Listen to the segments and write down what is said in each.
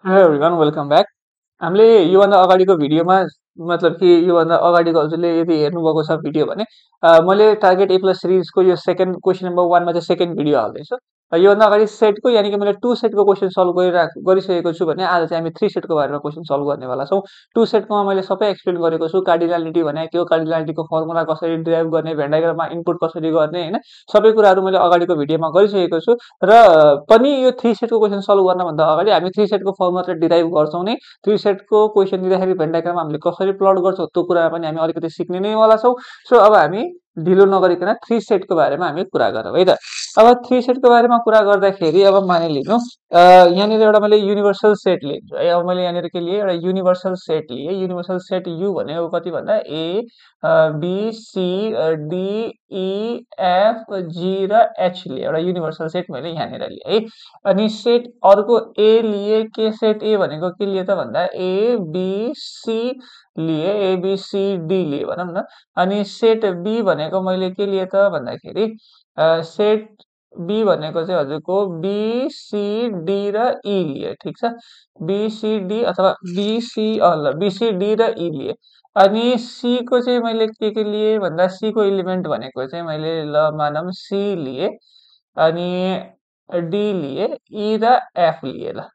Hello everyone, welcome back. हामीले योभन्दा अगाडिको भिडियोमा मतलब कि योभन्दा अगाडिको हजुरले यदि हेर्नुभएको छ भिडियो भने मैले टार्गेट ए प्लस सिरिजको यो सेकेन्ड क्वेसन नम्बर 1 मा चाहिँ सेकेन्ड भिडियो हाल्दैछु। योभन्दा अगाडि सेटको यानि कि मैले 2 सेटको क्वेसन सल्भ गरिसकेको छु भने आज चाहिँ हामी 3 सेटको बारेमा क्वेसन सल्भ गर्नेवाला छौँ। 2 सेटकोमा मैले सबै एक्सप्लेन गरेको छु। कार्डिनालिटी भने के हो, कार्डिनालिटीको फर्मुला कसरी डिराइभ गर्ने, भेन डायग्राममा इनपुट कसरी गर्ने हैन, सबै कुराहरू मैले अगाडिको भिडियोमा गरिसकेको छु। र पनि यो 3 सेटको क्वेसन सल्भ गर्नभन्दा अगाडि हामी 3 सेटको फर्मुला चाहिँ डिराइभ गर्छौँ नै। 3 सेटको क्वेसन दिँदाखेरि भेन डायग्राम हामीले कसरी प्लट गर्छौँ त्यो कुरा पनि हामी अलिकति सिक्ने नै वाला छौँ। सो अब हामी ढिलो नगरिकन 3 सेटको बारेमा हामी कुरा गरौँ है त। अब 3 सेटको बारेमा कुरा गर्दाखेरि अब मानिलिनु यहाँनिर एउटा मैले युनिभर्सल सेट लिन्छु है। अब मैले यहाँनिर के लिए एउटा युनिभर्सल सेट लिएँ। युनिभर्सल सेट यु भनेको कति भन्दा A B C D E F G र एच लिए एउटा युनिभर्सल सेट मैले यहाँनिर लिएँ है। अनि सेट अर्को ए लिए, के सेट ए भनेको के लिए त भन्दा ए बी सी लिए, ए बी सी डी लिए भनौँ न। अनि सेट बी भनेको मैले के लिए त भन्दाखेरि सेट बी भनेको चाहिँ हजुरको बी सी डी र ई लिए, ठिक छ। बी सी डी अथवा बी सी ल बी सी डी र ई लिए। अनि सी को चाहिँ मैले के लिए भन्दा सी को इलिमेन्ट भनेको चाहिँ मैले ल मानौँ सी लिए, अनि डी लिए, ई र एफ लिए ल।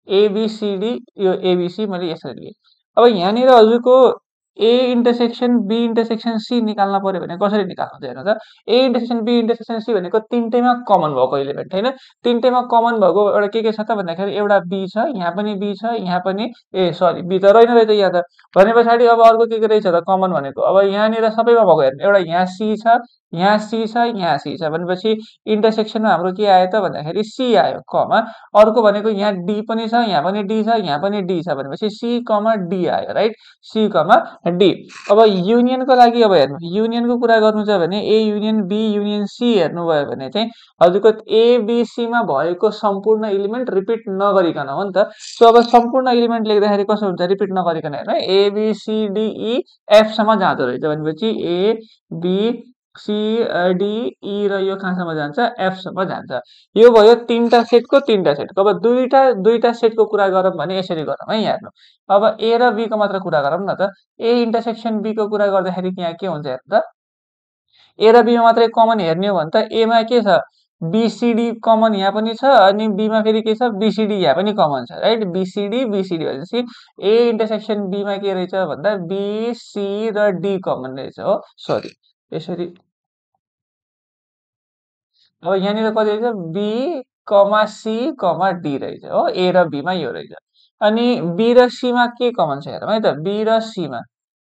एबीसीडी यो एबीसी मैले यसरी लिएँ। अब यहाँनिर हजुरको A intersection B intersection C निकाल्न पर्यो भने कसरी निकाल्नु त हेर्नु त। A intersection B intersection C भनेको तिनटैमा कमन भएको एलिमेन्ट हैन। तिनटैमा कमन भएको एउटा के छ त भन्दाखेरि एउटा बी छ, यहाँ पनि बी छ, यहाँ पनि ए सरी बी त रहेन रहेछ यहाँ त। भने पछाडि अब अर्को के रहेछ त कमन भनेको, अब यहाँनिर सबैमा भएको हेर्नु एउटा यहाँ सी छ, यहाँ सी छ, यहाँ सी छ भनेपछि इन्टरसेक्सनमा हाम्रो के आयो त भन्दाखेरि सी आयो कमा। अर्को भनेको यहाँ डी पनि छ, यहाँ पनि डी छ, यहाँ पनि डी छ भनेपछि सी कमा डी आयो राइट, सी कमा डी। अब युनियनको लागि अब हेर्नु, युनियनको कुरा गर्नु छ भने A union B union C हेर्नुभयो भने चाहिँ हजुरको एबिसीमा भएको सम्पूर्ण इलिमेन्ट रिपिट नगरिकन हो नि त। सो अब सम्पूर्ण इलिमेन्ट लेख्दाखेरि कसो हुन्छ रिपिट नगरिकन हेर्नु, एबिसिडिई एफसम्म जाँदो रहेछ भनेपछि A B C D E र यो कहाँसम्म जान्छ एफसम्म जान्छ। यो भयो तीनटा सेटको। अब दुईटा सेटको कुरा गरौँ भने यसरी गरौँ है। यहाँ हेर्नु, अब ए र बी को मात्र कुरा गरौँ न त। ए इन्टरसेक्सन बी को कुरा गर्दाखेरि यहाँ के हुन्छ हेर्नु त, ए र बीमा मात्रै कमन हेर्ने हो भने त एमा के छ बीसीडी कमन यहाँ पनि छ, अनि बीमा फेरि के छ बीसीडी यहाँ पनि कमन छ राइट। बीसीडी भनेपछि ए इन्टरसेक्सन बीमा के रहेछ भन्दा बीसी र डी कमन रहेछ हो, सरी यसरी। अब यहाँनिर कति रहेछ be comma C comma D रहेछ हो, ए र बीमा यो रहेछ। अनि बी र सीमा के कमन छ हेरौँ है त। बी र सीमा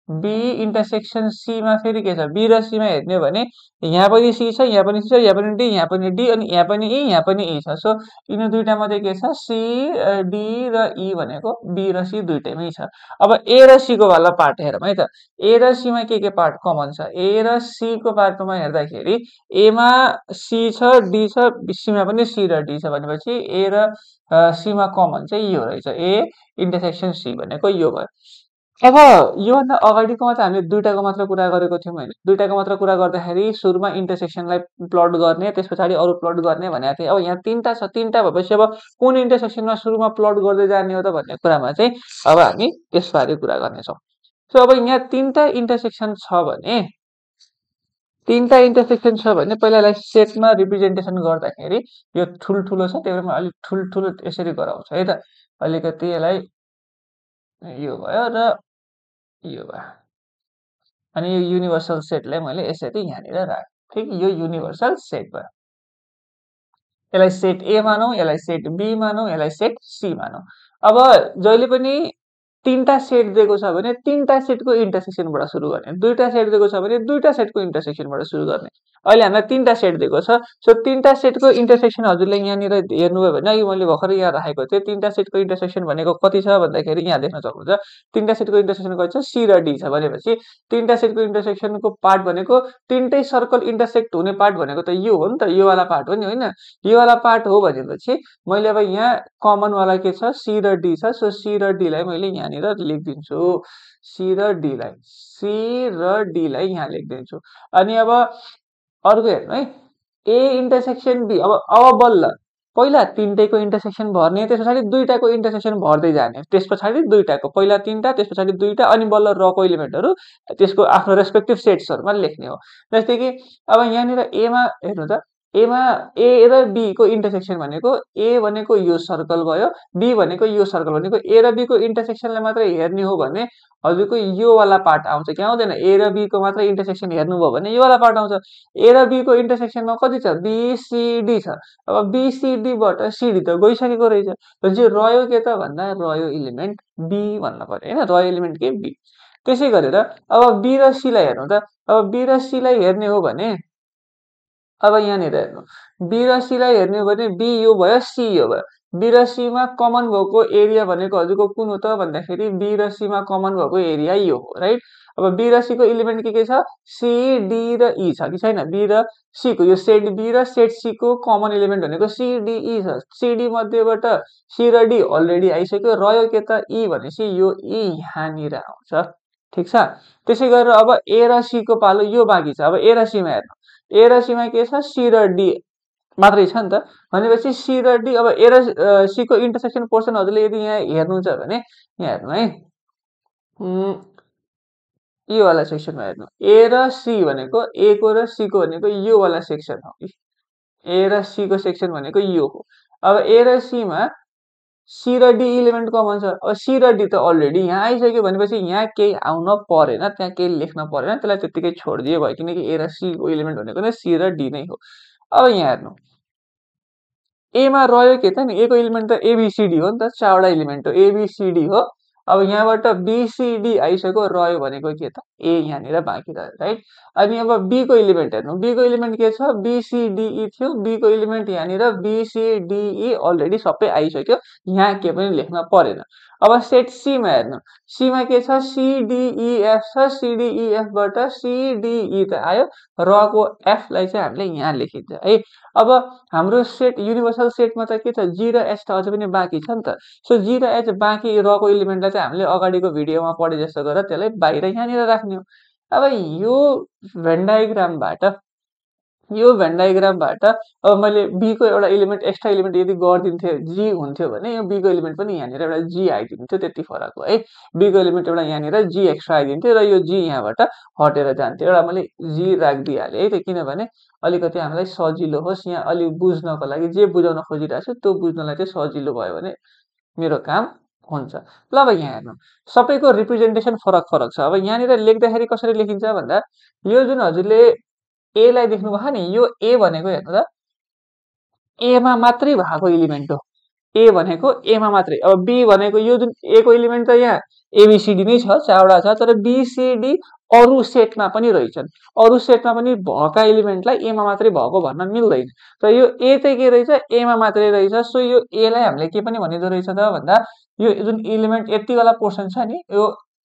बी इन्टरसेक्सन सीमा फेरि के छ, बी र सीमा हेर्ने हो भने यहाँ पनि सी छ, यहाँ पनि सी छ, यहाँ पनि डी, यहाँ पनि डी, अनि यहाँ पनि ई, यहाँ पनि ई छ। सो यिनीहरू दुईटा मध्ये के छ सी डी र ई भनेको बी र सी दुईटैमै छ। अब ए र सी को वाला पार्ट हेरौँ है त। ए र सीमा के पार्ट कमन छ, ए र सी को पार्टमा हेर्दाखेरि एमा सी छ, डी छ, सीमा पनि सी र डी छ भनेपछि ए र सीमा कमन चाहिँ यो रहेछ, ए इन्टरसेक्सन सी भनेको यो भयो। अब योभन्दा अगाडिकोमा त हामीले दुईटाको मात्र कुरा गरेको थियौँ होइन। दुईटाको मात्र कुरा गर्दाखेरि सुरुमा इन्टरसेक्सनलाई प्लट गर्ने, त्यस पछाडि अरू प्लट गर्ने भनेको थिएँ। अब यहाँ तीनटा छ, तीनटा भएपछि अब कुन इन्टरसेक्सनमा सुरुमा प्लट गर्दै जाने हो त भन्ने कुरामा चाहिँ अब हामी यसबारे कुरा गर्नेछौँ। सो अब यहाँ तीनटा इन्टरसेक्सन छ भने पहिला यसलाई सेटमा रिप्रेजेन्टेसन गर्दाखेरि यो ठुल्ठुलो छ, त्यही भएर म अलिक ठुल्ठुलो यसरी गराउँछु है त। अलिकति यसलाई यो भयो र यो भयो। अनि यो युनिभर्सल सेटलाई मैले यसरी यहाँनिर राखेँ, ठिक। यो युनिभर्सल सेट भयो। यसलाई सेट ए मानौँ, यसलाई सेट बी मानौँ, यसलाई सेट सी मानौँ। अब जहिले पनि तीनटा सेट दिएको छ भने तीनटा सेटको इन्टरसेक्सनबाट सुरु गर्ने, दुईटा सेट दिएको छ भने दुईटा सेटको इन्टरसेक्सनबाट सुरु गर्ने। अहिले हामीलाई तीनटा सेट दिएको छ, सो तीनटा सेटको इन्टरसेक्सन हजुरले यहाँनिर हेर्नुभयो भने अघि मैले भर्खरै यहाँ राखेको थिएँ। तीनटा सेटको इन्टरसेक्सन भनेको कति छ भन्दाखेरि यहाँ देख्न सक्नुहुन्छ तीनटा सेटको इन्टरसेक्सन कति छ सी र डी छ भनेपछि तीनटा सेटको इन्टरसेक्सनको पार्ट भनेको तीनटै सर्कल इन्टरसेक्ट हुने पार्ट भनेको त यो हो नि त, यो वाला पार्ट हो नि होइन। यो वाला पार्ट हो भनेपछि मैले अब यहाँ कमन वाला के छ सी र डी छ। सो सी र डी लाई मैले यहाँनिर लेखिदिन्छु, सी र डी लाई यहाँ लेखिदिन्छु। अनि अब अर्को हेर्नु है, ए इन्टरसेक्सन बी। अब बल्ल पहिला तीनटैको इन्टरसेक्सन भर्ने, त्यस पछाडि दुईटाको इन्टरसेक्सन भर्दै जाने, त्यस पछाडि दुईटाको, पहिला तीनटा त्यस पछाडि दुईटा, अनि बल्ल रको इलिमेन्टहरू त्यसको आफ्नो रेस्पेक्टिभ सेट्सहरुमा लेख्ने हो। जस्तै कि अब यहाँनिर एमा हेर्नु त, एमा ए र बी को इन्टरसेक्सन भनेको ए भनेको यो सर्कल भयो, बी भनेको यो सर्कल, भनेको ए र बी को इन्टरसेक्सनलाई मात्रै हेर्ने हो भने हजुरको यो वाला पार्ट आउँछ कि आउँदैन? ए र बी को मात्रै इन्टरसेक्सन हेर्नुभयो भने यो वाला पार्ट आउँछ। ए र बी को इन्टरसेक्सनमा कति छ? बीसीडी छ। अब बीसीडी बाट सीडी त गइसकेको रहेछ, भनेपछि रह्यो के त भन्दा रह्यो इलिमेन्ट बी भन्न पर्यो हैन, रह्यो इलिमेन्ट के बी। त्यसै गरेर अब बी र सी लाई हेर्नु त, अब बी र सी लाई हेर्ने हो भने अब यहाँनिर हेर्नु, बी र सी लाई हेर्ने हो भने बी यो भयो, सी यो भयो। बी र सी मा कमन भएको एरिया भनेको हजुरको कुन हो त भन्दाखेरि बी र सी मा कमन भएको एरिया यो हो, राइट? अब बी र सी को इलिमेन्ट के छ? सी, डी र ई छ कि छैन? बी र सी को यो सेट बी र सेट सी को कमन इलिमेन्ट भनेको सी, डी, ई छ। सी, डी मध्येबाट सी र डी अलरेडी आइसक्यो, रह्यो के त ई भनेपछि यो ई यहाँनिर आउँछ, ठीक छ? त्यसै गरेर अब ए र सी को पालो यो बाँकी छ। अब ए र सी मा हेर्नु, ए र सी मा के छ? सी र डी मात्रै छ नि त, भनेपछि सी र डी। अब ए र सी को इन्टरसेक्सन पोर्सन हजुरले यदि यहाँ हेर्नुहुन्छ भने यहाँ हेर्नु है, यो वाला सेक्सनमा हेर्नु, ए र सी भनेको ए को र सी को भनेको यो वाला सेक्सन हो कि, ए र सी को सेक्सन भनेको यो हो। अब ए र सी मा सी र डी इलिमेन्ट कमन छ। अब सी र डी त अलरेडी यहाँ आइसक्यो भनेपछि यहाँ केही आउन परेन, त्यहाँ केही लेख्न परेन, त्यसलाई त्यतिकै छोडिदिए भयो, किनकि ए र सी को इलिमेन्ट भनेको नै सी र डी नै हो। अब यहाँ हेर्नु, ए मा रह्यो के त नि, ए को इलिमेन्ट त एबीसीडी हो नि त, चारवटा इलिमेन्ट हो, एबीसीडी हो। अब यहाँबाट बीसीडी आइसक्यो, रह्यो भनेको के त? ए यहाँनिर बाँकी रह्यो, राइट? अनि अब बी को इलिमेन्ट हेर्नु, बी को इलिमेन्ट के छ? बीसीडीई थियो, बी को इलिमेन्ट यहाँनिर बीसीडीई अलरेडी सबै आइसक्यो, यहाँ के पनि लेख्न परेन। अब सेट सी मा हेर्नु, सी मा के छ? सीडीईएफ छ, सीडीईएफ बाट सीडीई त आयो, र को एफ लाई चाहिँ हामीले यहाँ लेखिन्छ है। अब हाम्रो सेट युनिभर्सल सेटमा त के छ? जी र एच त अझै पनि बाँकी छ नि त। सो जी र एच बाँकी रको इलिमेन्टलाई चाहिँ हामीले अगाडिको भिडियोमा पढे जस्तो गरेर त्यसलाई बाहिर यहाँनिर राख्ने हो। अब यो भेन डायग्रामबाट अब मैले बी को एउटा इलिमेन्ट एक्स्ट्रा इलिमेन्ट यदि गरिदिन्थे, जी हुन्थ्यो भने यो बी को इलिमेन्ट पनि यहाँनिर एउटा जी आइदिन्थ्यो, त्यति फरक हो है। बी को इलिमेन्ट एउटा यहाँनिर जी एक्स्ट्रा आइदिन्थ्यो र यो जी यहाँबाट हटेर जान्थ्यो। एउटा मैले जी राखिदिइहालेँ है, त किनभने अलिकति हामीलाई सजिलो होस्, यहाँ अलिक बुझ्नको लागि, जे बुझाउन खोजिरहेको छु त्यो बुझ्नलाई चाहिँ सजिलो भयो भने मेरो काम हुन्छ। ल अब यहाँ हेर्नु, सबैको रिप्रेजेन्टेसन फरक फरक छ। अब यहाँनिर लेख्दाखेरि कसरी लेखिन्छ भन्दा, यो जुन हजुरले ए लाई देख्नुभयो नि, यो ए भनेको हेर्नु त, ए मा मात्रै भएको इलिमेन्ट हो, ए भनेको ए मा मात्रै। अब बी भनेको यो जुन ए को इलिमेन्ट त यहाँ एबीसीडी नै छ, चारवटा छ, तर बीसीडी अरू सेटमा पनि रहेछन्, अरू सेटमा पनि भएका इलिमेन्टलाई ए मा मात्रै भएको भन्न मिल्दैन। तर यो ए चाहिँ के रहेछ? ए मा मात्रै रहेछ। सो यो ए लाई हामीले के पनि भनिदो रहेछ त भन्दा, यो जुन इलिमेन्ट यति वाला पोर्सन छ नि,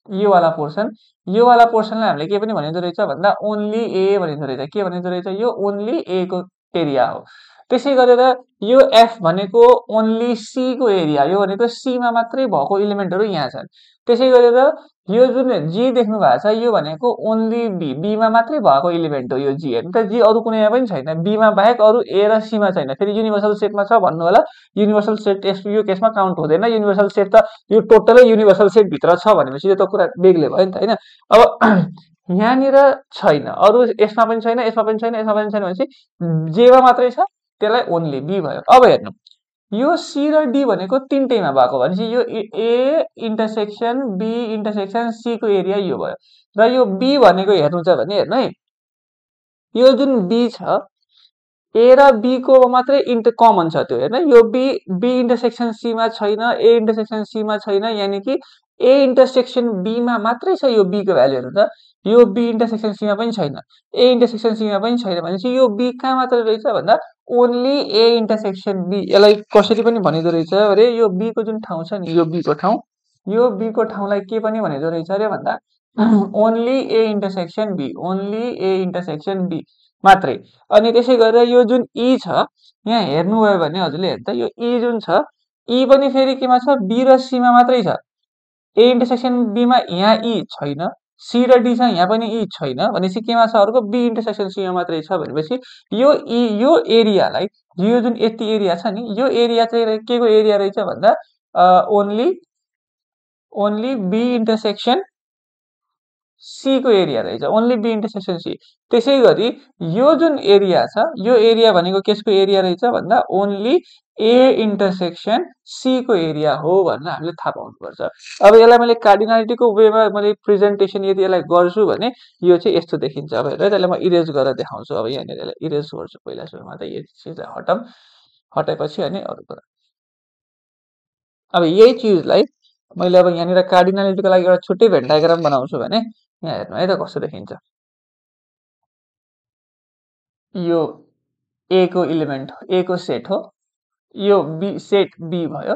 यो वाला पोर्सनलाई हामीले के पनि भनिदो रहेछ भन्दा ओन्ली ए भनिदो रहेछ। के भनिदो रहेछ? यो ओन्ली ए को एरिया हो। त्यसै गरेर यो एफ भनेको ओन्ली सी को एरिया, यो भनेको सी मा मात्रै भएको इलिमेन्टहरू यहाँ छन्। त्यसै गरेर यो जुन जी देख्नु भएको छ, यो भनेको ओन्ली बी, बी मा मात्रै भएको इलिमेन्ट हो यो जी। हेर्नु त, जी अरू कुनैमा पनि छैन, बी मा बाहेक अरू ए र सी मा छैन। फेरि युनिभर्सल सेटमा छ भन्नु होला, युनिभर्सल सेट यो केसमा काउन्ट हुँदैन। युनिभर्सल सेट त यो टोटलै युनिभर्सल सेट भित्र छ भनेपछि यो त कुरा बेग्लै भयो नि त हैन। अब यहाँनिर छैन, अरू यसमा पनि छैन, यसमा पनि छैन, यसमा पनि छैन भनेपछि जेमा मात्रै छ त्यसलाई ओन्ली बी भयो। अब हेर्नु, यो सी र डी भनेको तीनटैमा भएको भनेपछि यो A intersection B intersection C को एरिया यो भयो। र यो बी भनेको हेर्नु छ भने हेर्नु है, यो जुन बी छ, ए र बी को मात्रै कमन छ त्यो, हेर्नु यो बी इन्टरसेक्सन सी मा छैन, ए इन्टरसेक्सन सी मा छैन, यानी कि ए इन्टरसेक्सन बी मा मात्रै छ यो बी को भ्यालु। हेर्नु त, यो बी इन्टरसेक्सन सी मा पनि छैन, ए इन्टरसेक्सन सी मा पनि छैन भनेपछि यो बी कहाँ मात्र रहेछ भन्दा ओन्ली ए इन्टरसेक्सन बी। यसलाई कसरी पनि भनिदो रहेछ अरे, यो बी को जुन ठाउँ छ नि, यो बी को ठाउँ, यो बी को ठाउँलाई के पनि भनिदो रहेछ अरे भन्दा only A intersection B, only A intersection B मात्रै। अनि त्यसै गरेर यो जुन ई छ, यहाँ हेर्नुभयो भने हजुरले हेर्नु त, यो ई जुन छ, ई पनि फेरि केमा छ? बी र सी मा मात्रै छ। ए इन्टरसेक्सन बी मा यहाँ ई छैन, सी र डी छ यहाँ पनि ई छैन भनेपछि केमा छ अर्को बी इन्टरसेक्सन सीमा मात्रै छ भनेपछि यो एरियालाई यो जुन यति एरिया छ नि यो एरिया चाहिँ के को एरिया रहेछ भन्दा ओन्ली बी इन्टरसेक्सन सी को एरिया रहेछ ओन्ली बी इन्टरसेक्सन सी त्यसै गरी यो जुन एरिया छ यो एरिया भनेको केसको एरिया रहेछ भन्दा ओन्ली ए इन्टरसेक्सन सी को एरिया हो भनेर हामीले थाहा पाउनुपर्छ अब यसलाई मैले कार्डिनालिटीको वेमा मैले प्रेजेन्टेसन यदि यसलाई गर्छु भने यो चाहिँ यस्तो देखिन्छ अब हेर त्यसलाई म इरेज गरेर देखाउँछु अब यहाँनिर यसलाई इरेज गर्छु पहिला सुरुमा त यो चिजलाई हटाएपछि अनि अरू कुरा अब यही चिजलाई मैले अब यहाँनिर कार्डिनालिटीको लागि एउटा छुट्टै भेन डायग्राम बनाउँछु भने यहाँ हेर्नु है त कस्तो देखिन्छ यो ए को इलिमेन्ट ए को सेट हो यो बी सेट बी भयो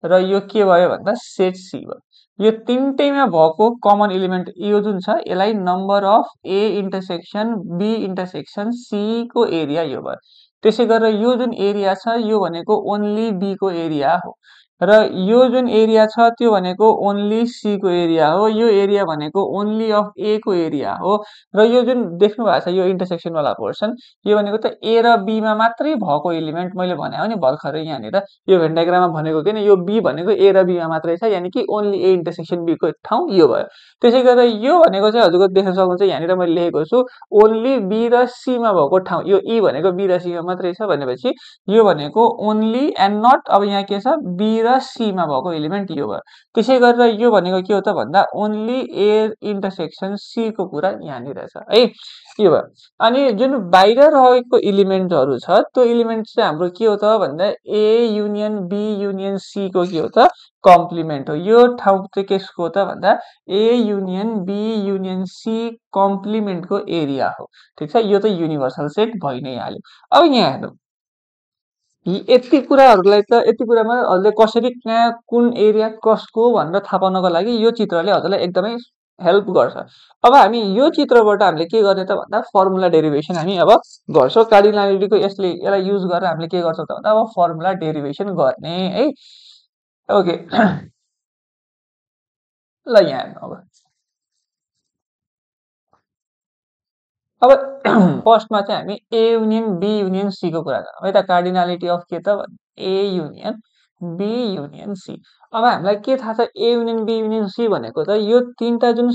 र यो के भयो भन्दा सेट सी भयो यो तीनटैमा भएको कमन एलिमेन्ट यो जुन छ यसलाई number of A intersection B intersection C को एरिया यो भयो त्यसै गरेर यो जुन एरिया छ यो भनेको ओन्ली बी को एरिया हो र यो जुन एरिया छ त्यो भनेको ओन्ली सी को एरिया हो यो एरिया भनेको ओन्ली अफ ए को एरिया हो र यो जुन देख्नु भएको छ यो इन्टरसेक्सन वाला पोर्सन यो भनेको त ए र बी मा मात्रै भएको एलिमेन्ट मैले भने हो नि भर्खरै यहाँनिर यो भेन डायग्राममा भनेको किन यो बी भनेको ए र बी मा मात्रै छ यानि कि ओन्ली ए इन्टरसेक्सन बी को ठाउँ यो भयो त्यसै गरेर यो भनेको चाहिँ हजुरको देख्न सक्नुहुन्छ यहाँनिर मैले लेखेको छु ओन्ली बी र सी मा भएको ठाउँ यो ई भनेको बी र सी मा मात्रै छ भनेपछि यो भनेको ओन्ली एन्ड नट अब यहाँ के छ बी र सी मा भएको एलिमेन्ट यो भयो त्यसै गरेर यो भनेको के हो त भन्दा ओन्ली ए इन्टरसेक्सन सी को कुरा यहाँनिर छ है यो भयो अनि जुन बाहिर रहेको एलिमेन्टहरू छ त्यो एलिमेन्ट चाहिँ हाम्रो के हो त भन्दा A union B union C को के हो त कम्प्लिमेन्ट हो यो ठाउँ चाहिँ केसको त भन्दा A union B union C कम्प्लिमेन्टको एरिया हो ठिक छ यो त युनिभर्सल सेट भइ नै हाल्यो अब यहाँ हेर्नु यति कुराहरूलाई त यति कुरामा हजुरले कसरी कहाँ कुन एरिया कसको भनेर थाहा पाउनको लागि यो चित्रले हजुरलाई एकदमै हेल्प गर्छ अब हामी यो चित्रबाट हामीले के गर्ने त भन्दा फर्मुला डेरिभेसन हामी अब गर्छौँ कार्डिनालिटीको यसलाई युज गरेर हामीले के गर्छौँ त भन्दा अब फर्मुला डेरिभेसन गर्ने है ओके ल यहाँ हेर्नु अब फर्स्टमा चाहिँ हामी A union B union C को कुरा गरौँ है त कार्डिनालिटी अफ के त A union B union C अब हामीलाई के थाहा छ A union B union C भनेको त यो तीनटा जुन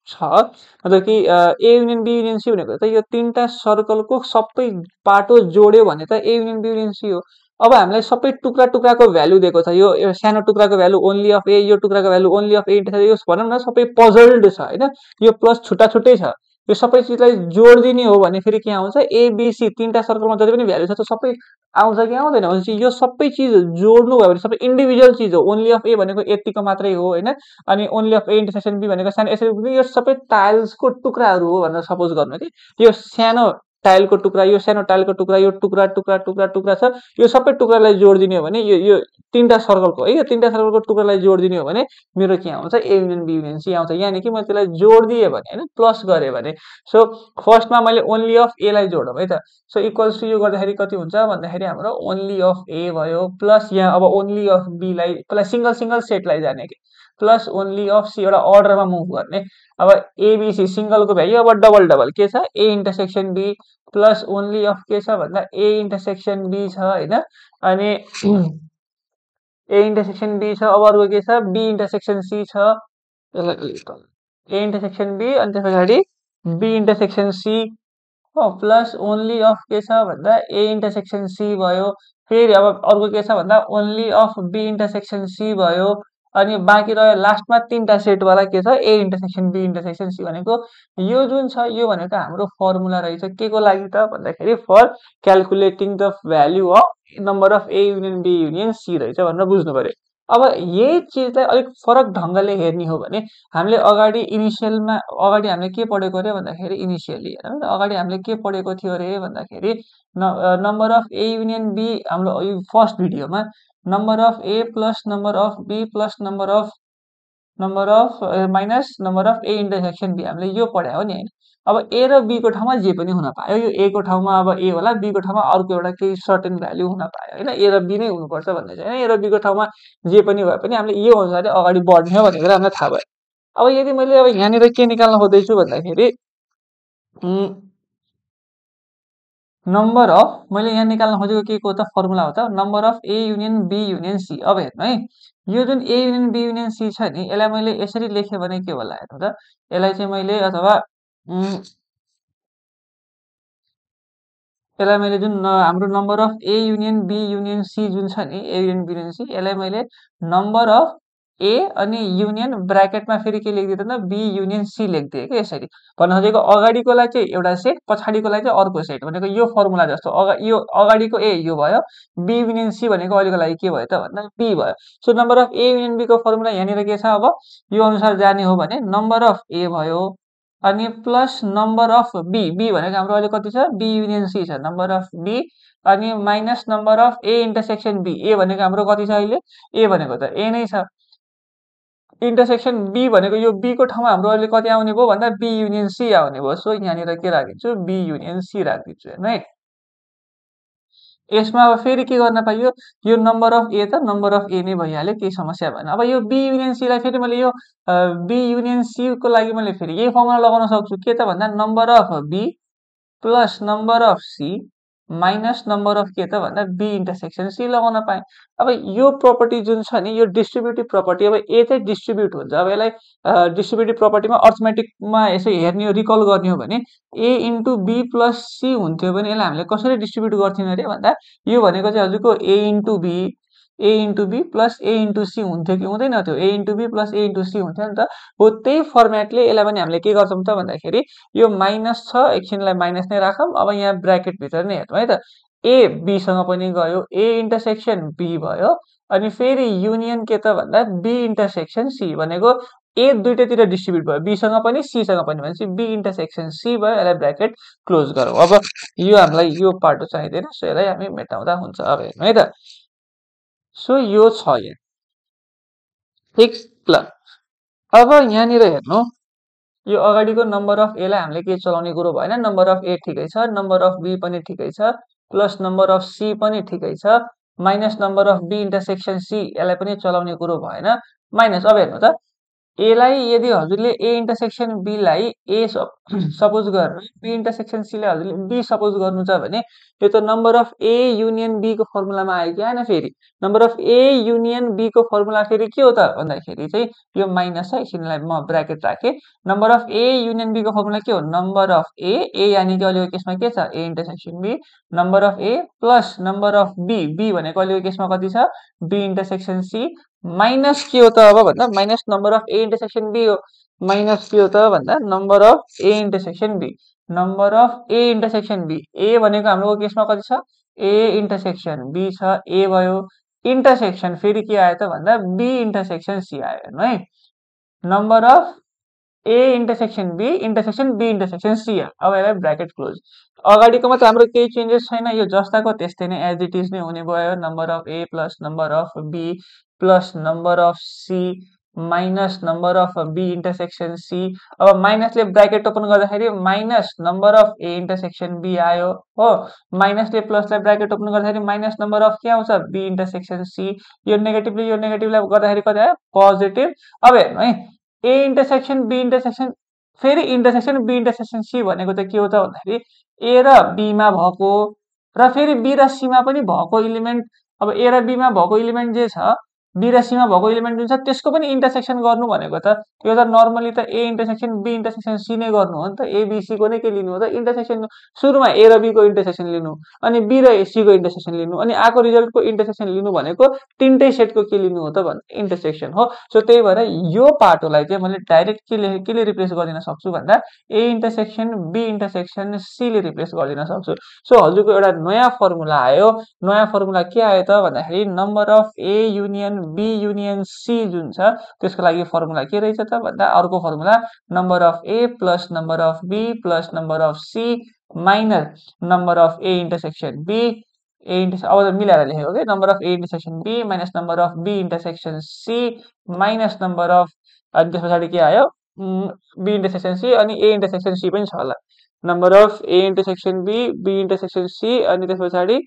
छ मतलब कि A union B union C भनेको त यो तीनटा सर्कलको सबै पाटो जोड्यो भने त A union B union C हो अब हामीलाई सबै टुक्रा टुक्राको भ्यालु दिएको छ यो सानो टुक्राको भ्यालु ओन्ली अफ ए यो टुक्राको भ्यालु ओन्ली अफ ए यो भनौँ न सबै पजल्ड छ होइन यो प्लस छुट्टा छुट्टै छ यो सबै चिजलाई जोडिदिने हो भने फेरि के आउँछ एबिसी तीनटा सर्कलमा जति पनि भ्यालु छ त्यो सबै आउँछ कि आउँदैन भनेपछि यो सबै चिज जोड्नु भयो भने सबै इन्डिभिजुअल चिज हो ओन्ली अफ ए भनेको यतिको मात्रै हो होइन अनि only of A intersection B भनेको सानो यसरी यो सबै टाइल्सको टुक्राहरू हो भनेर सपोज गर्नु कि यो सानो टाइलको टुक्रा यो सानो टाइलको टुक्रा यो टुक्रा टुक्रा टुक्रा टुक्रा छ यो सबै टुक्रालाई जोडिदिने हो भने यो तीनटा सर्कलको है यो तीनटा सर्कलको टुक्रालाई जोडिदिने हो भने मेरो के आउँछ A union B union C आउँछ यानि कि मैले त्यसलाई जोडिदिएँ भने होइन प्लस गरेँ भने सो फर्स्टमा मैले ओन्ली अफ एलाई जोडौँ है त सो इक्वल्स टु यो गर्दाखेरि कति हुन्छ भन्दाखेरि हाम्रो ओन्ली अफ ए भयो प्लस यहाँ अब ओन्ली अफ बीलाई पहिला सिङ्गल सिङ्गल सेटलाई जाने कि प्लस ओन्ली अफ सी एउटा अर्डरमा मुभ गर्ने अब एबिसी सिङ्गलको भ्याल्यु अब डबल डबल के छ A intersection B plus only of के छ भन्दा ए इन्टरसेक्सन बी छ होइन अनि ए इन्टरसेक्सन बी छ अब अर्को के छ बी इन्टरसेक्सन सी छ ए इन्टरसेक्सन बी अनि त्यस पछाडि बी इन्टरसेक्सन सी हो प्लस ओन्ली अफ के छ भन्दा ए इन्टरसेक्सन सी भयो फेरि अब अर्को के छ भन्दा only of B intersection C भयो अनि बाँकी रह्यो लास्टमा तीनटा सेटवाला के छ A intersection B intersection C भनेको यो जुन छ यो भनेको हाम्रो फर्मुला रहेछ के को लागि त भन्दाखेरि for calculating the value of number of A union B union C रहेछ भनेर बुझ्नु पर्यो अब यही चिजलाई अलिक फरक ढङ्गले हेर्ने हो भने हामीले अगाडि इनिसियलमा अगाडि हामीले के पढेको अरे भन्दाखेरि इनिसियली अगाडि हामीले के पढेको थियो अरे भन्दाखेरि number of A union B हाम्रो फर्स्ट भिडियोमा number of A plus number of B plus number of minus number of A intersection B हामीले यो पढायो हो नि होइन अब ए र बी को ठाउँमा जे पनि हुन पायो यो ए को ठाउँमा अब ए होला बी को ठाउँमा अर्को एउटा केही सर्टेन भ्याल्यु हुन पायो होइन ए र बी नै हुनुपर्छ भन्ने चाहिँ होइन ए र बी को ठाउँमा जे पनि भए पनि हामीले यो अनुसारले अगाडि बढ्ने हो भनेर हामीलाई थाहा भयो अब यदि मैले अब यहाँनिर के निकाल्न खोज्दैछु भन्दाखेरि नम्बर अफ मैले यहाँ निकाल्न खोजेको के को त फर्मुला हो त number of A union B union C. अब हेर्नु है, यो जुन A union B union C छ नि, यसलाई मैले यसरी लेखेँ भने के होला हेर्नु त। यसलाई चाहिँ मैले अथवा यसलाई मैले जुन हाम्रो number of A union B union C जुन छ नि, A union B union C, यसलाई मैले नम्बर अफ ए अनि युनियन ब्राकेटमा फेरि के लेखिदिएँ त बी युनियन सी लेखिदिएँ कि यसरी। भन्न खोजेको अगाडिकोलाई चाहिँ एउटा सेट, पछाडिकोलाई चाहिँ अर्को सेट भनेको यो फर्मुला जस्तो। यो अगाडिको ए यो भयो, बी युनियन सी भनेको अहिलेको लागि के भयो त भन्दा बी भयो। So number of A union B को फर्मुला यहाँनिर के छ, अब यो अनुसार जाने हो भने नम्बर अफ ए भयो अनि plus number of B, B भनेको हाम्रो अहिले कति छ बी युनियन सी छ, नम्बर अफ बी अनि minus number of A intersection B. A भनेको हाम्रो कति छ अहिले, ए भनेको त ए नै छ, इन्टरसेक्सन बी भनेको यो बी को ठाउँमा हाम्रो अहिले कति आउने भयो भन्दा बी युनियन सी आउने भयो। सो यहाँनिर के राखिदिन्छु बी युनियन सी राखिदिन्छु हेर्नु है। यसमा अब फेरि के गर्न पाइयो, यो नम्बर अफ ए त नम्बर अफ ए नै भइहाल्यो, केही समस्या भएन। अब यो बी युनियन सीलाई फेरि मैले यो बी युनियन सी को लागि मैले फेरि यही फर्मुला लगाउन सक्छु के त भन्दा number of B plus number of C minus number of के त भन्दा बी इन्टरसेक्सन सी लगाउन पाएँ। अब यो प्रपर्टी जुन छ नि यो डिस्ट्रिब्युटिभ प्रपर्टी, अब ए चाहिँ डिस्ट्रिब्युट हुन्छ। अब यसलाई डिस्ट्रिब्युटिभ प्रपर्टीमा अर्थमेटिकमा यसो हेर्ने हो रिकल गर्ने हो भने ए इन्टु बी प्लस सी हुन्थ्यो भने यसलाई हामीले कसरी डिस्ट्रिब्युट गर्थ्यौँ अरे भन्दा यो भनेको चाहिँ हजुरको A into B plus A into C हुन्थ्यो कि हुँदैन थियो, A into B plus A into C हुन्थ्यो नि त। हो त्यही फर्मेटले यसलाई पनि हामीले के गर्छौँ त भन्दाखेरि यो माइनस छ, एकछिनलाई माइनस नै राखौँ। अब यहाँ ब्राकेटभित्र नै हेर्नु है त, ए बीसँग पनि गयो, ए इन्टरसेक्सन बी भयो अनि फेरि युनियन के त भन्दा बी इन्टरसेक्सन सी भनेको ए दुइटैतिर डिस्ट्रिब्युट भयो, बीसँग पनि सीसँग पनि, भनेपछि बी इन्टरसेक्सन सी भयो। यसलाई ब्राकेट क्लोज गरौँ। अब यो हामीलाई यो पार्ट चाहिँदैन, सो यसलाई हामी मेटाउँदा हुन्छ। अब हेर्नु है त, सो यो छ यहाँ ठिक ल। अब यहाँनिर हेर्नु, यो अगाडिको नम्बर अफ एलाई हामीले के चलाउने कुरो भएन, नम्बर अफ ए ठिकै छ, नम्बर अफ बी पनि ठिकै छ, प्लस नम्बर अफ सी पनि ठिकै छ, minus number of B intersection C यसलाई पनि चलाउने कुरो भएन, माइनस। अब हेर्नु त, एलाई यदि हजुरले ए इन्टरसेक्सन बीलाई ए सपोज गरेर बी इन्टरसेक्सन सीलाई हजुरले बी सपोज गर्नु छ भने यो त number of A union B को फर्मुलामा आयो कि आएन। फेरि number of A union B को फर्मुला फेरि के हो त भन्दाखेरि चाहिँ यो माइनस छ, एकछिनलाई म ब्राकेट राखेँ। Number of A union B को फर्मुला के हो, नम्बर अफ ए यानि कि अहिलेको केसमा के छ A intersection B, number of A plus number of B, B भनेको अहिलेको केसमा कति छ बी इन्टरसेक्सन सी, माइनस के हो त अब भन्दा minus number of A intersection B हो, माइनस के हो त भन्दा number of A intersection B, number of A intersection B. A भनेको हाम्रो केसमा कति छ ए इन्टरसेक्सन बी छ, ए भयो, इन्टरसेक्सन फेरि के आयो त भन्दा बी इन्टरसेक्सन सी आयो हेर्नु है। Number of A intersection B intersection C. अब यसलाई ब्राकेट क्लोज। अगाडिकोमा त हाम्रो केही चेन्जेस छैन, यो जस्ताको त्यस्तै नै एज इट इज नै हुने भयो। Number of A plus number of B plus number of C minus number of B intersection C. अब माइनसले ब्राकेट ओपन गर्दाखेरि minus number of A intersection B आयो हो, माइनसले प्लसलाई ब्राकेट ओपन गर्दाखेरि माइनस नम्बर अफ के आउँछ बी इन्टरसेक्सन सी। यो नेगेटिभलाई गर्दाखेरि कति आयो पोजिटिभ। अब हेर्नु है, ए इन्टरसेक्सन बी इन्टरसेक्सन फेरि इन्टरसेक्सन बी इन्टरसेक्सन सी भनेको त के हो त भन्दाखेरि ए र बीमा भएको र फेरि बी र सीमा पनि भएको इलिमेन्ट। अब ए र बीमा भएको इलिमेन्ट जे छ, बी र सीमा भएको इलिमेन्ट जुन छ त्यसको पनि इन्टरसेक्सन गर्नु भनेको त यो त नर्मली त A intersection B intersection C नै गर्नु हो नि त। एबिसीको नै के लिनु हो त इन्टरसेक्सन, सुरुमा ए र बीको इन्टरसेक्सन लिनु अनि बी र सीको इन्टरसेक्सन लिनु अनि आएको रिजल्टको इन्टरसेक्सन लिनु भनेको तिनटै सेटको के लिनु हो त भन्दा इन्टरसेक्सन हो। सो त्यही भएर यो पार्टलाई चाहिँ मैले डाइरेक्ट केले रिप्लेस गरिदिन सक्छु भन्दा ए इन्टरसेक्सन बी इन्टरसेक्सन सीले रिप्लेस गरिदिन सक्छु। सो हजुरको एउटा नयाँ फर्मुला आयो। नयाँ फर्मुला के आयो त भन्दाखेरि number of A union B union C जुन छ त्यसको लागि फर्मुला के रहेछ त भन्दा अर्को formula number of A plus number of B plus number of C minus number of A intersection B अब मिलाएर लेखेको के number of A intersection B minus number of B intersection C minus number of, अनि त्यस पछाडि के आयो be intersection C अनि ए इन्टरसेक्सन सी पनि छ होला। Number of A intersection B B intersection C अनि त्यस पछाडि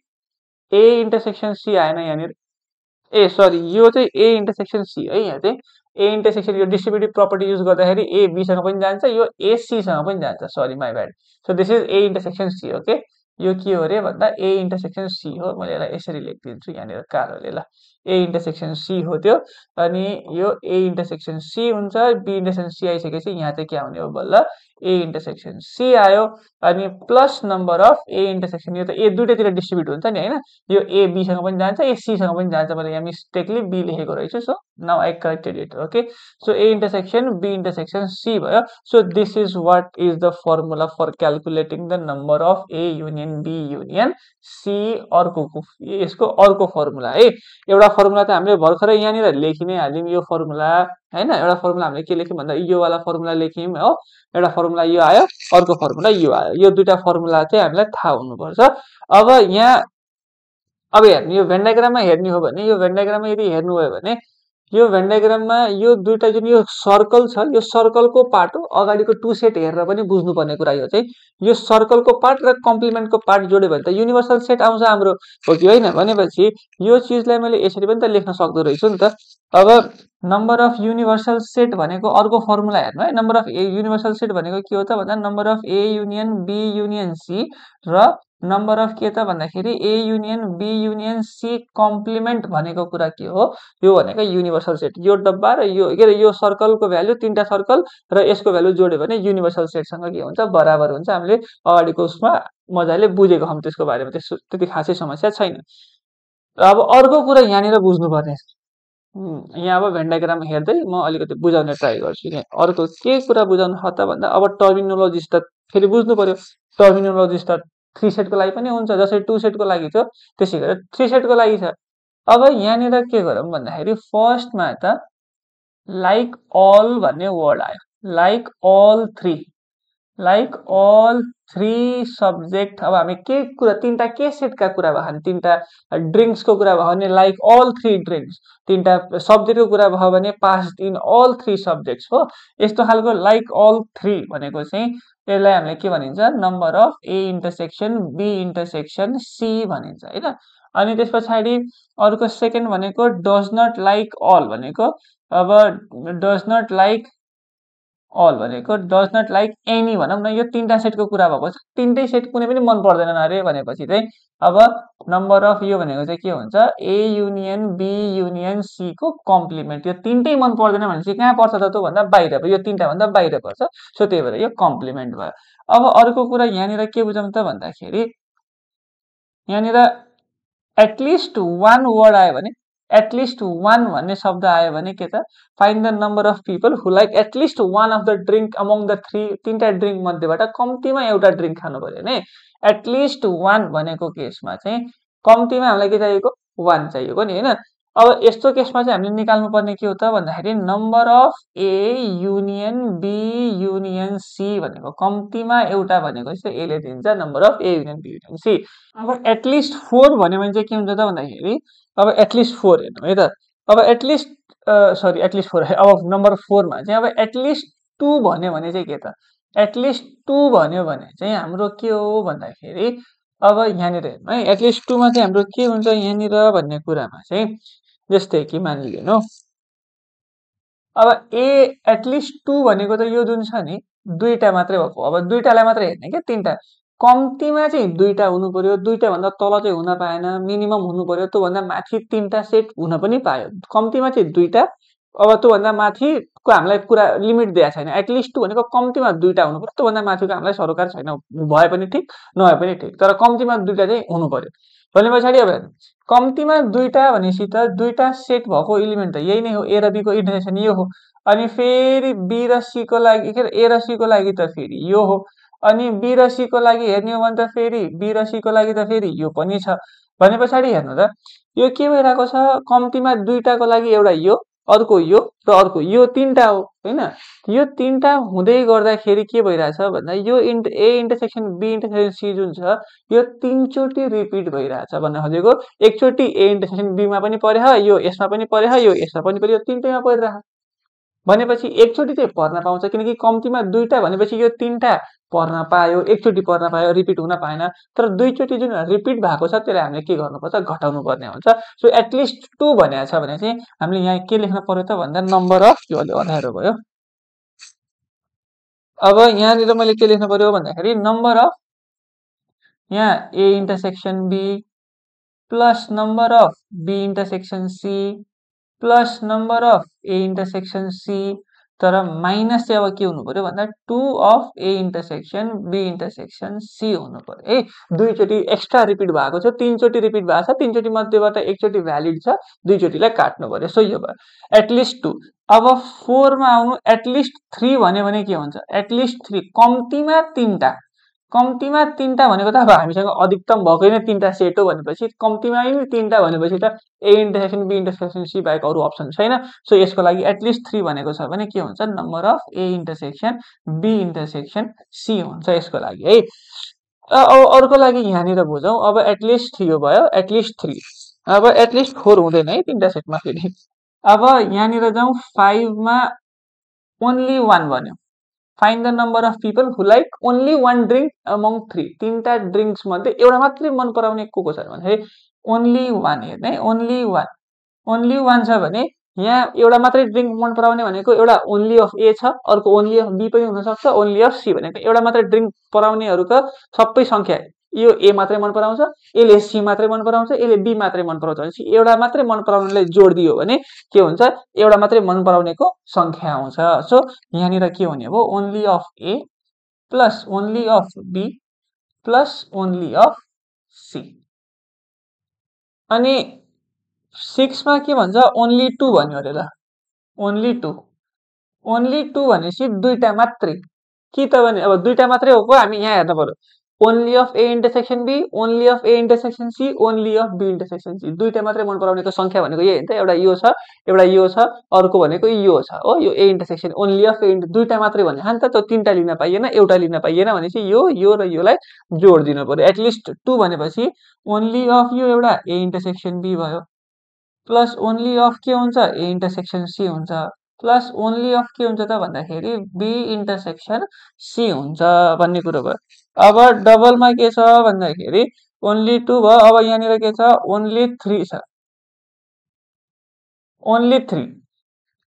ए इन्टरसेक्सन सी आएन यहाँनिर, ए सरी यो चाहिँ ए इन्टरसेक्सन सी है यहाँ चाहिँ। ए इन्टरसेक्सन यो डिस्ट्रिब्युटिभ प्रपर्टी युज गर्दाखेरि ए बी सँग पनि जान्छ, यो ए सी सँग पनि जान्छ। Sorry my bad. So this is A intersection C. Okay, यो के हो रे भन्दा ए इन्टरसेक्सन सी हो। मैले यसलाई यसरी लेखिदिन्छु यहाँनिर कालोले। ल, ए इन्टरसेक्सन सी हो त्यो। अनि यो ए इन्टरसेक्सन सी हुन्छ। बी इन्टरसेक्सन सी आइसकेपछि यहाँ चाहिँ के आउने हो बल्ल ए इन्टरसेक्सन सी आयो। अनि plus number of A intersection, यो त ए दुईटैतिर डिस्ट्रिब्युट हुन्छ नि होइन, यो ए बी सँग पनि जान्छ, ए सी सँग पनि जान्छ। मैले यहाँ मिस्टेकली बी लेखेको रहेछु। So now I corrected it. Okay, so A intersection B intersection C भयो। So this is what is the formula for calculating the number of A union B union C. यसको अर्को formula है। एउटा formula त हामीले भर्खरै यहाँनिर लेखि नै हाल्यौँ यो फर्मुला होइन। एउटा फर्मुला हामीले के लेख्यौँ भन्दा यो वाला फर्मुला लेख्यौँ हो। एउटा फर्मुला यो आयो, अर्को फर्मुला यो आयो। यो दुईटा फर्मुला चाहिँ हामीलाई थाहा हुनुपर्छ। अब यहाँ अब हेर्नु, यो भेन डायग्राममा हेर्ने हो भने, यो भेन डायग्राममा यदि हेर्नुभयो भने यो भेन डायग्राममा यो दुईटा जुन यो सर्कल छ, यो सर्कलको पार्ट हो। अगाडिको टु सेट हेरेर पनि बुझ्नुपर्ने कुरा यो चाहिँ, यो सर्कलको पार्ट र कम्प्लिमेन्टको पार्ट जोड्यो भने त युनिभर्सल सेट आउँछ हाम्रो, हो कि होइन? भनेपछि यो चिजलाई मैले यसरी पनि त लेख्न सक्दो रहेछु नि त। अब नम्बर अफ युनिभर्सल सेट भनेको अर्को फर्मुला हेर्नु है। Number of A universal set भनेको के हो त भन्दा number of A union B union C र नम्बर अफ के त भन्दाखेरि A union B union C complement भनेको कुरा के हो? यो भनेको युनिभर्सल सेट। यो डब्बा र यो के अरे यो सर्कलको भ्यालु, तीनटा सर्कल र यसको भ्यालु जोड्यो भने युनिभर्सल सेटसँग के हुन्छ? बराबर हुन्छ। हामीले अगाडिको उसमा मजाले बुझेको छौँ त्यसको बारेमा, त्यति खासै समस्या छैन। अब अर्को कुरा यहाँनिर बुझ्नुपर्ने, यहाँ अब भेन डायग्राम हेर्दै म अलिकति बुझाउने ट्राई गर्छु। यहाँ अर्को के कुरा बुझाउनु छ त भन्दा अब टर्मिनोलोजिस त फेरि बुझ्नु पर्यो। टर्मिनोलोजिस त 3 सेटको लागि पनि हुन्छ, जसरी 2 सेटको लागि थियो त्यसै गरेर 3 सेटको लागि छ। अब यहाँनिर के गरौँ भन्दाखेरि फर्स्टमा त लाइक अल भन्ने वर्ड आयो। Like all three subject. अब हामी के कुरा, तीनटा के सेटका कुरा भयो भने, तीनटा ड्रिङ्क्सको कुरा भयो भने लाइक अल थ्री ड्रिङ्क्स, तीनटा सब्जेक्टको कुरा भयो भने passed in all three subjects हो। यस्तो खालको लाइक अल थ्री भनेको चाहिँ यसलाई हामीले के भनिन्छ? Number of A intersection B intersection C भनिन्छ होइन। अनि त्यस पछाडि अर्को सेकेन्ड भनेको डज नट लाइक अल भनेको, अब डज नट लाइक अल भनेको डज नट लाइक एनी भनौँ न, यो तीनटा सेटको कुरा भएको छ। तीनटै सेट कुनै पनि मन पर्दैनन् अरे भनेपछि चाहिँ अब नम्बर अफ यो भनेको चाहिँ के हुन्छ? A union B union C को कम्प्लिमेन्ट। यो तीनटै मन पर्दैन भनेपछि कहाँ पर्छ त त भन्दा बाहिर भयो, यो तीनटा भन्दा बाहिर पर्छ। सो त्यही भएर यो कम्प्लिमेन्ट भयो। अब अर्को कुरा यहाँनिर के बुझौँ त भन्दाखेरि यहाँनिर एटलिस्ट वान वर्ड आयो भने, एटलिस्ट वान भन्ने शब्द आयो भने के त? Find the number of people who like at least one of the drink among the तीनटा ड्रिङ्क मध्येबाट कम्तीमा एउटा ड्रिङ्क खानु पर्यो भने एटलिस्ट वान भनेको केसमा चाहिँ कम्तीमा हामीलाई के चाहिएको? वान चाहिएको नि होइन। अब यस्तो केसमा चाहिँ हामीले निकाल्नु पर्ने के हो त भन्दाखेरि number of A union B union C भनेको कम्तीमा एउटा भनेको चाहिँ यसले दिन्छ number of A union B union C. अब एटलिस्ट 4 भन्यो भने चाहिँ के हुन्छ त भन्दाखेरि अब एटलिस्ट 4 हेर्नु है त। अब एटलिस्ट सरी एटलिस्ट 4 है। अब नम्बर 4 मा चाहिँ अब एटलिस्ट 2 भन्यो भने चाहिँ के त? एटलिस्ट 2 भन्यो भने चाहिँ हाम्रो के हो भन्दाखेरि अब यहाँनिर हेर्नु है, एटलिस्ट 2 मा चाहिँ हाम्रो के हुन्छ यहाँनिर भन्ने कुरामा चाहिँ जस्तै कि मानिलिनु अब ए एटलिस्ट 2 भनेको त यो जुन छ नि दुईटा मात्रै भएको। अब दुईटालाई मात्रै हेर्ने के, तीनटा कम्तीमा चाहिँ दुईटा हुनु पर्यो, दुईटा भन्दा तल चाहिँ हुन पाएन, मिनिमम हुनु पर्यो। त्यो भन्दा माथि तीनटा सेट हुन पनि पायो, कम्तीमा चाहिँ दुईटा। अब त्यो भन्दा माथिको हामीलाई कुरा लिमिट दिएको छैन। एटलिस्ट 2 भनेको कम्तीमा दुईटा हुनु पर्यो, त्यो भन्दा माथिको हामीलाई सरोकार छैन। भए पनि ठिक नभए पनि ठिक, तर कम्तीमा दुईटा चाहिँ हुनु पर्यो। भने पछाडि अब कम्तीमा दुईटा भनेपछि त दुईटा सेट भएको एलिमेन्ट त यही नै हो, ए र बी को इन्टरसेक्सन यो हो। अनि फेरि बी र सी को लागि के ए र सी को लागि त फेरि यो हो। अनि बी र सी को लागि हेर्ने हो भने त फेरि बी र सी को लागि त फेरि यो पनि छ। भने पछाडि हेर्नु त यो के भइरहेको छ? कम्तीमा दुईटाको लागि एउटा यो, अर्को यो र अर्को यो, तीनटा हो होइन। यो तीनटा हुँदै गर्दाखेरि के भइरहेछ भन्दा यो A intersection B intersection C जुन छ यो 3 चोटि रिपिट भइरहेछ भन्ने खोजेको। एकचोटि ए इन्टरसेक्सन बी मा पनि परे, यो यसमा पनि परे, यो यसमा पनि परे, यो तीनटैमा परिरह। भनेपछि एकचोटि चाहिँ पर्न पाउँछ, किनकि कम्तीमा दुईटा भनेपछि यो तीनटा पर्न पायो, एकचोटि पर्न पायो, रिपिट हुन पाएन। तर दुईचोटि जुन रिपिट भएको छ त्यसलाई हामीले के गर्नुपर्छ, घटाउनु पर्ने हुन्छ। सो एटलिस्ट 2 भनेको छ भने चाहिँ हामीले यहाँ के लेख्न पर्यो त भन्दा नम्बर अफ, यो अलि अँध्यारो भयो। अब यहाँनिर मैले के लेख्न पर्यो भन्दाखेरि नम्बर अफ, यहाँ A intersection B plus number of B intersection C plus number of A intersection C, तर माइनस चाहिँ अब के हुनु पर्यो भन्दा 2 of A intersection B intersection C हुनु पर्यो है। दुईचोटि एक्स्ट्रा रिपिट भएको छ, तीनचोटि रिपिट भएको छ, तीनचोटि मध्येबाट एकचोटि भ्यालिड छ, दुईचोटिलाई काट्नु पर्यो। सो यो भयो एटलिस्ट 2। अब 4 मा आउनु, एटलिस्ट 3 भन्यो भने के हुन्छ, एटलिस्ट 3 कम्तीमा 3टा, कम्तीमा 3टा भनेको त अब हामीसँग अधिकतम भएकै नै 3टा सेट हो भनेपछि कम्तीमा नै 3टा भनेपछि त A intersection B intersection C बाहेक अरू अप्सन छैन। सो यसको लागि एटलिस्ट 3 भनेको छ भने के हुन्छ, number of A intersection B intersection C हुन्छ यसको लागि है। अब अर्को लागि यहाँनिर बुझौँ। अब एटलिस्ट यो भयो, एटलिस्ट 3। अब एटलिस्ट 4 हुँदैन है तीनटा सेटमा फेरि। अब यहाँनिर जाउँ, 5 मा ओन्ली 1 भन्यो। Find the number of people who like only 1 drink among 3। तीनटा ड्रिङ्क्स मध्ये एउटा मात्रै मन पराउने को छ भन्दाखेरि ओन्ली 1। हेर्ने, ओन्ली 1, ओन्ली 1 छ भने यहाँ एउटा मात्रै ड्रिङ्क मन पराउने भनेको एउटा ओन्ली अफ ए छ, अर्को ओन्ली अफ बी पनि हुनसक्छ, ओन्ली अफ सी भनेको एउटा मात्रै ड्रिङ्क पराउनेहरूको सबै सङ्ख्या, यो ए मात्रै मन पराउँछ, यसले सी मात्रै मन पराउँछ, यसले बी मात्रै मन पराउँछ भनेपछि एउटा मात्रै मन पराउनेलाई जोड दियो भने के हुन्छ, एउटा मात्रै मन पराउनेको सङ्ख्या आउँछ। सो यहाँनिर के हुने हो, only of A plus only of B plus only of C. अनि 6 मा के भन्छ, ओन्ली 2 भन्यो अरे ल, ओन्ली 2, ओन्ली 2 भनेपछि दुईटा मात्रै कि त भने अब दुईटा मात्रै हो, हामी यहाँ हेर्नु पर्यो, only of A intersection B, only of A intersection C, only of B intersection C. दुईटा मात्रै मन पराउनेको सङ्ख्या भनेको यही होइन त, एउटा यो छ, एउटा यो छ, अर्को भनेको यो छ हो, यो ए इन्टरसेक्सन ओन्ली अफ ए दुईटा मात्रै भन्ने नि त, त्यो तीनटा लिन पाइएन, एउटा लिन पाइएन भनेपछि यो र योलाई जोड दिनु पर्यो। एटलिस्ट 2 भनेपछि ओन्ली अफ यो एउटा ए इन्टरसेक्सन बी भयो, प्लस ओन्ली अफ के हुन्छ, ए इन्टरसेक्सन सी हुन्छ, प्लस ओन्ली अफ के हुन्छ त भन्दाखेरि बी इन्टरसेक्सन सी हुन्छ भन्ने कुरो भयो। अब डबलमा के छ भन्दाखेरि ओन्ली 2 भयो। अब यहाँनिर के छ, ओन्ली 3 छ, ओन्ली 3।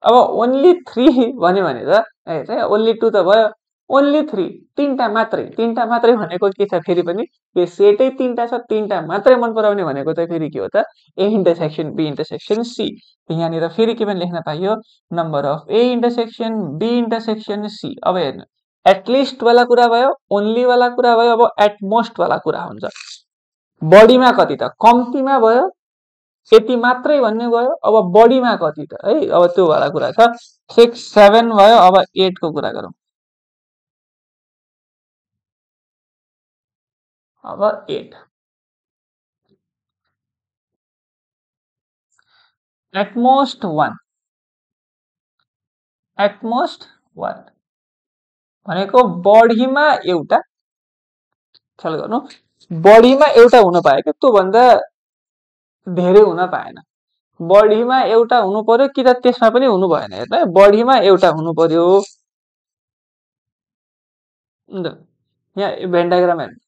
अब ओन्ली 3 भन्यो भने त है, ओन्ली 2 त भयो, ओन्ली 3 तीनटा मात्रै, तीनटा मात्रै भनेको के छ फेरि पनि, यो सेटै तीनटा छ, तीनटा मात्रै मन पराउने भनेको त फेरि के हो त, A intersection B intersection C. यहाँनिर फेरि के पनि लेख्न पाइयो, number of A intersection B intersection C. अब हेर्नु, एटलिस्ट वाला कुरा भयो, ओन्ली वाला कुरा भयो, अब एटमोस्ट वाला कुरा हुन्छ। बढीमा कति त, कम्तीमा भयो, यति मात्रै भन्ने भयो। अब बढीमा कति त है, अब त्यो वाला कुरा छ। 6 7 भयो। अब 8 को कुरा गरौँ। अब 8 एटमोस्ट 1, एटमोस्ट 1 भनेको बढीमा एउटा, ख्याल गर्नु, बढीमा एउटा हुन पायो कि त्यो भन्दा धेरै हुन पाएन। बढीमा एउटा हुनु पर्यो कि त त्यसमा पनि हुनु भएन। हेर्नु, बढीमा एउटा हुनु पर्यो। यहाँ भेन डायग्राम हेर्नु,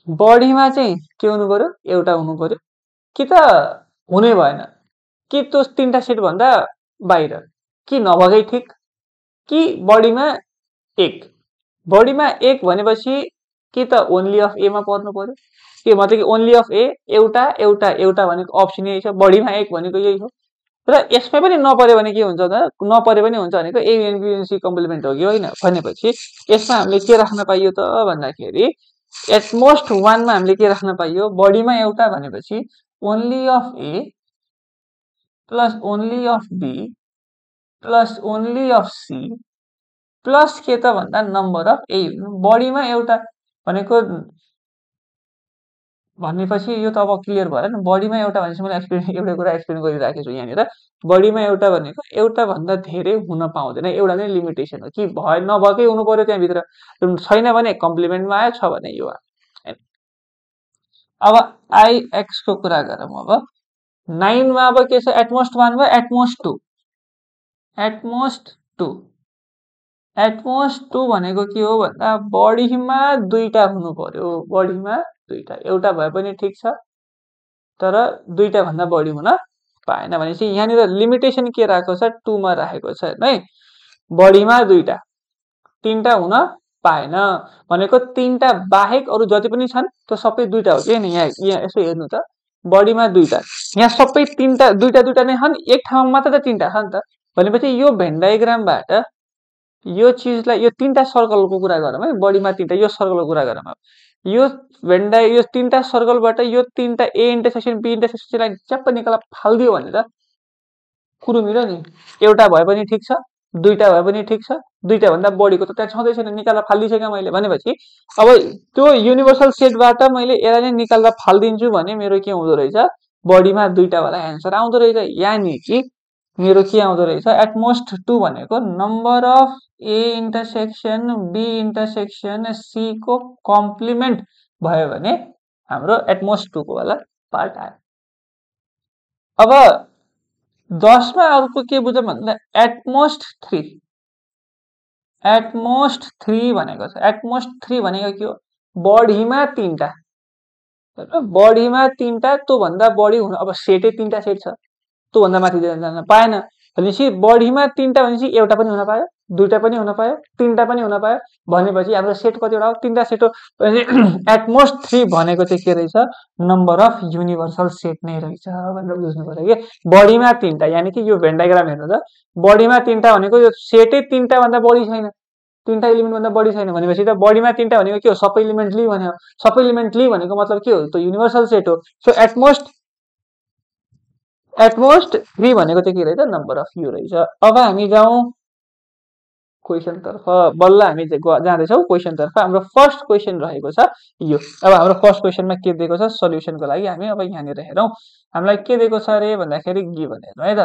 बढीमा चाहिँ के हुनु पर्यो, एउटा हुनु पर्यो कि त हुनै भएन, कि त्यो तीनटा सेट भन्दा बाहिर, कि नभएकै ठिक, कि बढीमा 1। बढीमा 1 भनेपछि कि त ओन्ली अफ ए मा पर्नु पर्यो, के मतलब कि ओन्ली अफ ए एउटा एउटा एउटा भनेको अप्सन यही छ, बढीमा 1 भनेको यही हो। र यसमै पनि नपर्यो भने के हुन्छ त, नपर्यो पनि हुन्छ भनेको A and B and C complement हो कि होइन भनेपछि यसमा हामीले के राख्न पाइयो त भन्दाखेरि एटमोस्ट 1 मा हामीले के राख्न पाइयो, बढीमा एउटा भनेपछि only of A plus only of B plus only of C plus के त भन्दा नम्बर अफ ए। बढीमा एउटा भनेको भनेपछि यो त अब क्लियर भएन। बढीमा एउटा भनेपछि मैले एउटा कुरा एक्सप्लेन गरिराखेको छु यहाँनिर। बढीमा एउटा भनेको एउटा भन्दा धेरै हुन पाउँदैन, एउटा नै लिमिटेसन हो, कि भए नभएकै हुनु पर्यो त्यहाँभित्र, छैन भने कम्प्लिमेन्टमा आयो, छ भने यो आयो। अब आइएक्स को कुरा गरौँ। अब 9 मा अब के छ, एटमोस्ट 1 भयो, एटमोस्ट 2। एटमोस्ट 2 एटमोस्ट 2 भनेको के हो भन्दा बढीमा दुईटा हुनु पर्यो बढीमा दुईटा एउटा भए पनि ठिक छ तर दुईटा भन्दा बढी हुन पाएन भनेपछि यहाँनिर लिमिटेसन के राखेको छ 2 मा राखेको छ है बढीमा दुईटा तीनटा हुन पाएन भनेको तीनटा बाहेक अरु जति पनि छन् त्यो सबै दुईटा हो के नि यहाँ यसो हेर्नु त बढीमा दुईटा यहाँ सबै तीनटा दुईटा नै छन् एक ठाउँमा मात्र त तीनटा छ नि त भनेपछि यो भेन डायग्रामबाट यो चीजलाई यो तीनटा सर्कलको कुरा गरौँ है बढीमा तीनटा यो सर्कलको कुरा गरौँ यो यो तीनटा सर्कलबाट यो तीनटा ए इन्टरसेक्सन बी इन्टरसेक्सनलाई च्याप्प निकालेर फाल्दियो भने त कुरो मिल्यो नि एउटा भए पनि ठिक छ दुईटा भए पनि ठिक छ दुईटा भन्दा बढीको त त्यहाँ छँदै छैन निकालेर फाल्दिसके मैले भनेपछि अब त्यो युनिभर्सल सेटबाट मैले यसलाई नै निकालेर फाल्दिन्छु भने मेरो के हुँदो रहेछ बढीमा दुईटा वाला एन्सर आउँदो रहेछ यानी कि मेरो के आउँदो रहेछ एटमोस्ट 2 भनेको number of A intersection B intersection C को कम्प्लिमेन्ट भयो भने हाम्रो एटमोस्ट 2 को वाला पार्ट आयो अब 10 मा अर्को के बुझौँ भन्दा एटमोस्ट 3 भनेको छ एटमोस्ट 3 भनेको के हो बढीमा तीनटा बढीमा तीनटा त्यो भन्दा बढी हुन अब सेटै तीनटा सेट छ त्यो भन्दा माथि जान पाएन भनेपछि बढीमा तीनटा भनेपछि एउटा पनि हुन पायो दुईटा पनि हुन पायो तीनटा पनि हुन पायो भनेपछि हाम्रो सेट कतिवटा हो तीनटा सेट हो एटमोस्ट 3 भनेको चाहिँ के रहेछ नम्बर अफ युनिभर्सल सेट नै रहेछ भनेर बुझ्नु पर्यो के बढीमा तीनटा यानी कि यो भेन डायग्राम हेर्नु त बढीमा तीनटा भनेको यो सेटै तीनटा भन्दा बढी छैन तीनटा एलिमेन्ट भन्दा बढी छैन भनेपछि त बढीमा तीनटा भनेको के हो सबै एलिमेन्ट ली भन्यो सबै एलिमेन्ट ली भनेको मतलब के हो त युनिभर्सल सेट हो सो एटमोस्ट 3 भनेको चाहिँ के रहेछ नम्बर अफ यु रहेछ अब हामी जाउँ क्वेशन तर्फ बल्ल हामी जाँदैछौँ क्वेशन तर्फ हाम्रो फर्स्ट क्वेशन रहेको छ यो अब हाम्रो फर्स्ट क्वेशनमा के दिएको छ सल्युसनको लागि हामी अब यहाँनिर हेरौँ हामीलाई के दिएको छ रे भन्दाखेरि गिभन हेर्नु है त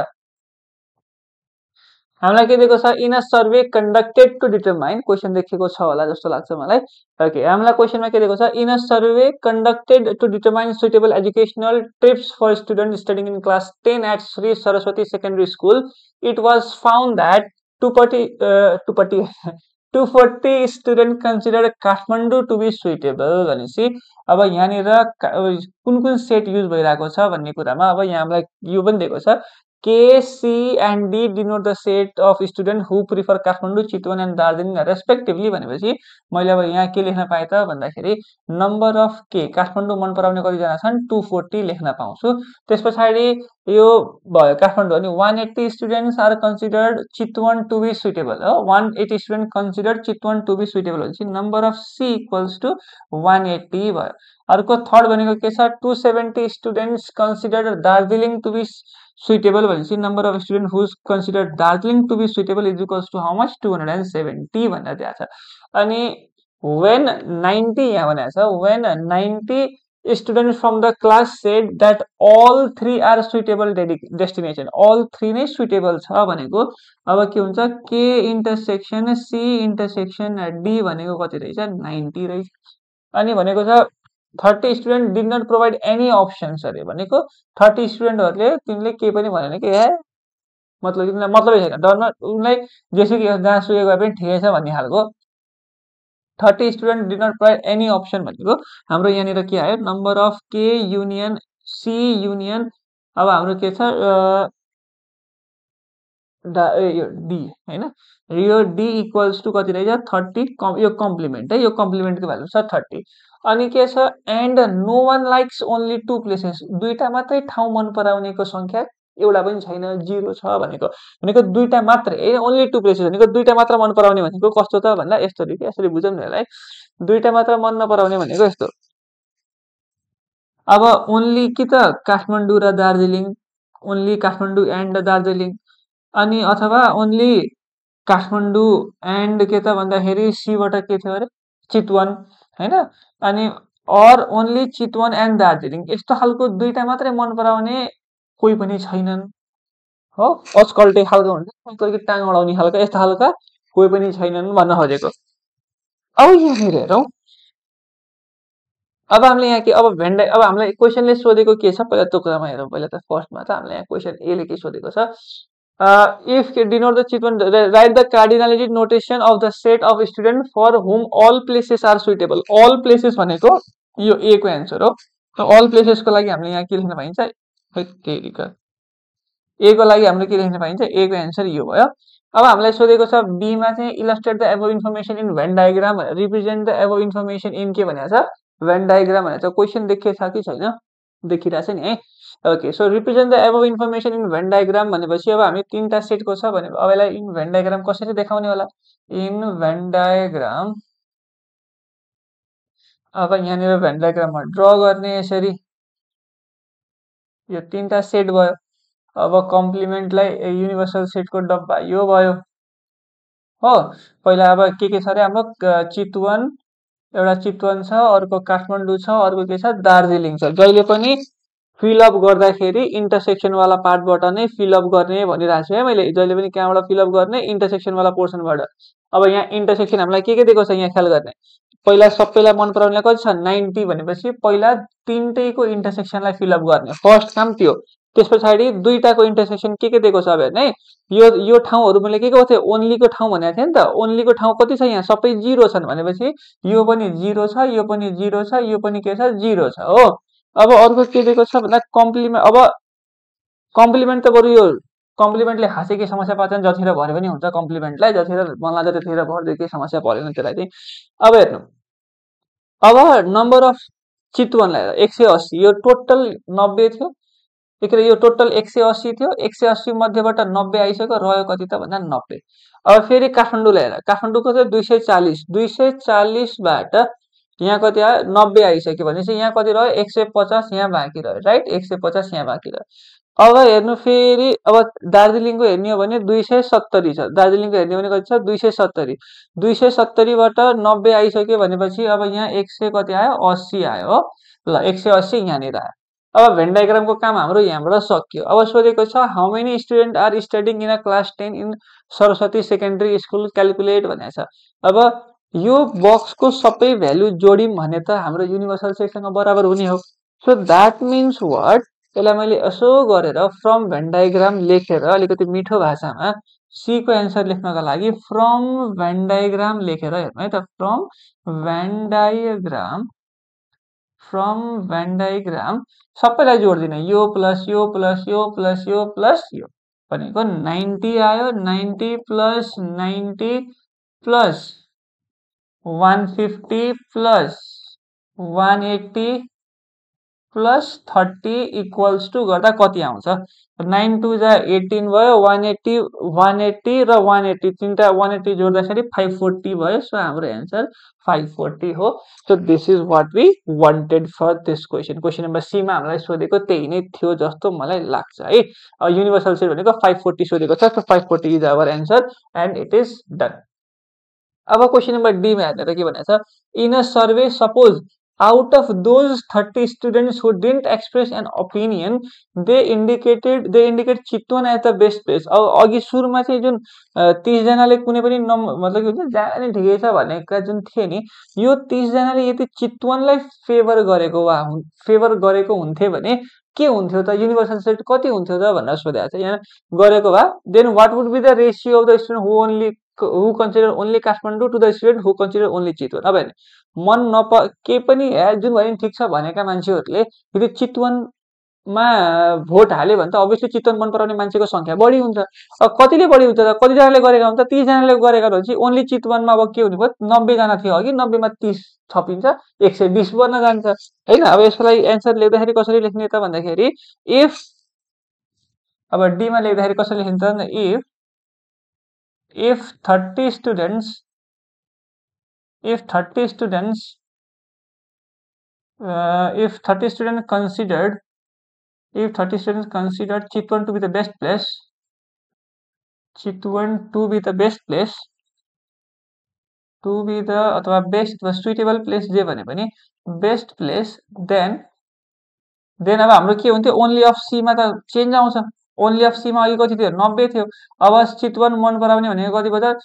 हामीलाई के दिएको छ in a survey conducted to determine question देखेको छ होला जस्तो लाग्छ मलाई ओके हामीलाई क्वेशनमा के दिएको छ in a survey conducted to determine suitable educational trips for student studying in class 10 at Shri Saraswati secondary school it was found that 240 student consider Kathmandu to be suitable भनेपछि अब यहाँनिर कुन कुन सेट युज भइरहेको छ भन्ने कुरामा अब यहाँ हामीलाई यो पनि दिएको छ K, C and D denote the set of students who prefer Kathmandu, Chitwan and Darjeeling respectively भनेपछि मैले अब यहाँ के लेख्न पाएँ त भन्दाखेरि नम्बर अफ के काठमाडौँ मन पराउने कतिजना छन् 240 लेख्न पाउँछु त्यसपछि यो भयो काठमाडौँ अनि 180 students are considered Chitwan to be suitable हो 180 student considered Chitwan to be suitable भनेपछि number of C equals to 180 भयो अर्को थर्ड भनेको के छ 270 students considered Darjeeling to be suitable भनेपछि number of student who is considered Darjeeling to be suitable is equals to how much 270 भनेर दिएको छ अनि when 90 यहाँ भनेको छ when 90 students from the class said that all three are suitable destination all three नै suitable छ भनेको अब के हुन्छ K intersection C intersection D भनेको कति रहेछ 90 रहेछ अनि भनेको छ 30 student did not provide any options अरे भनेको 30 स्टुडेन्टहरूले तिमीले केही पनि भनेन कि मतलब तिमीलाई मतलबै छैन डरमा उनलाई जेसुकै जहाँ सुके गए पनि ठिकै छ भन्ने खालको 30 student did not provide any option भनेको हाम्रो यहाँनिर के आयो नम्बर अफ के युनियन सी युनियन अब हाम्रो के छ यो डी हैन यो डी इक्वल्स टु कति रहेछ 30 यो कम्प्लिमेन्ट है यो कम्प्लिमेन्टको भ्यालु छ 30 अनि के छ and no one likes only two places दुईटा मात्रै ठाउँ मन पराउनेको संख्या एउटा पनि छैन 0 छ भनेको दुईटा मात्रै ए ओन्ली टु प्लेसेस भनेको दुईटा मात्र मन पराउने भनेको कस्तो त भन्दा यस्तो रे यसरी बुझौँ न यसलाई दुईटा मात्र मन नपराउने भनेको यस्तो अब ओन्ली कि त काठमाडौँ र दार्जिलिङ ओन्ली काठमाडौँ एन्ड दार्जिलिङ अनि अथवा ओन्ली काठमाडौँ एन्ड के त भन्दाखेरि सीबाट के थियो अरे चितवन हैन अनि or only Chitwan and Darjeeling यस्तो खालको दुईटा मात्रै मन पराउने कोही पनि छैनन् हो अस्कल्टे खालको हुन्छ कोही टाङ अडाउने खालको यस्तो खालका कोही पनि छैनन् भन्न खोजेको अब यहाँनिर हेरौँ अब हामीले यहाँ के अब अब हामीलाई क्वेशनले सोधेको के छ पहिला त्यो कुरामा हेरौँ पहिला त फर्स्टमा त हामीलाई यहाँ क्वेशन ए ले के सोधेको छ If denote the Chitwan, write the cardinality notation of the set of students for whom all places are suitable. All places भनेको यो A को एन्सर हो. all places को लागि हामीले यहाँ के लेख्न पाइन्छ? A को लागि हामीले के लेख्न पाइन्छ? A को एन्सर यो भयो. अब हामीलाई सोधेको छ B मा चाहिँ illustrate the above information in Venn diagram, represent the above information in के भनेको छ? Venn diagram भनेको छ. क्वेशन देखिएको छ कि छैन? देखिरहेछ नि है. Okay, so represent the above information in van diagram भनेपछि अब हामी तीनटा सेटको छ भने अब यसलाई इन भेन डायग्राम कसरी देखाउने होला? इन भेन डायग्राम अब यहाँनिर भेन डायग्राममा ड्र गर्ने यसरी यो तीनटा सेट भयो. अब कम्प्लिमेन्टलाई युनिभर्सल सेटको डब्बा यो भयो हो. पहिला अब के छ अरे हाम्रो चितवन, एउटा चितवन छ, अर्को काठमाडौँ छ, अर्को के छ दार्जिलिङ छ. जहिले पनि फिलअप गर्दाखेरि इन्टरसेक्सनवाला पार्टबाट नै फिलअप गर्ने भनिरहेको छु है मैले. जहिले पनि कहाँबाट फिलअप गर्ने? इन्टरसेक्सनवाला पोर्सनबाट. अब यहाँ इन्टरसेक्सन हामीलाई के दिएको छ यहाँ ख्याल गर्ने. पहिला सबैलाई मन पराउने कति छ? 90 भनेपछि पहिला तीनटैको इन्टरसेक्सनलाई फिलअप गर्ने. फर्स्ट काम त्यो. त्यस पछाडि दुईटाको इन्टरसेक्सन के दिएको छ अब हेर्ने. यो ठाउँहरू मैले के थियो? ओन्लीको ठाउँ भनेको थिएँ नि त. ओन्लीको ठाउँ कति छ यहाँ? सबै 0 छन् भनेपछि यो पनि 0 छ, यो पनि 0 छ, यो पनि के छ? 0 छ हो. अब अर्को के दिएको छ भन्दा कम्प्लिमेन्ट. अब कम्प्लिमेन्ट त बरु यो कम्प्लिमेन्टले खासै के समस्या पार्दैन, जतिखेर भरे पनि हुन्छ कम्प्लिमेन्टलाई. जतिखेर मन लाग्छ त्यतिखेर भर्दै केही समस्या परेन त्यसलाई चाहिँ. अब हेर्नु, अब नम्बर अफ चितवनलाई 180, यो टोटल 90 थियो. यो टोटल 180 थियो. 180 मध्येबाट 90 आइसक्यो, रह्यो कति त भन्दा 90. अब फेरि काठमाडौँलाई हेर. काठमाडौँको चाहिँ 240, 240 बाट यहाँ कति आयो? 90 आइसक्यो भनेपछि यहाँ कति रह्यो? 150 यहाँ बाँकी रह्यो राइट. 150 यहाँ बाँकी रह्यो. अब हेर्नु फेरि अब दार्जिलिङको हेर्ने हो भने 270 छ. दार्जिलिङको हेर्ने भने कति छ? 270. 270 बाट 90 आइसक्यो भनेपछि अब यहाँ 100 कति आयो? 80 आयो हो. ल 180 यहाँनिर आयो. अब भेन डायग्रामको काम हाम्रो यहाँबाट सक्यो. अब सोधेको छ how many student are studying in a class 10 in Saraswati secondary school, calculate भनेको छ. अब यो बक्सको सबै भ्यालु जोड्यौँ भने त हाम्रो युनिभर्सल सेटसँग बराबर हुने हो. So that means what? यसलाई मैले यसो गरेर फ्रम भेन डायग्राम लेखेर अलिकति मिठो भाषामा सी को एन्सर लेख्नका लागि फ्रम भेन डायग्राम लेखेर हेर्नु है त. फ्रम भेन डायग्राम सबैलाई जोड्दिन. यो प्लस यो प्लस यो प्लस यो प्लस यो भनेको 90 आयो. 90 plus 90 plus 150 plus 180 plus 30 equals to गर्दा कति आउँछ? 9 2 जा 18 भयो. 180 र 180 तीनटा 180 जोड्दाखेरि 540 भयो. सो हाम्रो एन्सर 540 हो. So this is what we wanted for this question. Question number C मा हामीलाई सोधेको त्यही नै थियो जस्तो मलाई लाग्छ है. युनिभर्सल सेट भनेको 540 सोधेको छ. So 540 is our answer and it is done. अब क्वेसन नम्बर डी मा हेर्ने त के भनेको छ? In a survey suppose out of those 30 students who didn't express an opinion, they indicate Chitwan as the best place. अब अघि सुरुमा चाहिँ जुन 30 जनाले कुनै पनि मतलब के हुन्छ जहाँ पनि ठिकै छ भनेका जुन थिए नि, यो 30 जनाले यदि चितवनलाई फेभर गरेको हुन्थे भने के हुन्थ्यो त? युनिभर्सल सेट कति हुन्थ्यो त भनेर सोधेको छ यहाँ गरेको भए. Then what would be the ratio of the student who consider only Kathmandu to the student who consider only Chitwan. अब हेर्नु मन के पनि जुन भयो नि ठिक छ भनेका मान्छेहरूले यदि चितवनमा भोट हाल्यो भने त अभियसली चितवन मन पराउने मान्छेको संख्या बढी हुन्छ. अब कतिले बढी हुन्छ त? कतिजनाले गरेका हुन्छ? 30 जनाले गरेका भनेपछि ओन्ली चितवनमा अब के हुने भयो? 90 जना थियो अघि, 90 मा 30 थपिन्छ 120 बन्न जान्छ हैन. अब यसलाई एन्सर लेख्दाखेरि कसरी लेख्ने त भन्दाखेरि इफ अब डी मा लेख्दाखेरि कसरी लेख्ने त? if 30 students considered Chitwan to be the best place, अथवा बेस्ट अथवा सुइटेबल प्लेस जे भने पनि बेस्ट प्लेस, देन अब हाम्रो के हुन्थ्यो? ओन्ली अफ सी मा त चेन्ज आउँछ. ओन्ली अफ सी मा अघि कति थियो? 90 थियो. अब चितवन मन पराउने भनेको कति भयो त?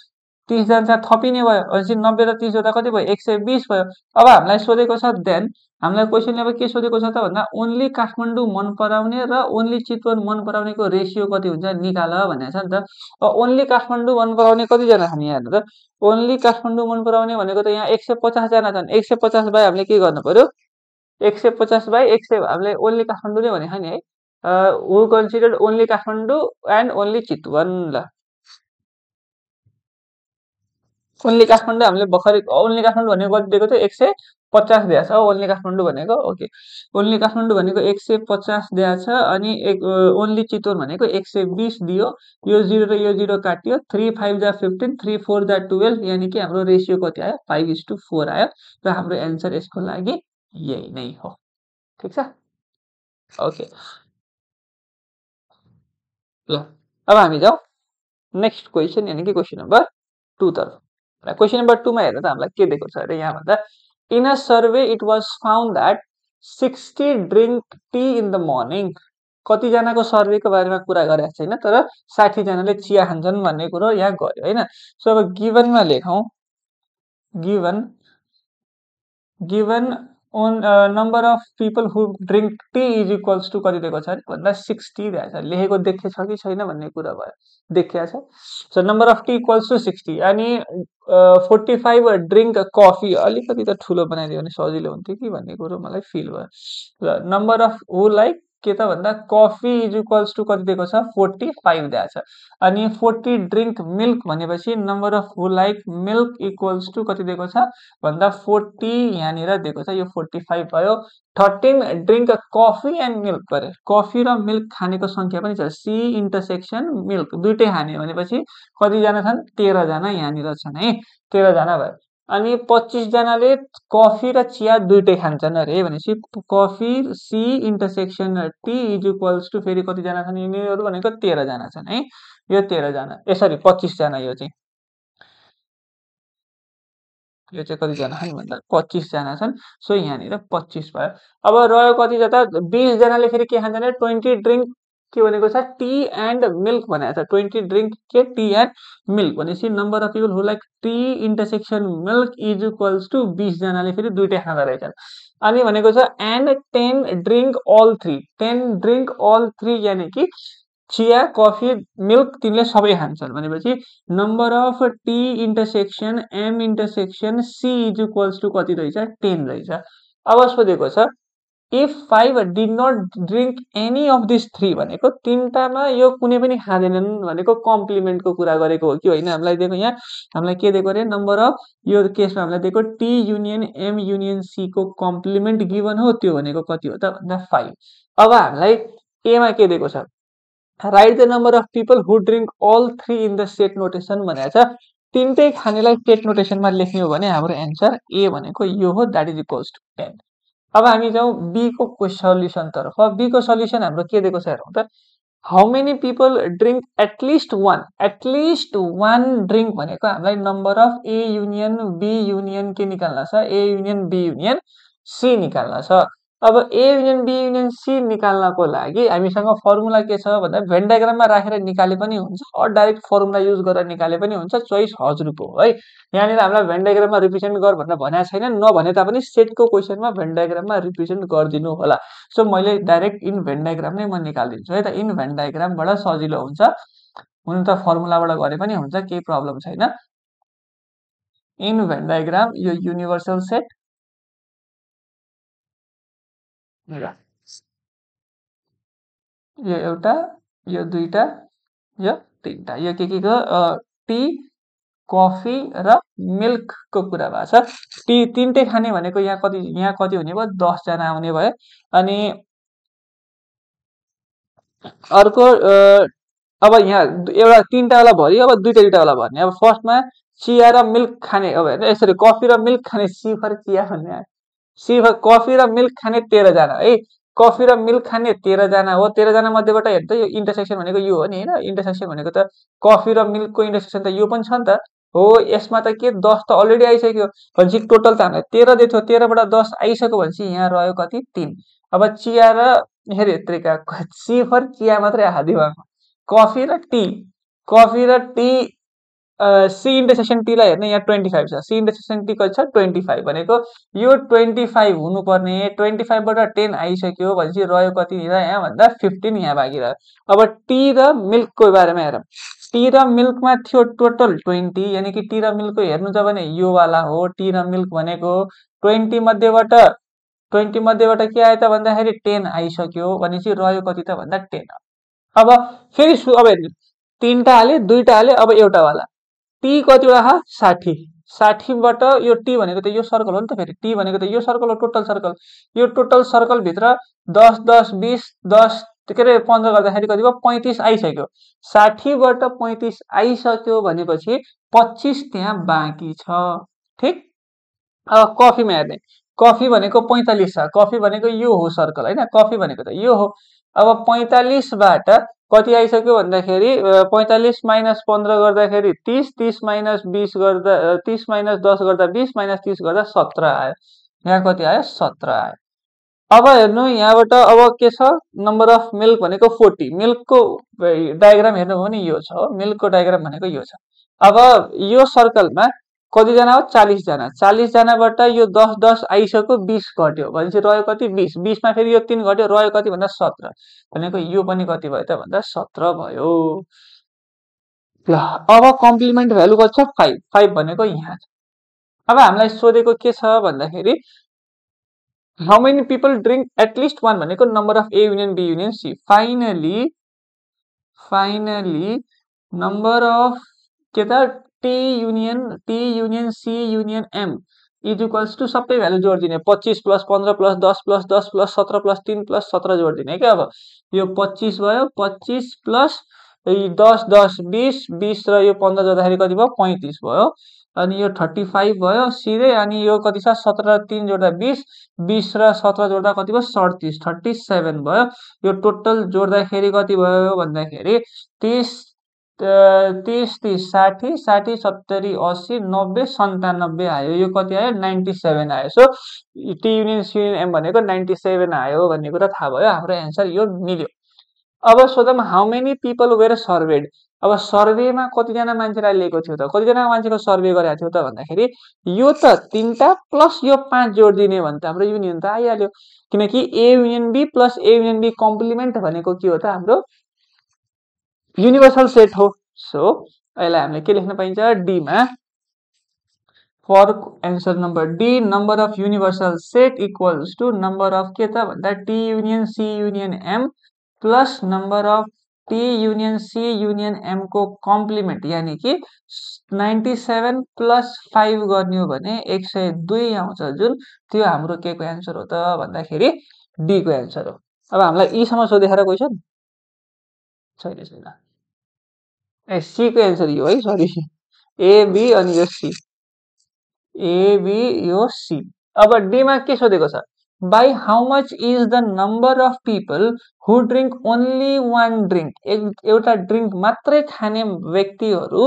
30 जना चाहिँ थपिने भयो भनेपछि 90 र 30 जोड्दा कति भयो 120 भयो। अब हामीलाई सोधेको छ देन हामीलाई क्वेसनले अब के सोधेको छ त भन्दा ओन्ली काठमाडौँ मन पराउने र ओन्ली चितवन मन पराउनेको रेसियो कति हुन्छ निकाल भनेको छ नि त। अब ओन्ली काठमाडौँ मन पराउने कतिजना छन् यहाँ हेर्नु त। ओन्ली काठमाडौँ मन पराउने भनेको त यहाँ 150 जना छन्। 150 बाई हामीले के गर्नु पर्यो 150 बाई 100 हामीले ओन्ली काठमाडौँ नै भनेको नि है। Who considered only Kathmandu and only Chitwan ल ओन्ली काठमाडौँ हामीले भर्खरै ओन्ली काठमाडौँ भनेको कति दिएको थियो 150 दिएको छ ओन्ली काठमाडौँ भनेको ओके। ओन्ली काठमाडौँ भनेको 150 दिएको छ अनि ओन्ली चितवन भनेको 120 दियो। यो 0 र यो 0 काटियो 3 5 जा 15 3 4 जा 12 यानी कि हाम्रो रेसियो कति आयो 5:4 आयो र हाम्रो एन्सर यसको लागि यही नै हो। ठीक छ ओके ल अब हामी जाउँ नेक्स्ट क्वेसन यानी कि क्वेसन नम्बर 2 तर्फ। क्वेसन नम्बर 2 मा हेर्दा हामीलाई के दिएको छ अरे यहाँ भन्दा in a survey it was found that 60 drink tea in the morning. कतिजनाको सर्वेको बारेमा कुरा गरेको छैन तर 60 जनाले चिया खान्छन् भन्ने कुरो यहाँ गर्यो हैन। सो अब गिभनमा लेखौं given on number of people who drink tea is equals to कति दिएको छ भन्दा 60 दिएको छ। लेखेको देखे छ कि छैन भन्ने कुरा भयो देखिया छ। So number of T equals to 60 अनि 45 ड्रिंक कफी अलिकति त ठुलो बनाइदियो भने सजिलो हुन्थ्यो कि भन्ने कुरो मलाई फिल भयो। र नम्बर अफ हु लाइक के त भन्दा कफी इज इक्वल्स टु कति दिएको छ 45 दिएको छ। अनि 40 ड्रिंक मिल्क भनेपछि number of who like milk equals to कति दिएको छ भन्दा 40 यहाँनिर दिएको छ यो 45 भयो। 13 ड्रिंक कफी एन्ड मिल्क गरे कफी र मिल्क खानेको संख्या पनि छ सी इन्टरसेक्सन मिल्क दुईटै खाने भनेपछि कतिजना छन् 13 जना यहाँनिर छन् है 13 जना भयो। अनि 25 जनाले कफी र चिया दुईटै खान्छन् अरे भनेपछि coffee C intersection T is equals to फेरि कतिजना छन् यिनीहरू भनेको 13 जना छन् है यो 13 जना सरी 25 जना यो चाहिँ कतिजना छन् भन्दा 25 जना छन्। सो यहाँनिर 25 भयो। अब रह्यो कति जता 20 जनाले फेरि के खान्छन् 20 ड्रिंक के भनेको छ टी एन्ड मिल्क भनेको छ 20 ड्रिंक के टी एन्ड मिल्क भनेपछि number of people who like T intersection milk is equals to 20 जनाले फेरि दुईटै खाँदा रहेछन्। अनि भनेको छ and 10 drink all 3 10 drink all 3 यानी कि चिया कफी मिल्क तिनले सबै खान्छन् भनेपछि number of T intersection M intersection C is equals to कति रहेछ 10 रहेछ। अब सोधेको छ if 5 did not drink any of this 3 भनेको तीनटामा यो कुनै पनि खाँदैनन् भनेको कम्प्लिमेन्टको कुरा गरेको हो कि होइन हामीलाई दिएको यहाँ हामीलाई के दिएको अरे नम्बर अफ यो केसमा हामीलाई दिएको T union M union C को कम्प्लिमेन्ट गिभन हो त्यो भनेको कति हो त भन्दा 5। अब हामीलाई एमा के दिएको छ right the number of people who drink all 3 in the set notation भनेको छ तीनटै खानेलाई सेट नोटेसनमा लेख्ने हो भने हाम्रो एन्सर ए भनेको यो हो दैट इज इक्वल्स टु 10। अब हामी जाउँ बी को सल्युसन तर्फ। बी को सल्युसन हाम्रो के दिएको छ हेरौँ त how many people drink at least one drink भनेको हामीलाई number of A union B union के निकाल्न छ A union B union C निकाल्न छ। अब A union B union C निकाल्नको लागि हामीसँग फर्मुला के छ भन्दा भेन डायग्राममा राखेर निकाले पनि हुन्छ अर डाइरेक्ट फर्मुला युज गरेर निकाले पनि हुन्छ चोइस हजुरको हो है। यहाँनिर हामीलाई भेन डायग्राममा रिप्रेजेन्ट गर भनेर भनेको छैन नभने तापनि सेटको क्वेसनमा भेन डायग्राममा रिप्रेजेन्ट गरिदिनु होला। सो मैले डाइरेक्ट इन भेन डायग्राम नै म निकालिदिन्छु है त इन भेन डायग्रामबाट सजिलो हुन्छ हुन त फर्मुलाबाट गरे पनि हुन्छ केही प्रब्लम छैन। इन भेन डायग्राम यो युनिभर्सल सेट यो एउटा यो दुईटा यो तीनटा यो के को टी कफी र मिल्कको कुरा भएको छ। टी तीनटै खाने भनेको यहाँ कति हुने भयो 10 जना आउने भयो। अनि अर्को अब यहाँ एउटा तीनटा वाला भरियो अब दुईटा वाला भर्ने। अब फर्स्टमा चिया र मिल्क खाने अब हेर्नु यसरी कफी र मिल्क खाने सी फर चिया भन्ने सी फर कफी र मिल्क खाने 13 जना है कफी र मिल्क खाने 13 जना हो। 13 जना मध्येबाट हेर्दा यो इन्टरसेक्सन भनेको यो हो नि हैन इन्टरसेक्सन भनेको त कफी र मिल्कको इन्टरसेक्सन त यो पनि छ नि त हो यसमा त के 10 त अलरेडी आइसक्यो भनेपछि टोटल त हामीलाई 13 दिएको थियो 13 बाट 10 आइसक्यो भनेपछि यहाँ रह्यो कति 3। अब चिया र हेरे त्रिका सी फर चिया मात्रै आहा दिमागमा कफी र टी सी इन्टरसेक्सन टी लाई हेर्ने यहाँ 25 छ सी इन्टरसेक्सन टी कति छ 25 भनेको यो 25 हुनुपर्ने 25 बाट 10 आइसक्यो भनेपछि रह्यो कति र यहाँ भन्दा 15 यहाँ बाँकी रह्यो अब टी र मिल्कको बारेमा हेरौँ टी र मिल्कमा थियो टोटल 20 यानी कि टी र मिल्कको हेर्नु छ भने यो वाला हो टी र मिल्क भनेको 20 मध्येबाट के आयो त भन्दाखेरि 10 आइसक्यो भनेपछि रह्यो कति त भन्दा 10 अब फेरि अब हेर्नु तीनटा हाले दुईटा हाले अब एउटा वाला टी कतिवटा 60 60 बाट यो टी भनेको त यो सर्कल हो नि त फेरि टी भनेको त यो सर्कल हो टोटल सर्कल भित्र 10 10 20 10 के अरे 15 गर्दाखेरि कति भयो 35 आइसक्यो 60 बाट 35 आइसक्यो भनेपछि 25 त्यहाँ बाँकी छ ठीक अब कफीमा हेर्ने कफी भनेको 45 छ कफी भनेको यो हो सर्कल हैन कफी भनेको त यो हो अब 45 बाट कति आइसक्यो भन्दाखेरि 45 माइनस 15 गर्दाखेरि 30 30 माइनस 20 गर्दा 30 माइनस 10 गर्दा 20 माइनस 30 गर्दा 17 आयो यहाँ कति आयो 17 आयो अब हेर्नु यहाँबाट अब के छ नम्बर अफ मिल्क भनेको 40 मिल्कको डायग्राम हेर्नु हो भने यो छ मिल्कको डायग्राम भनेको यो छ अब यो सर्कलमा कतिजना हो 40 जना 40 जनाबाट यो 10 10 आइसक्यो 20 घट्यो भनेपछि रह्यो कति 20 20 मा फेरि यो 3 घट्यो रह्यो कति भन्दा 17 भनेको यो पनि कति भयो त भन्दा 17 भयो ल अब कम्प्लिमेन्ट भ्यालु कति छ 5 5 भनेको यहाँ छ अब हामीलाई सोधेको के छ भन्दाखेरि how many people drink at least one भनेको number of A union B union C finally number of के त T union C union M is equals to सबै भ्यालु जोड दिने 25 plus 15 plus 10 plus 10 plus 17 plus 3 plus 17 जोड दिने क्या अब यो 25 भयो 25 प्लस 10 10 20 20 र यो 15 जोड्दाखेरि कति भयो 35 भयो अनि यो 35 भयो सिधै अनि यो कति छ 17 र 3 जोड्दा 20 20 र 17 जोड्दा कति भयो 37 37 भयो यो टोटल जोड्दाखेरि कति भयो भन्दाखेरि 30 30 30 60 60 70 80 90 97 आयो यो कति आयो 97 आयो so T union C union M भनेको 97 आयो भन्ने कुरा थाहा भयो हाम्रो एन्सर यो मिल्यो अब सोधौँ how many people were surveyed अब सर्वेमा कतिजना मान्छेलाई लिएको थियो त कतिजना मान्छेको सर्वे गरेको थियो त भन्दाखेरि यो त 3टा प्लस यो 5 जोड दिने भने त हाम्रो युनियन त आइहाल्यो किनकि A union B plus A union B complement भनेको के हो त हाम्रो युनिभर्सल सेट हो सो यसलाई हामीले के लेख्न पाइन्छ डी मा for answer number D number of universal set equals to number of के त भन्दा T union C union M plus number of T union C union M को कम्प्लिमेन्ट यानी कि 97 प्लस 5 गर्ने हो भने 102 आउँछ जुन त्यो हाम्रो के को एन्सर हो त भन्दाखेरि डी को एन्सर हो अब हामीलाई ई सम्म सोधेर क्वेशन छैन ए सी को एन्सर यो है सरी ए बी अनि यो सी ए बी यो सी अब डी मा के सोधेको छ by how much is the number of people who drink only one drink एउटा ड्रिंक मात्रै खाने व्यक्तिहरू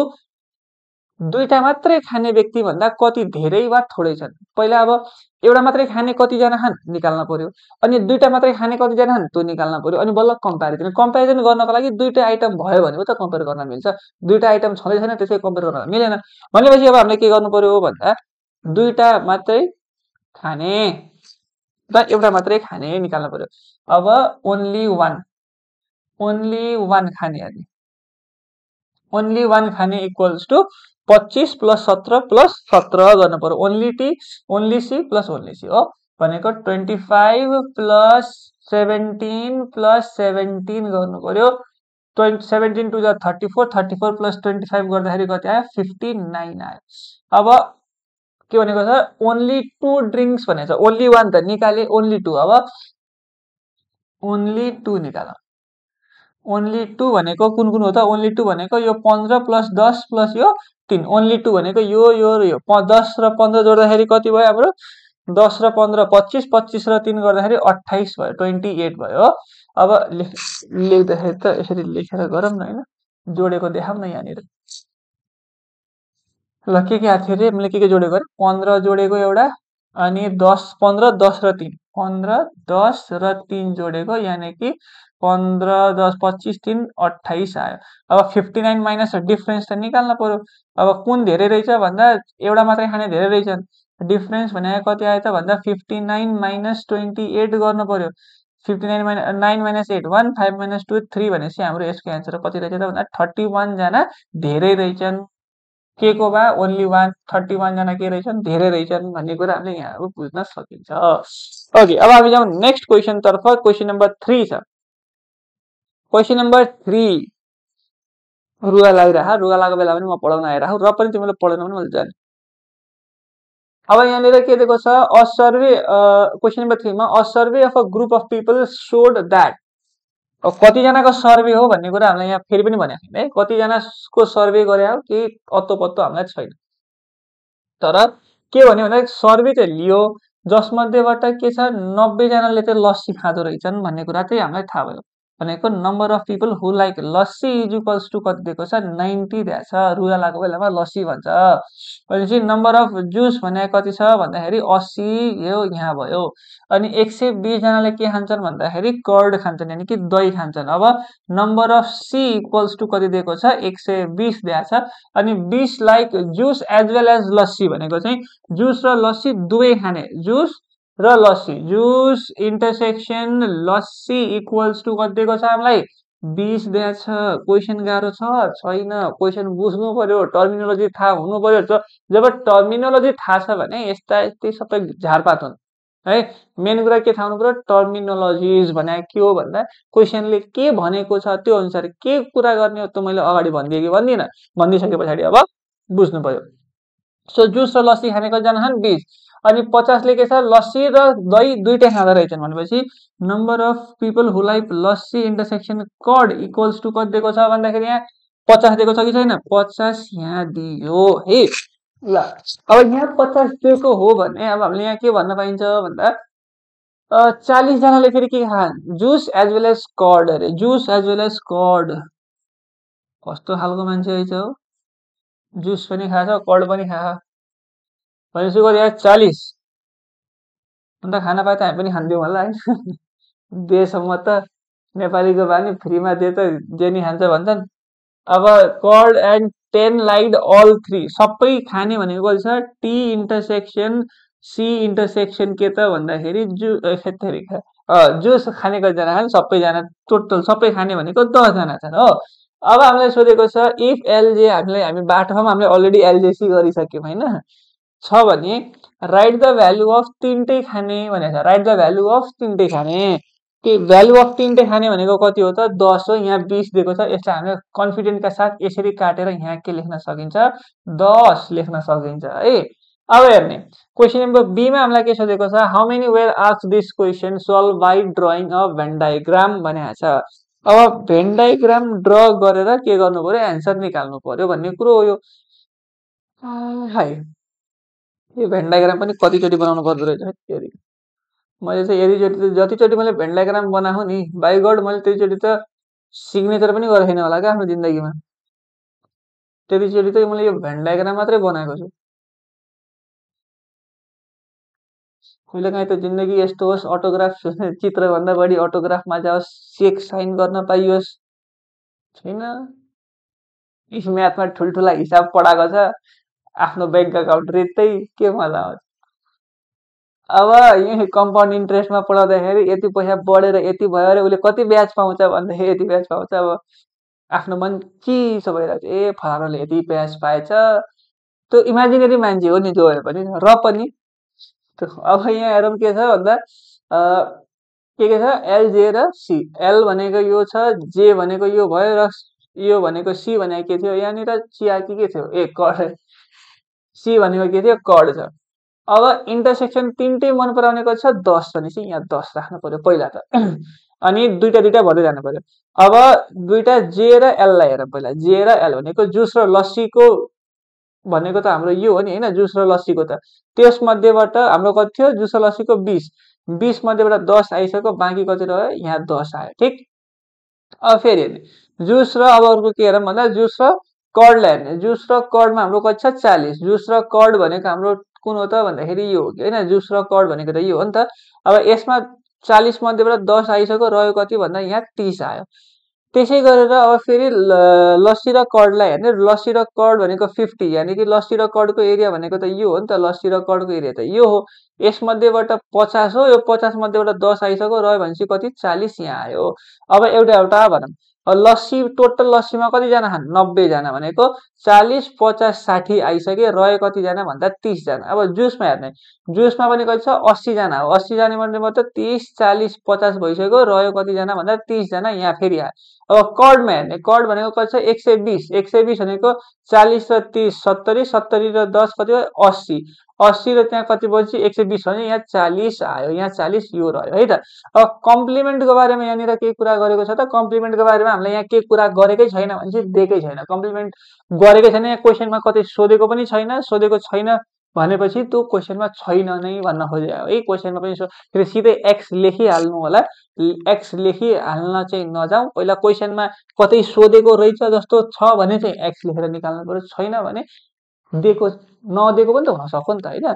दुईटा मात्रै खाने व्यक्ति भन्दा कति धेरै वा थोरै छन् पहिला अब एउटा मात्रै खाने कतिजना छन् निकाल्न पर्यो अनि दुईटा मात्रै खाने कतिजना छन् त्यो निकाल्न पर्यो अनि बल्ल कम्पेरिजन गर्नको लागि दुईटा आइटम भयो भने त कम्पेयर गर्न मिल्छ दुईटा आइटम छँदै छैन त्यसै कम्पेयर गर्न मिलेन भनेपछि अब हामीले के गर्नु पर्यो भन्दा दुईटा मात्रै खाने र एउटा मात्रै खाने निकाल्न पर्यो अब ओन्ली वान खाने अनि ओन्ली वान खाने इक्वल्स टु 25 प्लस 17 प्लस 17 गर्नु पर्यो only T only C plus only C हो भनेको 25 प्लस 17 प्लस 17 गर्नु पर्यो 17 टु द 34 34 प्लस 25 गर्दाखेरि कति आयो 59 आयो अब के भनेको छ ओन्ली 2 ड्रिंक्स भनेको छ ओन्ली वान त निकाले ओन्ली 2 अब ओन्ली 2 निकाल ओन्ली 2 भनेको कुन कुन हो त ओन्ली 2 भनेको यो 15 प्लस 10 प्लस यो 3 ओन्ली 2 भनेको यो 10 र 15 जोड्दाखेरि कति भयो हाम्रो 10 र 15 25 25 र 3 गर्दाखेरि 28 भयो 28 भयो अब लेख्दाखेरि त यसरी लेखेर गरौँ न हैन जोडेको देखाउँ न यहाँनिर ल के आएको थियो रे मैले के जोडेको 15 जोडेको एउटा अनि 10 15 10 र 3 15 10 र 3 जोडेको यानी कि 15 10 25 3 28 आयो। अब 59 माइनस डिफरेन्स त निकाल्न पर्यो। अब कुन धेरै रहेछ भन्दा एउटा मात्रै खाने धेरै रहेछन्। डिफरेन्स भनेको कति आयो त भन्दा 59 माइनस 28 गर्नु पर्यो। 59 माइनस 9 माइनस 8 1 5 माइनस 2 3 भनेपछि हाम्रो यसको एन्सर कति रहेछ त भन्दा 31 जना धेरै रहेछन्। के को बा ओन्ली 31 जना के रहेछन् धेरै रहेछन् भन्ने कुरा हामीले यहाँ बुझ्न सकिन्छ। ओके, अब हामी जाउँ नेक्स्ट क्वेसन तर्फ। क्वेसन नम्बर 3 छ। क्वेसन नम्बर 3 रुगा लागिरह, रुगा लागेको बेला पनि म पढाउन आइरह र पनि तिमीले पढेन भने मैले जाने। अब यहाँनिर के दिएको छ, अ सर्वे क्वेसन नम्बर 3 मा a survey of a group of people showed that. कतिजनाको सर्वे हो भन्ने कुरा हामीलाई यहाँ फेरि पनि भनेको छैन है। कतिजनाको सर्वे गरे हो केही अत्तो पत्तो हामीलाई छैन। तर के भन्यो भन्दा सर्वे चाहिँ लियो जसमध्येबाट के छ 90 जनाले चाहिँ लस्सी खाँदो रहेछन् भन्ने कुरा चाहिँ हामीलाई थाहा भयो। भनेको number of people who like lassi is equals to कति दिएको छ 90 दिएको छ। रुगा लागेको बेलामा लस्सी भन्छ। भनेपछि नम्बर अफ जुस भनेको कति छ भन्दाखेरि 80 यो यहाँ भयो। अनि 120 जनाले के खान्छन् भन्दाखेरि कर्ड खान्छन् यानी कि दही खान्छन्। अब number of C equals to कति दिएको छ 120 दिएको छ। अनि 20 like juice as well as lassi भनेको चाहिँ जुस र लस्सी दुवै खाने। जुस र lassi, juice intersection lassi equals to कति दिएको छ हामीलाई 20 दिएको छ। क्वेसन गाह्रो छैन। क्वेसन बुझ्नु पर्यो, टर्मिनोलोजी थाहा हुनु पर्यो। जब टर्मिनोलोजी थाहा छ भने यस्ता सबै झारपात हुन् है। मेन कुरा के थाहा हुनु पर्यो, टर्मिनोलोजिज भनेको के हो भन्दा क्वेसनले के भनेको छ त्यो अनुसार के कुरा गर्ने हो त मैले अगाडि भनिदिएँ कि भन्दिनँ। भनिदिइसके पछाडि अब बुझ्नु पर्यो। सो जुस र लस्सी खाने कतिजना छन् 20। अनि 50 ले के छ लस्सी र दही दुईटै खाँदो रहेछन् भनेपछि number of people who like lassi intersection curd equals to कति दिएको छ भन्दाखेरि यहाँ 50 दिएको छ कि छैन 50 यहाँ दियो है। ल अब यहाँ 50 दिएको हो भने अब हामीले यहाँ के भन्न पाइन्छ भन्दा 40 जनाले फेरि के खान् juice as well as curd अरे। Juice as well as curd कस्तो खालको मान्छे रहेछ हो। जुस पनि खाछ कर्ड पनि खाछ भनेपछि गरे 40 अन्त खाना पाए त हामी पनि खान्थ्यौँ होला होइन। देशसम्म त नेपालीको बानी फ्रीमा दिए त जे नि खान्छ भन्छन्। अब कर्ड एन्ड 10 लाइक अल 3 सबै खाने भनेको कति छ टी इन्टरसेक्सन सी इन्टरसेक्सन के त भन्दाखेरि जुस खाने कतिजना छन् सबैजना टोटल सबै खाने भनेको 10 जना छन् हो। अब हामीलाई सोधेको छ इफ एलजे हामी बाटोमा हामीले अलरेडी एलजेसी गरिसक्यौँ होइन छ भने राइट द भ्यालु अफ तिनटै खाने भनेको छ। राइट द भ्यालु अफ तिनटै खाने के भ्यालु अफ तिनटै खाने भनेको कति हो त 10 हो। यहाँ 20 दिएको छ। यसलाई हामीले कन्फिडेन्टका साथ यसरी काटेर यहाँ के लेख्न सकिन्छ 10 लेख्न सकिन्छ है। अब हेर्ने क्वेसन नम्बर बी मा हामीलाई के सोधेको छ how many were asked this question solve by drawing a Venn diagram भनेको छ। अब भेन डायग्राम ड्र गरेर के गर्नु पर्यो एन्सर निकाल्नु पर्यो भन्ने कुरो हो यो। हाय यो भेन डायग्राम पनि कतिचोटि बनाउनु पर्दो रहेछ। मैले चाहिँ जतिचोटि मैले भेन डायग्राम बनाएको नि बाइ गड मैले त्यतिचोटि त सिग्नेचर पनि गरेको छैन होला क्या आफ्नो जिन्दगीमा। त्यतिचोटि त मैले यो भेन डायग्राम मात्रै बनाएको छु। कहिलेकाहीँ त जिन्दगी यस्तो होस् अटोग्राफ चित्रभन्दा बढी अटोग्राफमा जाओस् चेक साइन गर्न पाइयोस् छैन। इफ म्याथमा ठुल्ठुला हिसाब पढाएको छ आफ्नो ब्याङ्क अकाउन्ट रित्तै के मजा आउँछ। अब यही कम्पाउन्ड इन्ट्रेस्टमा पढाउँदाखेरि यति पैसा बढेर यति भयो अरे उसले कति ब्याज पाउँछ भन्दाखेरि यति ब्याज पाउँछ। अब आफ्नो मन चिसो भइरहेको छ ए फलानाले यति ब्याज पाएछ। त्यो इमेजिनेरी मान्छे हो नि जो भए पनि र पनि अब यहाँ हेरौँ के छ भन्दा के छ एलजे र सी। एल भनेको यो छ जे भनेको यो भयो र यो भनेको सी भनेको के थियो यहाँनिर चिया के थियो ए कर्ड। सी भनेको के थियो कर्ड छ। अब इन्टरसेक्सन तिनटै मन पराउनेको छ 10 भनेपछि यहाँ 10 राख्नु पर्यो पहिला त। अनि दुईटा दुईटा भर्दै जानु पर्यो। अब दुईटा जे र एललाई हेरौँ पहिला। जे र एल भनेको जुस र लस्सीको भनेको त हाम्रो यो हो नि होइन जुस र लस्सीको त त्यसमध्येबाट हाम्रो कति थियो जुस र लस्सीको 20 मध्येबाट 10 आइसक्यो बाँकी कति रह्यो यहाँ 10 आयो ठिक। अब फेरि हेर्ने जुस र अब अर्को के हेरौँ भन्दा जुस र कर्डलाई हेर्ने जुस र कर्डमा हाम्रो कति छ 40 जुस र कर्ड भनेको हाम्रो कुन हो त भन्दाखेरि यो हो कि हैन जुस र कर्ड भनेको त यो हो नि त अब यसमा 40 मध्येबाट 10 आइसक्यो रह्यो कति भन्दा यहाँ 30 आयो त्यसै गरेर अब फेरि लस्सी र कर्डलाई हेर्ने लस्सी र कर्ड भनेको 50 यानि कि लस्सी र कर्डको एरिया भनेको त यो हो नि त लस्सी र कर्डको एरिया त यो हो यसमध्येबाट 50 हो यो 50 मध्येबाट 10 आइसक्यो रह्यो भनेपछि कति 40 यहाँ आयो अब एउटा एउटा भनौँ लस्सी टोटल लस्सीमा कतिजना खान् 90 जना भनेको 40 50 60 आइसके रह्यो कतिजना भन्दा 30 जना अब जुसमा हेर्ने जुसमा पनि कति छ 80 जना हो 80 जना मध्येबाट 30 40 50 भइसक्यो रह्यो कतिजना भन्दा 30 जना यहाँ फेरि आयो अब कर्डमा हेर्ने कर्ड भनेको कति छ 120 120 भनेको 40 र 30 70 70 र 10 कति भयो 80 80 र त्यहाँ कति बजेपछि 120 भने यहाँ 40 आयो यहाँ 40 यो रह्यो है त अब कम्प्लिमेन्टको बारेमा यहाँनिर के कुरा गरेको छ त कम्प्लिमेन्टको बारेमा हामीलाई यहाँ के कुरा गरेकै छैन भने चाहिँ दिएकै छैन कम्प्लिमेन्ट गरेकै छैन यहाँ क्वेसनमा कतै सोधेको पनि छैन सोधेको छैन भनेपछि त्यो क्वेसनमा छैन नै भन्न खोजेको है क्वेसनमा पनि फेरि सिधै एक्स लेखिहाल्नु होला एक्स लेखिहाल्न चाहिँ नजाउँ पहिला क्वेसनमा कतै सोधेको रहेछ जस्तो छ भने चाहिँ एक्स लेखेर निकाल्नु पर्यो छैन भने दिएको नदिएको पनि त हुन सक्छ नि त होइन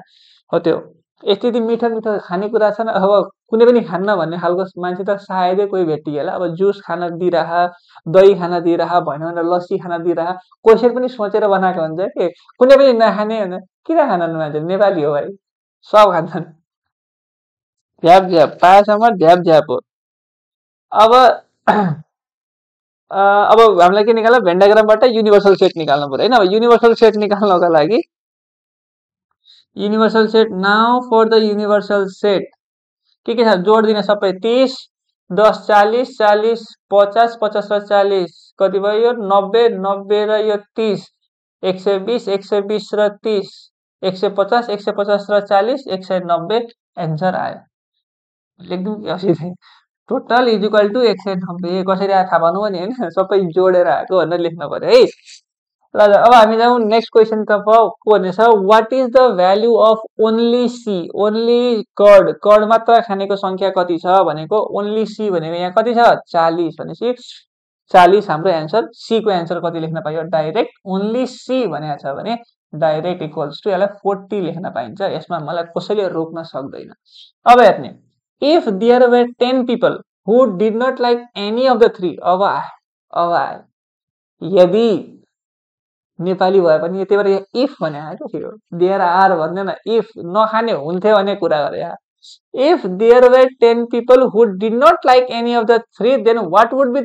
हो त्यो यति मिठो मिठो खानेकुरा छन् अब कुनै पनि खान्न भन्ने खालको मान्छे त सायदै कोही भेटिएला अब जुस खान दिइरह दही खान दिइरह भएन भने लस्सी खान दिइरह क्वेसन पनि सोचेर बनाएको हुन्छ कि कुनै पनि नखाने होइन किन खान्छन् मान्छे नेपाली हो भाइ सब खान्छन् झ्याप झ्याप पाएसम्म झ्याप झ्याप हो अब अब हामीलाई के निकाल्नु भेन्डाग्रामबाट युनिभर्सल सेट निकाल्नु पर्यो होइन अब युनिभर्सल सेट निकाल्नको लागि universal set now for the universal set के छ जोड दिने सबै 30 10 40 40 50 50 र 40 कति भयो यो 90 90 र यो 30 120 120 र 30 150 150 र 40 190 एन्सर आयो लेख्दिउँ टोटल इक्वल टु 190 कसरी आयो थाहा पाउनु भने होइन सबै जोडेर आएको भनेर लेख्नु पर्यो है ल अब हामी जाउँ नेक्स्ट क्वेसन त को भनेछ what is the value of only C only curd curd मात्र खानेको संख्या कति छ भनेको ओन्ली सी भनेको यहाँ कति छ 40 भनेपछि 40 हाम्रो एन्सर सी को एन्सर कति लेख्न पाइयो डाइरेक्ट ओन्ली सी भनेको छ भने डाइरेक्ट इक्वल्स टु यसलाई 40 लेख्न पाइन्छ यसमा मलाई कसैले रोक्न सक्दैन अब हेर्ने if there were 10 people who did not like any of the three अब आयो यदि नेपाली भए पनि त्यही भएर इफ भने आयो के हो देयर आर भन्दैन इफ नखाने हुन्थ्यो भने कुरा गरे if there were 10 people who did not like any of the three then what would be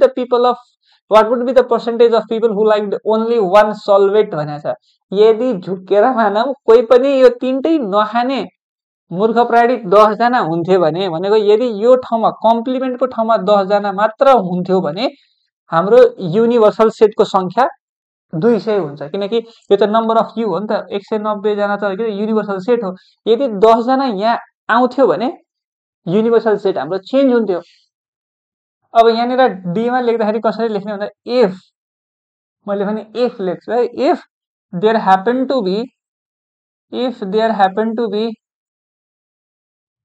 the percentage of people who liked only one solvent भनेको छ यदि झुकेर मानौ कोही पनि यो तीनटै नखाने मूर्ख प्राणी 10 जना हुन्थ्यो भने भनेको यदि यो ठाउँमा कम्प्लिमेन्टको ठाउँमा 10 जना मात्र हुन्थ्यो भने हाम्रो युनिभर्सल सेटको संख्या 200 हुन्छ किनकि यो त नम्बर अफ यु हो नि त 190 जना त युनिभर्सल सेट हो यदि 10 जना यहाँ आउँथ्यो भने युनिभर्सल सेट हाम्रो चेन्ज हुन्थ्यो अब यहाँनिर डी मा लेख्दाखेरि कसरी लेख्ने भन्दा इफ मैले भने इफ लेख्छु है if there happen to be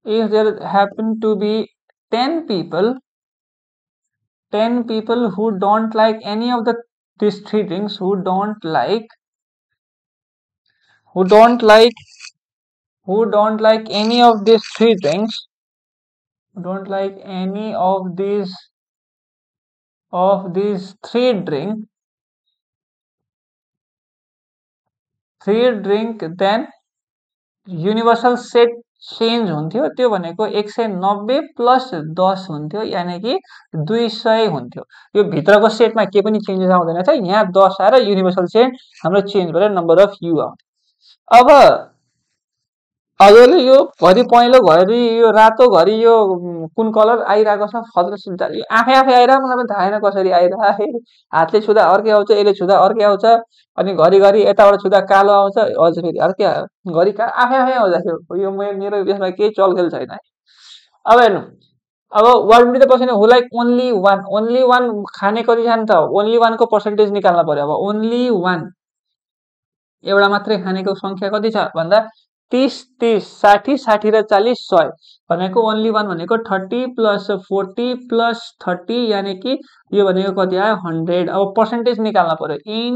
if there happen to be 10 people who don't like any of these three drinks who don't like any of these three drinks don't like any of these three drink then universal set change हुन्थ्यो त्यो भनेको 190 plus 10 हुन्थ्यो यानी कि 200 हुन्थ्यो यो भित्रको सेटमा के पनि चेन्जेस आउँदैन छ यहाँ 10 आएर युनिभर्सल सेट हाम्रो चेन्ज भएर नम्बर अफ यु आउँछ अब हजुरले यो घरि पहेँलो घरि यो रातो घरि यो कुन कलर आइरहेको छ फद्र आफै आइरहेको मलाई पनि थाहा छैन कसरी आइरहेको हातले छुँदा अर्कै आउँछ यसले छुँदा अर्कै आउँछ अनि घरि यताबाट छुँदा कालो आउँछ अझ फेरि अर्कै आयो घरि आफै आउँछ यो मेरो यसमा केही चलखेल छैन है अब हेर्नु अब what be the percentage who like only one खाने कति छन् त ओन्ली वानको पर्सेन्टेज निकाल्न पर्यो अब ओन्ली वान एउटा मात्रै खानेको संख्या कति छ भन्दा 30 30 60 60 र 40 100 भनेको ओन्ली वान भनेको 30 प्लस 40 प्लस 30 यानी कि यो भनेको कति आयो 100। अब पर्सेन्टेज निकाल्न पर्यो इन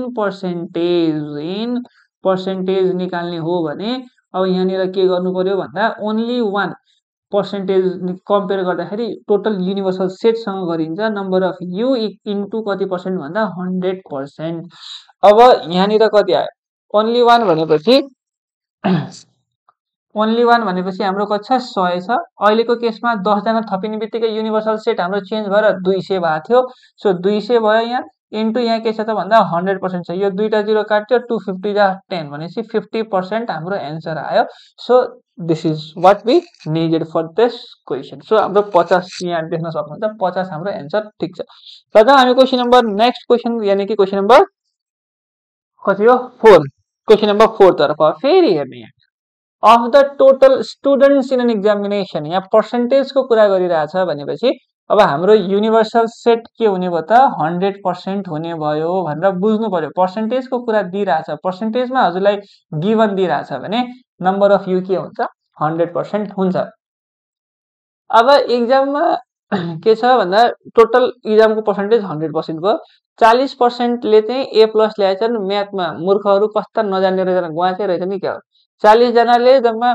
पर्सेन्टेज निकाल्ने हो भने अब यहाँनिर के गर्नु पर्यो भन्दा ओन्ली वान पर्सेन्टेज कम्पेयर गर्दाखेरि टोटल युनिभर्सल सेटसँग गरिन्छ नम्बर अफ यु इन्टु कति पर्सेन्ट भन्दा 100%। अब यहाँनिर कति आयो ओन्ली वान भनेपछि हाम्रो कति छ 100 छ। अहिलेको केसमा 10 जना थपिने बित्तिकै युनिभर्सल सेट हाम्रो चेन्ज भएर 200 भएको थियो। सो 200 भयो यहाँ इन्टु यहाँ के छ त भन्दा 100% छ। यो दुईटा जिरो काट्यो 250 जा 10 भनेपछि 50% हाम्रो एन्सर आयो। So this is what we needed for this question. So हाम्रो 50 यहाँ देख्न सक्नुहुन्छ 50 हाम्रो एन्सर ठिक छ। र हामी क्वेसन नम्बर नेक्स्ट क्वेसन यानी कि क्वेसन नम्बर कति हो 4 क्वेसन नम्बर 4 तर्फ फेरि हेर्ने यहाँ of the total students in an examination यहाँ पर्सेन्टेजको कुरा गरिरहेछ भनेपछि अब हाम्रो युनिभर्सल सेट के हुने भयो त 100% हुने भयो भनेर बुझ्नु पर्यो। पर्सेन्टेजको कुरा दिइरहेछ पर्सेन्टेजमा हजुरलाई गिभन दिइरहेछ भने नम्बर अफ यु के हुन्छ 100% हुन्छ। अब एक्जाममा के छ भन्दा टोटल एक्जामको पर्सेन्टेज 100% भयो। 40% ले चाहिँ ए प्लस ल्याएछन् म्याथमा मूर्खहरू कस्ता नजान्ने रहेछन् गुवाचे रहेछ नि क्या हो। 40 जनाले जम्मा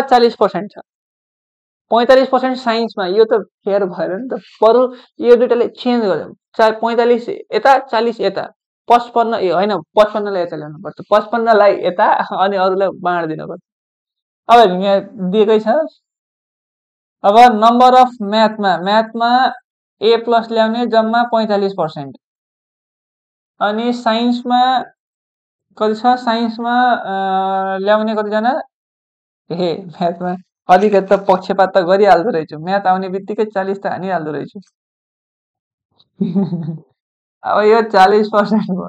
40% छ 45% साइन्समा यो त फेयर भएर नि त बरु यो दुईटाले चेन्ज गर्यो 45 यता 40 यता 55 होइन 55 लाई यता ल्याउनु पर्छ 55 लाई यता अनि अरूलाई बाँड्दिनु पर्छ। अब यहाँ दिएकै छ। अब नम्बर अफ म्याथमा ए प्लस ल्याउने जम्मा 45% अनि साइन्समा कति छ साइन्समा ल्याउने कतिजना म्याथमा अलिकति त पक्षपात त गरिहाल्दो रहेछु म्याथ आउने बित्तिकै 40 त हानिहाल्दो रहेछु। अब यो 40% भयो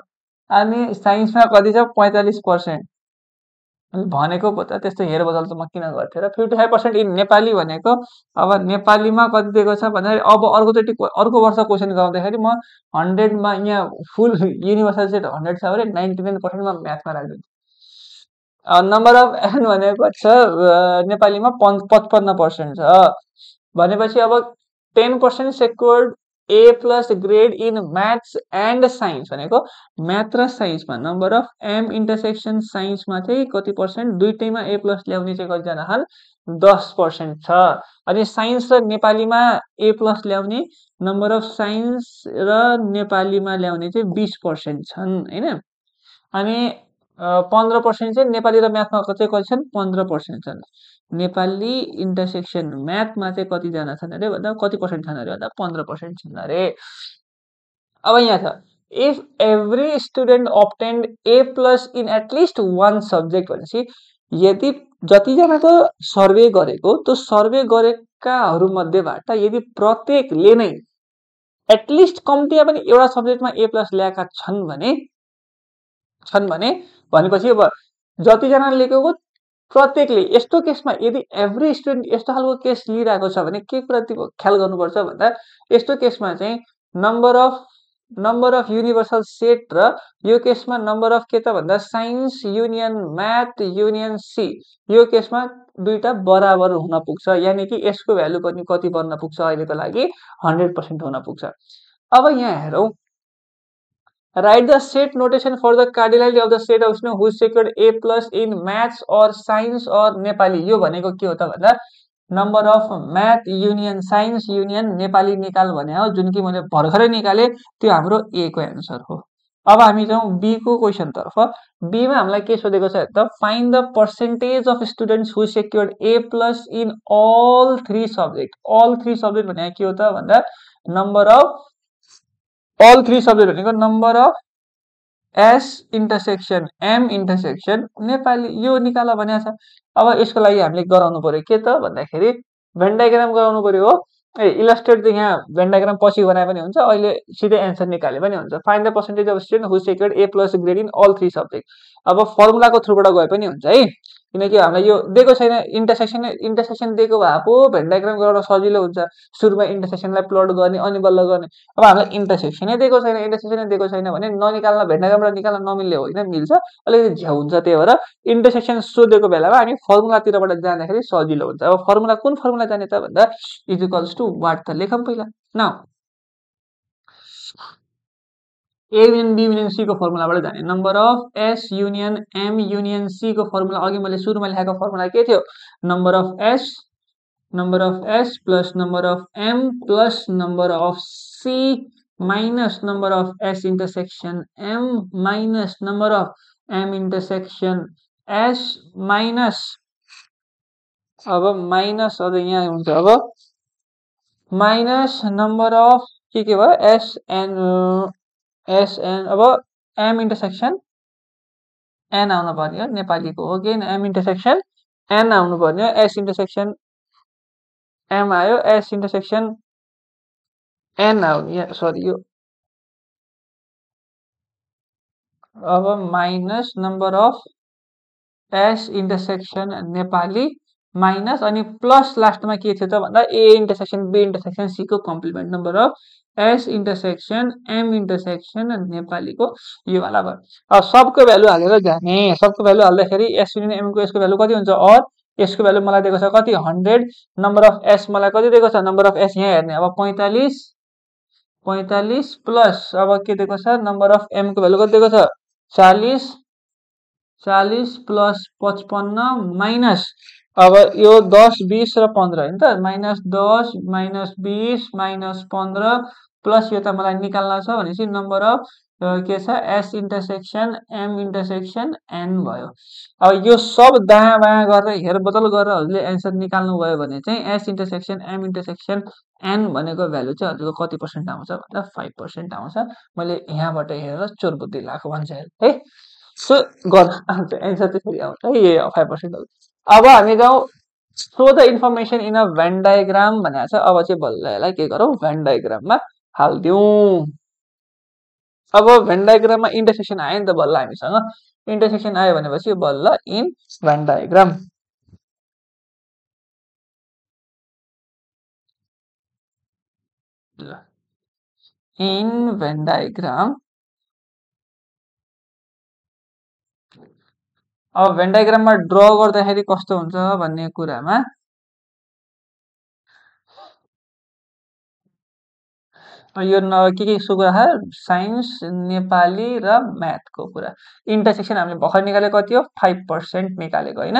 अनि साइन्समा कति छ 45% भनेको पो त त्यस्तो हेरबदल त म किन गर्थेँ र 55% इन नेपाली भनेको अब नेपालीमा कति दिएको छ भन्दाखेरि अब अर्को वर्ष क्वेसन गाउँदाखेरि म 100 मा यहाँ फुल युनिभर्सल सेट 100 छ भने 99% मा म्याथमा राख्दिन्छु। नम्बर अफ एन भनेको छ नेपालीमा 55% छ भनेपछि अब 10% secured A plus grade in maths and science भनेको म्याथ र साइन्समा नम्बर अफ एम इन्टरसेक्सन साइन्समा चाहिँ कति पर्सेन्ट दुईटैमा ए प्लस ल्याउने चाहिँ कतिजना छन् 10% छ। अनि साइन्स र नेपालीमा ए प्लस ल्याउने नम्बर अफ साइन्स र नेपालीमा ल्याउने चाहिँ 20% छन् हैन। अनि 15% चाहिँ नेपाली र म्याथमा चाहिँ कति छन् 15% छन्। नेपाली इन्टरसेक्सन म्याथमा चाहिँ कतिजना छन् अरे भन्दा कति पर्सेन्ट छन् अरे भन्दा 15% छन् अरे। अब यहाँ छ if every student obtained A plus in at least one subject भनेपछि यदि जतिजनाको सर्वे गरेको त्यो सर्वे गरेकाहरू मध्येबाट यदि प्रत्येकले नै एटलिस्ट कम्तीमा पनि एउटा सब्जेक्टमा ए प्लस ल्याएका छन् भनेपछि अब जतिजनाले लेखेको प्रत्येकले यस्तो केसमा यदि एभ्री स्टुडेन्ट यस्तो खालको केस लिइरहेको छ भने के कुरा ख्याल गर्नुपर्छ भन्दा यस्तो केसमा चाहिँ नम्बर अफ युनिभर्सल सेट र यो केसमा नम्बर अफ के त भन्दा science union math union C यो केसमा दुईटा बराबर हुन पुग्छ यानी कि यसको भ्यालु पनि कति बन्न पुग्छ अहिलेको लागि 100% हुन पुग्छ। अब यहाँ हेरौँ write the set notation for the cardinality of the set of students who secured A plus in maths or science or Nepali. यो भनेको के हो त भन्दा number of math union science union Nepali निकाल भने हो जुन कि मैले भर्खरै निकाले त्यो हाम्रो ए को एन्सर हो। अब हामी जाउँ बी को क्वेसन तर्फ। बी मा हामीलाई के सोधेको छ त find the percentage of students who secured A plus in all 3 subject. All 3 subject भने के हो त भन्दा नम्बर अफ अल 3 सब्जेक्ट भनेको number of S intersection M intersection Nepali यो निकाल भनेको छ। अब यसको लागि हामीले गराउनु पर्यो के त भन्दाखेरि भेन डायग्राम गराउनु पर्यो हो। इलस्ट्रेट त यहाँ भेन डायग्राम पछि बनाए पनि हुन्छ अहिले सिधै एन्सर निकाले पनि हुन्छ। Find the percentage of student who secured A plus grade in all 3 subject. अब फर्मुलाको थ्रुबाट गए पनि हुन्छ है। किनकि हामीलाई यो दिएको छैन इन्टरसेक्सन दिएको भए पो भेन डायग्राम गर्न सजिलो हुन्छ सुरुमा इन्टरसेक्सनलाई प्लट गर्ने अनि बल्ल गर्ने अब हामीलाई इन्टरसेक्सनै दिएको छैन भने ननिकाल्न भेन डायग्रामबाट निकाल्न नमिल्ने होइन मिल्छ अलिकति झ्याउ हुन्छ त्यही भएर इन्टरसेक्सन सोधेको बेलामा हामी फर्मुलातिरबाट जाँदाखेरि सजिलो हुन्छ अब फर्मुला कुन फर्मुला जाने त भन्दा इज इक्वल्स टु वाट त लेखौँ पहिला now A union B union C को फर्मुलाबाट जाने number of S union M union C को फर्मुला अघि मैले सुरुमा लेखेको फर्मुला के थियो number of S plus number of M plus number of C minus number of S intersection M minus number of M intersection S minus अब minus अब यहाँ हुन्छ अब माइनस नम्बर अफ के भयो SN अब M इन्टरसेक्सन N आउनु पर्ने हो नेपालीको हो कि M इन्टरसेक्सन N आउनु पर्ने हो S इन्टरसेक्सन M आयो S इन्टरसेक्सन N आउने सरी यो अब minus number of S intersection Nepali minus अनि प्लस लास्टमा के थियो त भन्दा A intersection B intersection C को complement number of S intersection M intersection नेपालीको यो वाला भयो अब सबको भ्यालु हालेर जाने सबको भ्यालु हाल्दाखेरि S युनियन M को यसको भ्यालु कति हुन्छ और यसको भ्यालु मलाई दिएको छ कति 100 नम्बर अफ S मलाई कति दिएको छ नम्बर अफ S यहाँ हेर्ने अब 45 प्लस अब के दिएको छ नम्बर अफ M को भ्यालु कति दिएको छ 40 प्लस 55 माइनस अब यो 10 20 र 15 हैन त माइनस 10 माइनस 20 माइनस 15 प्लस यो त मलाई निकाल्न छ भनेपछि नम्बर अफ के छ S intersection M intersection N भयो अब यो सब दायाँ बायाँ गरेर हेरबदल गरेर हजुरले एन्सर निकाल्नु भयो भने चाहिँ S intersection M intersection N भनेको भ्यालु चाहिँ हजुरको कति पर्सेन्ट आउँछ भन्दा 5% आउँछ मैले यहाँबाट हेरेर चोर बुद्धि लाएको भन्छ है सो गर्न एन्सर त्यसरी आउँछ है 5% अब हामी जाउँ so the information in a Venn diagram भनेको छ अब चाहिँ बल्ल यसलाई के गरौँ भेन डायग्राममा हाल्दिउँ अब भेन डायग्राममा इन्टरसेक्सन आयो नि त बल्ल हामीसँग इन्टरसेक्सन आयो भनेपछि बल्ल in van diagram in van diagram अब भेन डायग्राममा ड्र गर्दाखेरि कस्तो हुन्छ भन्ने कुरामा यो के कुरा साइन्स नेपाली र म्याथको कुरा इन्टरसेक्सन हामीले भर्खर निकालेको कति हो 5% निकालेको होइन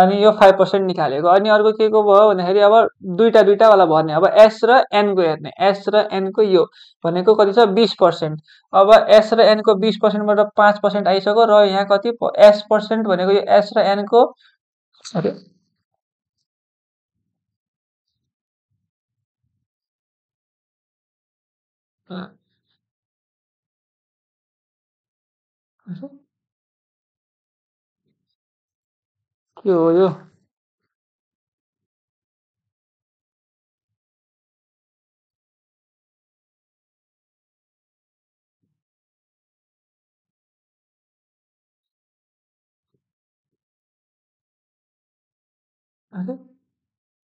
अनि यो 5% निकालेको अनि अर्को के को भयो भन्दाखेरि अब दुईटा वाला भर्ने अब S र N को हेर्ने S र N को यो भनेको कति छ 20% अब S र N को 20% बाट 5% आइसक्यो र यहाँ कति S% भनेको यो S र N को अरे के हो यो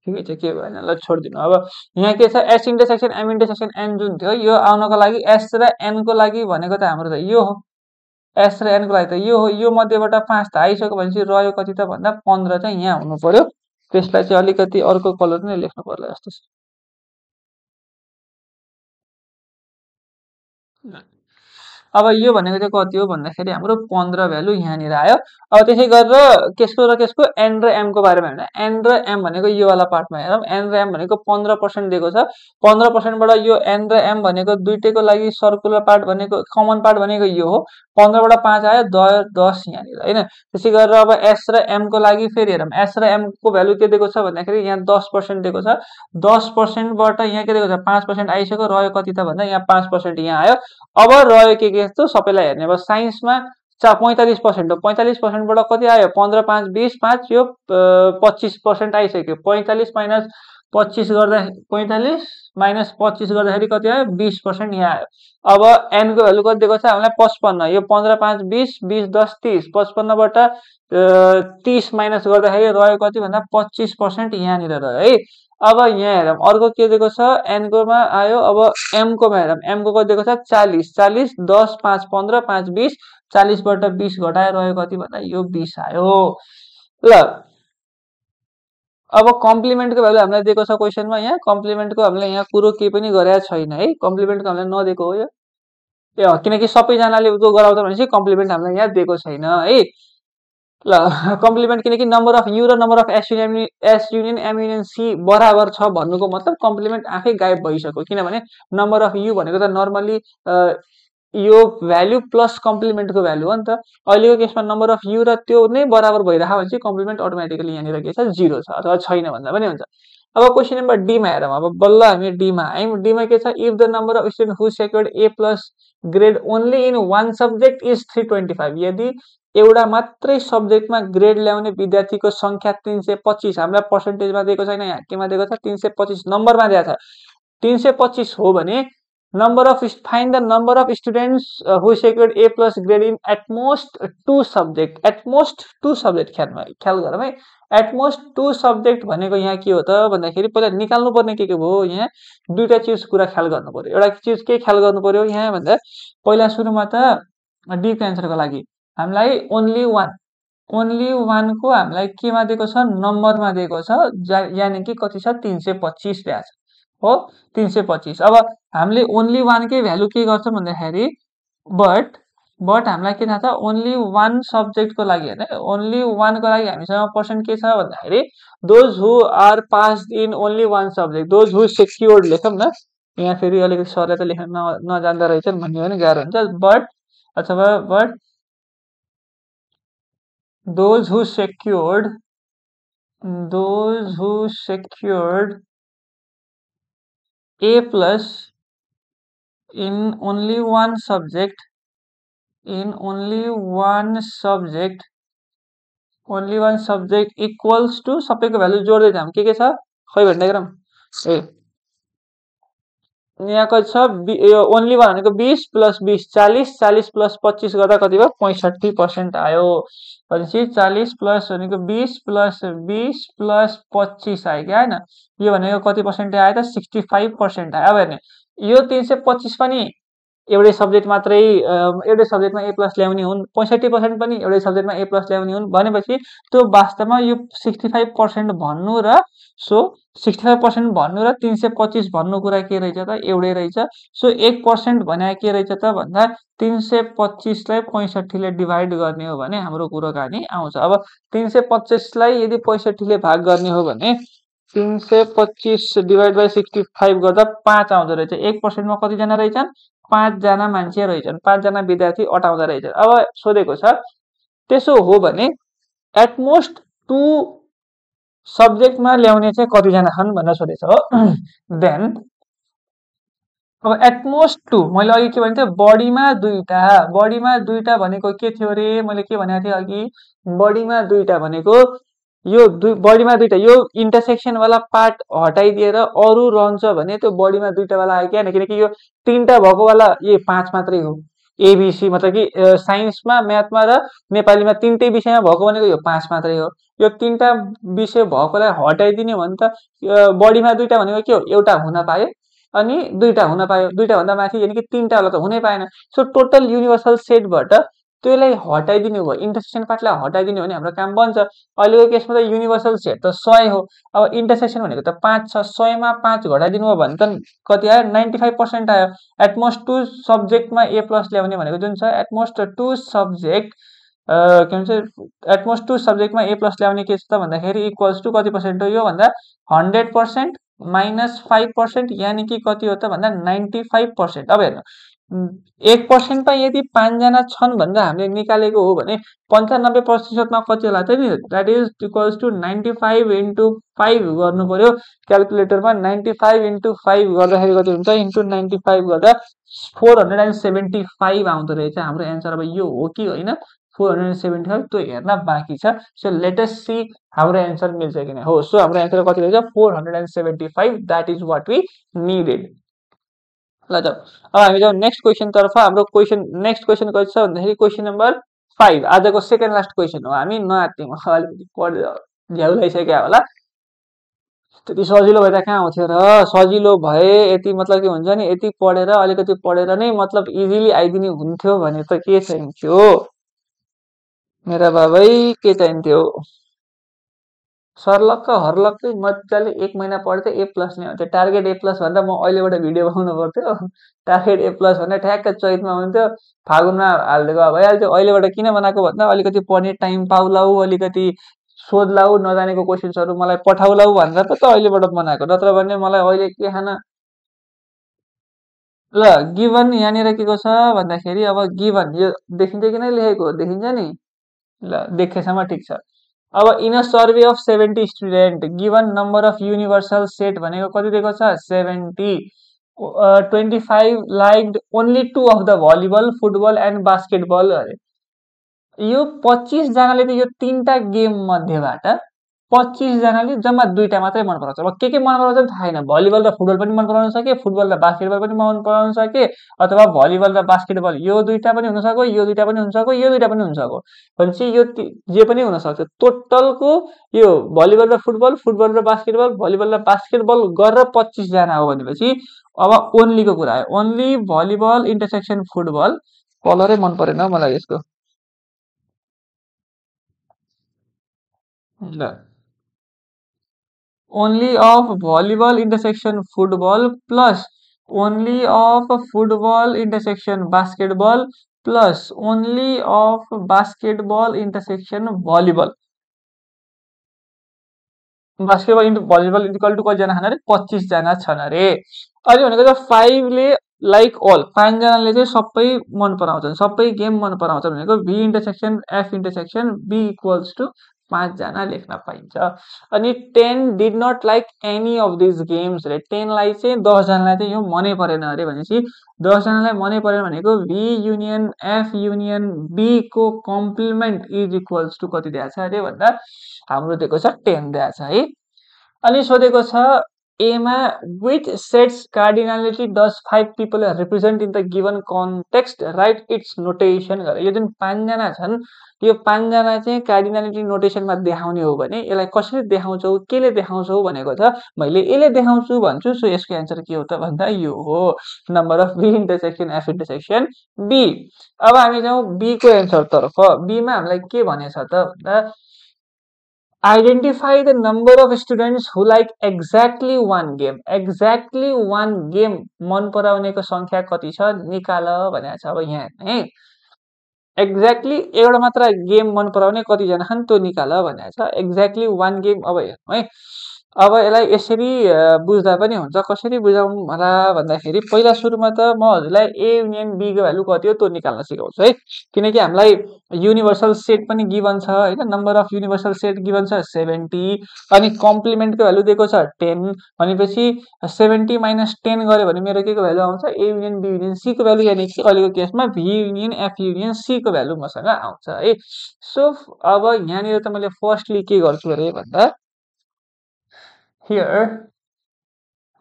ठिकै छ के भएन ल छोडिदिनु अब यहाँ के छ S intersection M intersection N जुन थियो यो आउनको लागि S र N को लागि भनेको त हाम्रो त यो हो S र N को लागि त यो हो यो मध्येबाट 5 त आइसक्यो भनेपछि रह्यो कति त भन्दा 15 चाहिँ यहाँ हुनु पर्यो त्यसलाई चाहिँ अलिकति अर्को कलर नै लेख्नु पर्ला जस्तो छ अब यो भनेको चाहिँ कति हो भन्दाखेरि हाम्रो 15 भ्यालु यहाँनिर आयो अब त्यसै गरेर केसको र केसको N र M को बारेमा हेर्नु N र M भनेको यो वाला पार्टमा हेरौँ N र M भनेको 15% दिएको छ 15% बाट यो N र M भनेको दुईटैको लागि सर्कुलर पार्ट भनेको कमन पार्ट भनेको यो हो 15 बाट 5 आयो 10 यहाँनिर हैन त्यसै गरेर अब S र M को लागि फेरि हेरौँ S र M को भ्यालु के दिएको छ भन्दाखेरि यहाँ 10% दिएको छ 10% बाट यहाँ के दिएको छ 5% आइसक्यो रह्यो कति त भन्दा यहाँ 5% यहाँ आयो अब रह्यो के जस्तो सबैलाई हेर्ने अब साइन्समा 45% हो 45% बाट कति आयो 15 5 20 5 यो 25% आइसक्यो 45 माइनस 25 गर्दा 45 माइनस 25 गर्दाखेरि कति आयो 20% यहाँ आयो। अब n को भ्यालु कति दिएको छ हामीलाई 55 यो 15 5 20 20 10 30 55 बाट 30 माइनस गर्दाखेरि रह्यो कति भन्दा 25% यहाँनिर रह्यो है। अब यहाँ हेरौँ अर्को के दिएको छ n को मा आयो। अब m को मा हेरौँ m को कति दिएको छ 40 40 10 5 15 5 20 40 बाट 20 घटाएर रह्यो कति भन्दा यो 20 आयो ल। अब कम्प्लिमेन्टको भ्यालु हामीलाई दिएको छ क्वेशनमा यहाँ कम्प्लिमेन्टको हामीले यहाँ कुरो केही पनि गरेको छैन है कम्प्लिमेन्टको हामीलाई नदिएको हो यो किनकि सबैजनाले उतो गराउँछ भनेपछि कम्प्लिमेन्ट हामीलाई यहाँ दिएको छैन है ल। कम्प्लिमेन्ट किनकि नम्बर अफ यु र number of S union M union C बराबर छ भन्नुको मतलब कम्प्लिमेन्ट आफै गायब भइसक्यो किनभने नम्बर अफ यु भनेको त नर्मली यो भ्यालु प्लस कम्प्लिमेन्टको भ्यालु हो नि त। अहिलेको केसमा नम्बर अफ यु र त्यो नै बराबर भइरहेको भने चाहिँ कम्प्लिमेन्ट अटोमेटिकली यहाँनिर के छ 0 छ अथवा छैन भन्दा पनि हुन्छ। अब क्वेशन नम्बर डी मा हेरौँ। अब बल्ल हामी डी मा आयौँ। डी मा के छ if the number of student who secured A plus grade only in one subject is 325 यदि एउटा मात्रै सब्जेक्टमा ग्रेड ल्याउने विद्यार्थीको संख्या 325 हामीलाई पर्सेन्टेजमा दिएको छैन यहाँ केमा दिएको छ 325 नम्बरमा दिएको छ 325 हो भने number of find the number of students who secured A plus grade in at most 2 subject ख्याल गरौँ है at most 2 subject भनेको यहाँ के हो त भन्दाखेरि पहिला निकाल्नु पर्ने के भयो यहाँ दुईटा चीज कुरा ख्याल गर्नु पर्यो। एउटा चीज के ख्याल गर्नु पर्यो यहाँ भन्दा पहिला सुरुमा त डी को आन्सरको लागि हामीलाई ओन्ली वान को हामीलाई केमा दिएको छ नम्बरमा दिएको छ यानी कि कति छ 325 दिएको छ हो 325। अब हामीले ओन्ली वान के भ्यालु के गर्छ भन्दाखेरि बट हामीलाई के थाहा छ ओन्ली वान सब्जेक्टको लागि हैन ओन्ली वान को लागि हामीसँग पर्सेन्ट के छ भन्दाखेरि those who are passed in only one subject those who secured लेखौँ न यहाँ फेरि अलिकति सरले त लेख्न नजान्दा रहेछन् भन्ने पनि गाह्रो हुन्छ बट अथवा but those who secured A plus in only one subject equals to सबैको भ्यालु जोड्दै जाम के छ खै भन्ने गरम ए यहाँ कति छ ओन्ली वान भनेको 20 प्लस 20 40 40 प्लस 25 गर्दा कति भयो 65% आयो भनेपछि 40 प्लस भनेको 20 प्लस 20 प्लस 25 आयो क्या हैन यो भनेको कति पर्सेन्ट आयो त 65% आयो। अब हेर्ने यो 325 पनि एउटै सब्जेक्ट मात्रै एउटै सब्जेक्टमा ए प्लस ल्याउने हुन् 65% पनि एउटै सब्जेक्टमा ए प्लस ल्याउने हुन् भनेपछि त्यो वास्तवमा यो 65% भन्नु र 65% भन्नु र 325 भन्नु कुरा के रहेछ त एउटै रहेछ। सो 1% भने के रहेछ त भन्दा 325 लाई 65 ले डिवाइड गर्ने हो भने हाम्रो कुरो कहानी आउँछ। अब 325 लाई यदि 65 ले भाग गर्ने हो भने 325 डिवाइड बाइ 65 गर्दा 5 आउँदो रहेछ 1% मा कति जना रहेछन् 5 जना मान्छे रहेछन् 5 जना विद्यार्थी अटाउँदा रहेछन्। अब सोधेको छ त्यसो हो भने एट मोस्ट 2 सब्जेक्टमा ल्याउने चाहिँ कति जना छन् भनेर सोधेछ हो देन अब एट मोस्ट 2 मैले अघि के भने बडीमा दुईटा भनेको के थियो रे मैले के भनेको थिएँ अघि बडीमा दुईटा भनेको यो बडीमा दुईटा यो इन्टरसेक्सन वाला पार्ट हटाइदिएर अरु रहन्छ भने त्यो बडीमा दुईटा वाला आयो क्या किनकि यो तीनटा भएको वाला ये 5 मात्रै हो एबीसी मतलब कि साइन्समा म्याथमा र नेपालीमा तीनटै विषयमा भएको भनेको यो 5 मात्रै हो। यो तीनटा विषय भएकोलाई हटाइदिने भने त बडीमा दुईटा भनेको के हो एउटा हुन पायो अनि दुईटा हुन पायो दुईटा भन्दा माथि यानी कि तीनटा वाला त हुनै पाएन। सो टोटल युनिभर्सल सेटबाट त्यसलाई हटाइदिने हो इन्टरसेक्सन पार्टलाई हटाइदिने भने हाम्रो काम बन्छ। अहिलेको केसमा त युनिभर्सल सेट त 100 हो अब इन्टरसेक्सन भनेको त 5 छ 100 मा 5 घटाइदिनु हो भने त कति आयो 95% आयो। एट मोस्ट 2 सब्जेक्टमा ए प्लस ल्याउने भनेको जुन छ एट मोस्ट 2 सब्जेक्ट के भन्छ एट मोस्ट 2 सब्जेक्टमा ए प्लस ल्याउने के छ त भन्दाखेरि इक्वल्स टु कति पर्सेन्ट हो यो भन्दा 100% माइनस 5% यानी कि कति हो त भन्दा 95%। अब हेर्नु 1% मा यदि 5 जना छन् भन्दा हामीले निकालेको हो भने 95% मा कति होला त नि that is equals to 95 into 5 गर्नु पर्यो क्याल्कुलेटरमा 95 into 5 गर्दाखेरि कति हुन्छ इन्टु 95 गर्दा 475 आउँदो रहेछ हाम्रो आन्सर। अब यो हो कि होइन 475 त्यो हेर्न बाँकी छ। सो लेट अस सी हाम्रो एन्सर मिल्छ कि नै। हो, सो हाम्रो एन्सर कति रहेछ 475, that is what we needed. ल जाऊ, अब हामी जाउँ नेक्स्ट क्वेसन तर्फ। हाम्रो नेक्स्ट क्वेसन कति छ भन्दाखेरि क्वेसन नम्बर 5, आजको सेकेन्ड लास्ट क्वेसन हो। हामी नआत्तियौँ, अलिकति पढ्दै झ्याउ लगाइसक्यो होला। त्यति सजिलो भए त कहाँ आउँथ्यो र, सजिलो भए यति मतलब के हुन्छ नि, यति पढेर अलिकति पढेर नै मतलब इजिली आइदिने हुन्थ्यो भने त के चाहिन्थ्यो मेरा बाबै, के चाहिन्थ्यो। सरलक्क हर्लक्कै मजाले 1 महिना पढ्थे A+ नै हुन्थ्यो। टार्गेट A+ भनेर म अहिलेबाट भिडियो बनाउनु पर्थ्यो। टार्गेट A+ भनेर ठ्याक्क चैतमा हुन्थ्यो, फागुनमा हालिदिएको भइहाल्थ्यो। अहिलेबाट किन बनाएको भन्दा अलिकति पढ्ने टाइम पाउलाउ, अलिकति सोध्लाउ, नजानेको क्वेसन्सहरू मलाई पठाउलाउ भनेर त अहिलेबाट बनाएको। नत्र भने मलाई अहिले के खान। ल गिभन यहाँनिर के को छ भन्दाखेरि, अब गिभन यो देखिन्छ कि नै लेखेको, देखिन्छ नि। ल देखेसम्म ठिक छ। अब in a survey of 70 student given number of universal set भनेको कति दिएको छ 70। 25 liked only 2 of the volleyball, football and basketball अरे। यो 25 जनाले त यो 3टा गेम मध्येबाट 25 जनाले जम्मा 2टा मात्रै मन पराउँछ। अब के मन पराउँछ थाहा छैन। भलिबल र फुटबल पनि मन पराउन सके, फुटबल र बास्केटबल पनि मन पराउन सके, अथवा भलिबल र बास्केटबल यो 2टा पनि हुन सक्यो, यो 2टा पनि हुन सक्यो, यो 2टा पनि हुन सक्यो। भनेपछि यो जे पनि हुन सक्छ। टोटलको यो भलिबल र फुटबल, फुटबल र बास्केटबल, भलिबल र बास्केटबल गरेर 25 जना हो भनेपछि अब ओन्लीको कुरा आयो। Only volleyball intersection football. कलरै मन परेन मलाई यसको। ल only of volleyball intersection football plus only of football intersection basketball plus only of basketball intersection volleyball. Basketball into volleyball equal to कतिजना छन् अरे 25 जना छन् अरे। अनि भनेको चाहिँ 5 ले लाइक अल, 5 जनाले चाहिँ सबै मन पराउँछन्, सबै गेम मन पराउँछन् भनेको B intersection F intersection B equals to 5 जना लेख्न पाइन्छ। अनि 10 did not like any of this games रे। 10 लाई चाहिँ 10 जनालाई चाहिँ यो मनै परेन अरे भनेपछि 10 जनालाई मनै परेन भनेको B union F union B को कम्प्लिमेन्ट इज इक्वल्स टु कति दिएको छ अरे भन्दा हाम्रो दिएको छ 10 दिएको छ है। अनि सोधेको छ एमा which sets cardinality does 5 people represent in the given context, write its notation गरे। यो जुन 5 जना छन् यो 5 जना चाहिँ कार्डिनालिटी नोटेसनमा देखाउने हो भने यसलाई कसरी देखाउँछौ, केले देखाउँछौ भनेको छ। मैले यसले देखाउँछु भन्छु। सो यसको एन्सर के हो त भन्दा यो हो number of B intersection F intersection B। अब हामी जाउँ B को एन्सर तर्फ। B मा हामीलाई के भनेछ त भन्दा identify the number of students who like exactly one game. Exactly one game मन पराउनेको संख्या कति छ निकाल भनेको छ। अब यहाँ है एक्ज्याक्टली एउटा मात्र गेम मन पराउने कति जना छन् त्यो निकाल भनेको छ। Exactly one game. अब हेर्नु है, अब यसलाई यसरी बुझ्दा पनि हुन्छ। कसरी बुझाउँ होला भन्दाखेरि पहिला सुरुमा त म हजुरलाई A युनियन B को भ्यालु कति हो त्यो निकाल्न सिकाउँछु है। किनकि हामीलाई युनिभर्सल सेट पनि गिभन छ हैन। Number of universal set given छ 70 अनि कम्प्लिमेन्टको भ्यालु दिएको छ 10 भनेपछि 70 माइनस 10 गरे भने मेरो के को भ्यालु आउँछ A union B union C को भ्यालु, यानी कि अहिलेको केसमा B union F union C को भ्यालु मसँग आउँछ है। सो अब यहाँनिर त मैले फर्स्टली के गर्छु अरे भन्दा here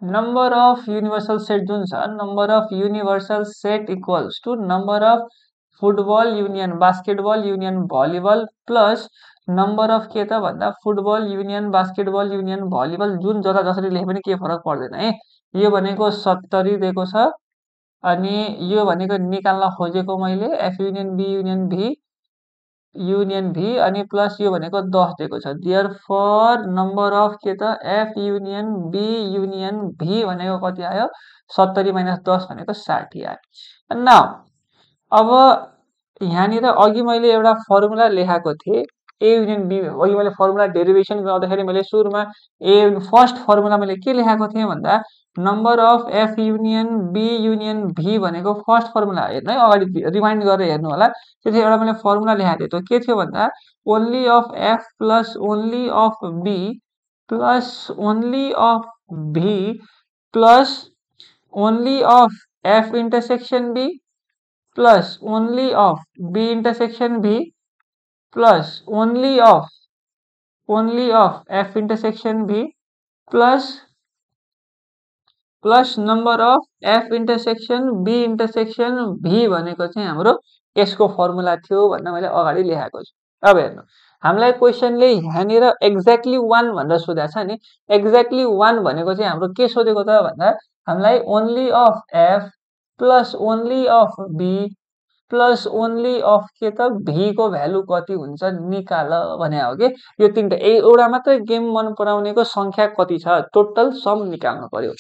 number of universal set जुन छ number of universal set equals to number of football union basketball union volleyball plus number of के त भन्दा football union basketball union volleyball जुन जता जसरी लेखे पनि के फरक पर्दैन है। यो भनेको 70 दिएको छ अनि यो भनेको निकाल्न खोजेको मैले F union B union V अनि प्लस यो भनेको 10 दिएको छ। देयरफोर नम्बर अफ के त F union B union V भनेको कति आयो 70 माइनस 10 भनेको 60 आयो। नाउ अब यहाँनिर अघि मैले एउटा फर्मुला लेखाएको थिएँ A युनियन B। अघि मैले फर्मुला डेरिभेसन गर्दाखेरि मैले सुरुमा फर्स्ट फर्मुला मैले के लेखाएको थिएँ भन्दा number of F union B union V भनेको फर्स्ट फर्मुला हेर्नु है, अगाडि रिमाइन्ड गरेर हेर्नु होला। त्यति एउटा मैले फर्मुला लेखाएको थिएँ। त्यो के थियो भन्दा only of F plus only of B plus only of V plus only of F intersection B plus only of B intersection V plus only of F intersection V plus number of F intersection B intersection V भनेको चाहिँ हाम्रो यसको formula थियो भनेर मैले अगाडि लेखाएको छु। अब हेर्नु हामीलाई क्वेसनले यहाँनिर एक्ज्याक्टली 1 भनेर सोधेको छ नि, एक्ज्याक्टली 1 भनेको चाहिँ हाम्रो के सोधेको त भन्दा हामीलाई only of F plus only of B plus only of के त भी को भ्यालु कति हुन्छ निकाल भने हो कि। यो तीनटा एउटा मात्रै गेम मन पराउनेको संख्या कति छ टोटल सम निकाल्नु पर्यो।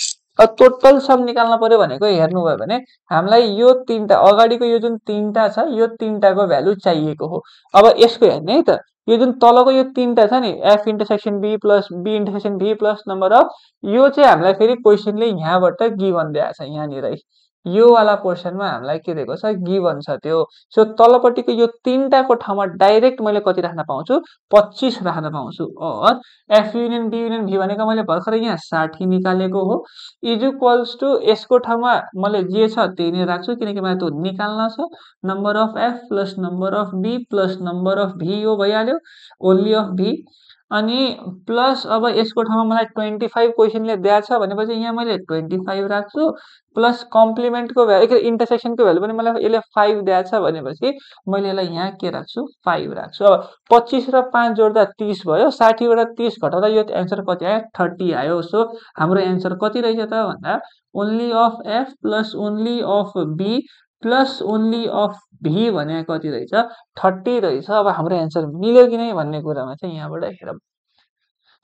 टोटल सम निकाल्न पर्यो भनेको हेर्नुभयो भने हामीलाई यो तीनटा अगाडिको यो जुन तीनटा छ यो तीनटाको भ्यालु चाहिएको हो। अब यसको हेर्ने है त, यो जुन तलको यो तीनटा छ नि F intersection B plus B intersection V plus number of, यो चाहिँ हामीलाई फेरि क्वेसनले यहाँबाट गिभन दिएको छ यहाँनिर यो वाला पोर्सनमा हामीलाई के दिएको छ गिभन छ त्यो। सो तलपट्टिको यो तीनटाको ठाउँमा डाइरेक्ट मैले कति राख्न पाउँछु 25 राख्न पाउँछु। और एफ युनियन बी युनियन भी भनेको मैले भर्खरै यहाँ 60 निकालेको हो इज इक्वल्स टु यसको ठाउँमा मैले जे छ त्यही नै राख्छु किनकि मलाई त्यो निकाल्न छ। Number of F plus number of B plus number of V यो भइहाल्यो ओन्ली अफ भी। अनि प्लस अब यसको ठाउँमा मलाई 25 क्वेसनले दिएको छ भनेपछि यहाँ मैले 25 राख्छु प्लस कम्प्लिमेन्टको भ्यालु इन्टरसेक्सनको भ्यालु पनि मलाई यसले 5 दिएको छ भनेपछि मैले यसलाई यहाँ के राख्छु 5 राख्छु। अब 25 र 5 जोड्दा 30 भयो, 60 बाट 30 घटाउँदा यो एन्सर कति आयो 30 आयो। सो हाम्रो एन्सर कति रहेछ त भन्दा only of F plus only of B plus only of V भने कति रहेछ 30 रहेछ। अब हाम्रो एन्सर मिल्यो कि नै भन्ने कुरामा चाहिँ यहाँबाट हेरौँ।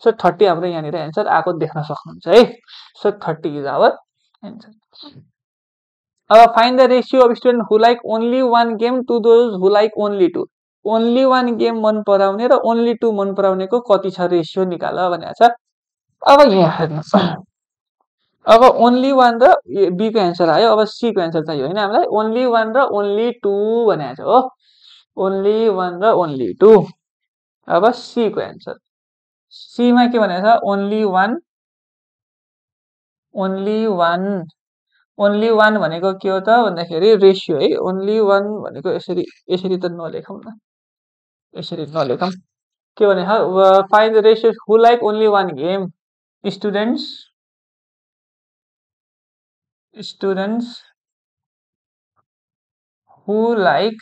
सो 30 हाम्रो यहाँनिर एन्सर आएको देख्न सक्नुहुन्छ है। So 30 is our answer. अब find the ratio of student who like only 1 game to those who like only 2। Only 1 game मन पराउने र ओन्ली 2 मन पराउनेको कति छ रेसियो निकाल भनेको छ। अब यहाँ हेर्नुहोस्, अब ओन्ली 1 र बी को एन्सर आयो। अब सी को एन्सर चाहियो होइन हामीलाई ओन्ली 1 र ओन्ली 2 भनेको छ हो, ओन्ली 1 र ओन्ली 2। अब सी को एन्सर, सी मा के भनेको छ ओन्ली 1 ओन्ली 1 भनेको के हो त भन्दाखेरि रेसियो है। ओन्ली 1 भनेको यसरी यसरी त नलेखौँ न, यसरी नलेखौँ के भनेको find the ratio who like only 1 game students who like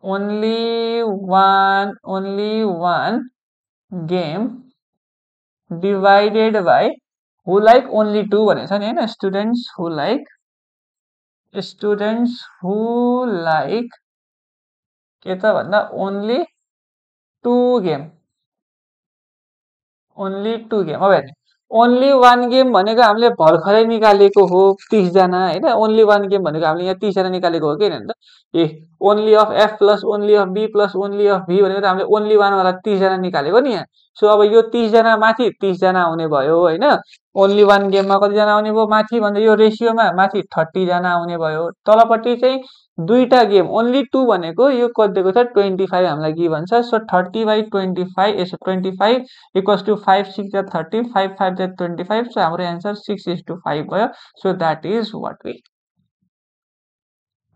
only one game divided by who like only 2 भनेको छ नि हैन। students who like के त भन्दा only 2 game अब हेर्नु ओन्ली 1 गेम भनेको हामीले भर्खरै निकालेको हो 30 जना हैन। ओन्ली 1 गेम भनेको हामीले यहाँ 30 जना निकालेको हो के हैन त। ए only of F plus only of B plus only of V भनेको हामीले ओन्ली 1 वाला 30 जना निकालेको नि यहाँ। सो अब यो 30 जना माथि 30 जना आउने भयो हैन। ओन्ली 1 गेममा कति जना आउने भयो माथि भन्दा यो रेसियोमा माथि 30 जना आउने भयो। तलपट्टि चाहिँ दुईटा गेम ओन्ली 2 भनेको यो कति दिएको छ 25 हामीलाई गिभन छ। सो 30/25 यसो 25 इक्वल्स टु 5 6 जा 30 5 5 जा 25। सो हाम्रो एन्सर 6:5 भयो। So that is what we.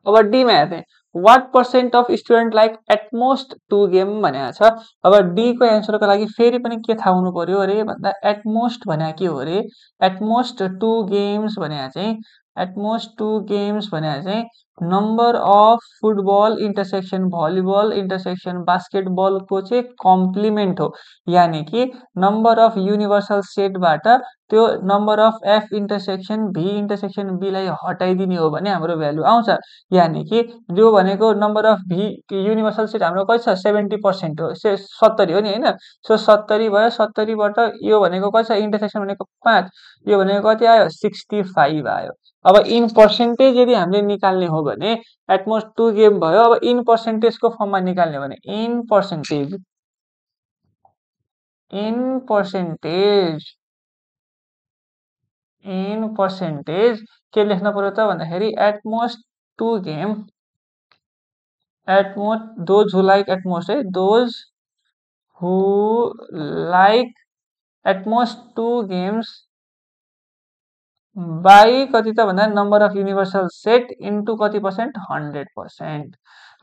अब डी मा हेर्ने what percent of student like at most 2 game भनेको छ। अब डी को एन्सरको लागि फेरि पनि के थाहा हुनु पर्यो अरे भन्दा एटमोस्ट भनेको के हो अरे एटमोस्ट 2 गेम्स भनेको चाहिँ एटमोस्ट 2 गेम्स भनेको चाहिँ number of football intersection volleyball intersection बास्केटबलको चाहिँ कम्प्लिमेन्ट हो। यानि कि नम्बर अफ युनिभर्सल सेटबाट त्यो number of F intersection V intersection B लाई हटाइदिने हो भने हाम्रो भ्यालु आउँछ। यानि कि जो भनेको number of V universal set हाम्रो कति छ 70% हो 70 हो नि हैन। सो 70 भयो 70 बाट यो भनेको कति छ इन्टरसेक्सन भनेको 5 यो भनेको कति आयो 65 आयो। अब इन पर्सेन्टेज यदि हामीले निकाल्ने हो भने एटमोस्ट 2 गेम भयो। अब इन पर्सेन्टेजको फर्ममा निकाल्ने हो भने इन पर्सेन्टेज के लेख्न पर्यो त भन्दाखेरि at most 2 game at most those who like at most है those who like at most 2 games by कति त भन्दा number of universal set into कति पर्सेन्ट 100%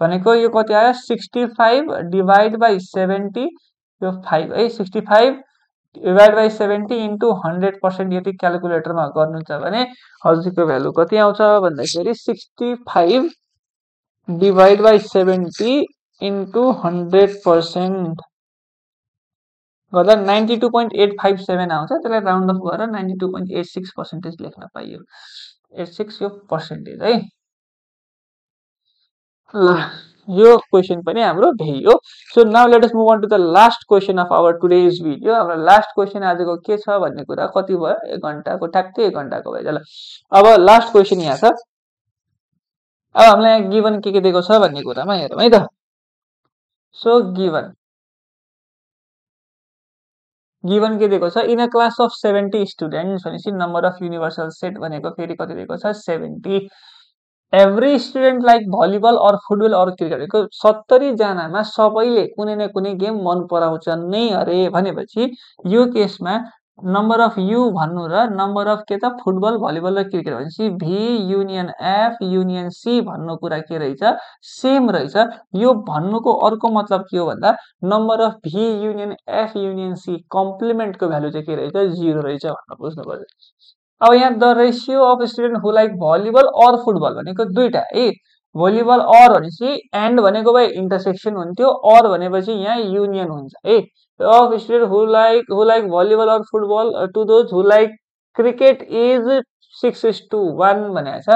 भनेको यो कति आयो 65 डिभाइड बाई 70 यो 5 है 65 डिभाइड बाई 70 इन्टु 100% यदि क्यालकुलेटरमा गर्नुहुन्छ भने हजुरको भ्यालु कति आउँछ भन्दाखेरि 65 डिभाइड बाई 70 इन्टु 100% गर्दा 92.857 आउँछ। त्यसलाई राउन्ड अफ गरेर 92.86% लेख्न पाइयो। 86 यो पर्सेन्टेज है। ल यो क्वेशन पनि हाम्रो भ्याइयो। So now let us move on to the last question of our today's video. हाम्रो लास्ट क्वेशन आजको के छ भन्ने कुरा कति भयो 1 घण्टाको ठ्याक्कै 1 घण्टाको भयो। ल अब लास्ट क्वेशन यहाँ छ। अब हामीलाई यहाँ गिवन के दिएको छ भन्ने कुरामा हेरौँ है त। सो गिवन के दिएको छ in a class of 70 students भनेपछि नम्बर अफ युनिभर्सल सेट भनेको फेरि कति दिएको छ 70 every student like volleyball or football or cricket 70 जनामा सबैले कुनै न कुनै गेम मन पराउँछन् नै अरे भनेपछि यो केसमा नम्बर अफ यु भन्नु र नम्बर अफ के त फुटबल भलिबल र क्रिकेट भनेपछि भी युनियन एफ युनियन सी भन्नु कुरा के रहेछ सेम रहेछ। यो भन्नुको अर्को मतलब के हो भन्दा number of V union F union C कम्प्लिमेन्टको भ्यालु चाहिँ के रहेछ 0 रहेछ भनेर बुझ्नु पर्छ। अब यहाँ the ratio of student who like volleyball or football भनेको दुईटा है। भलिबल अर भनेपछि एन्ड भनेको भए इन्टरसेक्सन हुन्थ्यो अर भनेपछि यहाँ युनियन हुन्छ है। Of student who like volleyball or football to those who like cricket is 6:1 भनेको छ।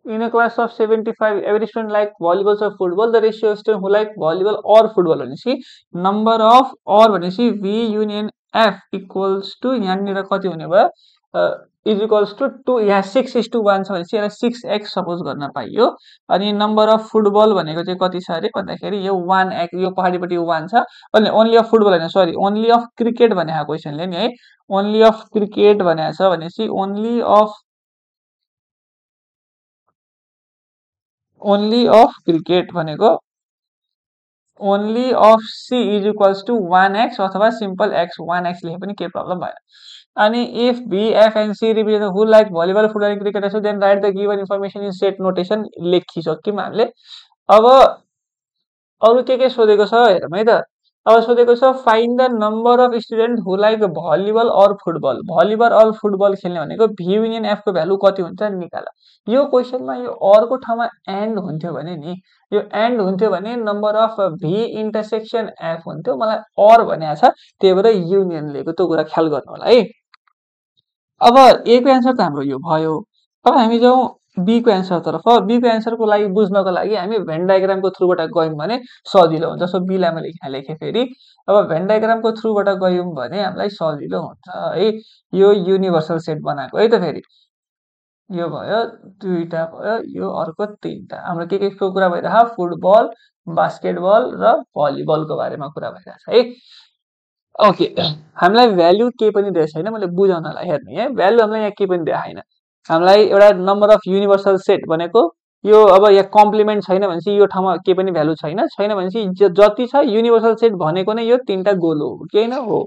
In a class of 75, every student like volleyball or football. The ratio of students who like volleyball or football भनेपछि number of or भनेपछि V union F equals to यहाँनिर कति हुने भयो is equals to 2 यहाँ 6:1 छ भनेपछि यसलाई 6x सपोज गर्न पाइयो। अनि नम्बर अफ फुटबल भनेको चाहिँ कति छ अरे भन्दाखेरि यो 1x यो पछाडिपट्टि 1 छ। अनि ओन्ली अफ फुटबल हैन सरी ओन्ली अफ क्रिकेट भनेको क्वेशनले नि है ओन्ली अफ क्रिकेट भनेको छ भनेपछि ओन्ली अफ क्रिकेट भनेको only of C is equals to 1x अथवा सिम्पल x 1x लेखे पनि केही प्रब्लम भएन। अनि if B F and C represent who like volleyball football cricket so then write the given information in set notation लेखिसक्यौँ हामीले। अब अरु के सोधेको छ हेरौँ है त। अब सोधेको छ find the number of student who like volleyball or football volleyball or football खेल्ने भनेको भी युनियन एफ को भ्यालु कति हुन्छ निकाल। यो क्वेशनमा यो अर को ठाउँमा एन्ड हुन्थ्यो भने नि यो एन्ड हुन्थ्यो भने number of V intersection F हुन्थ्यो। मलाई अर भनेको छ त्यही भएर युनियन लिएको त्यो कुरा ख्याल गर्नु होला है। अब ए को एन्सर त हाम्रो यो भयो। अब हामी जाउँ बी को एन्सर तर्फ। बी को एन्सर को लागि बुझ्नको लागि हामी भेन डायग्राम को थ्रुबाट गयौं भने सजिलो हुन्छ। सो बी लाई मैले यहाँ लेखे फेरि। अब भेन डायग्राम को थ्रुबाट गयौं भने हामीलाई सजिलो हुन्छ है। यो युनिभर्सल सेट बनाएको है त फेरि यो भयो दुईटा भयो यो अर्को तीनटा हाम्रो के को कुरा भइरहा फुटबल बास्केटबल र भलिबलको बारेमा कुरा भइरहेछ है। ओके हामीलाई भ्यालु के पनि दिएको छैन मैले बुझाउनलाई हेर्नु है भ्यालु हामीलाई यहाँ के पनि दिएको छैन। हामीलाई एउटा नम्बर अफ युनिभर्सल सेट भनेको यो अब यहाँ कम्प्लिमेन्ट छैन भनेपछि यो ठाउँमा के पनि भ्यालु छैन भनेपछि जति छ युनिभर्सल सेट भनेको नै यो तीनटा गोल हो के हैन हो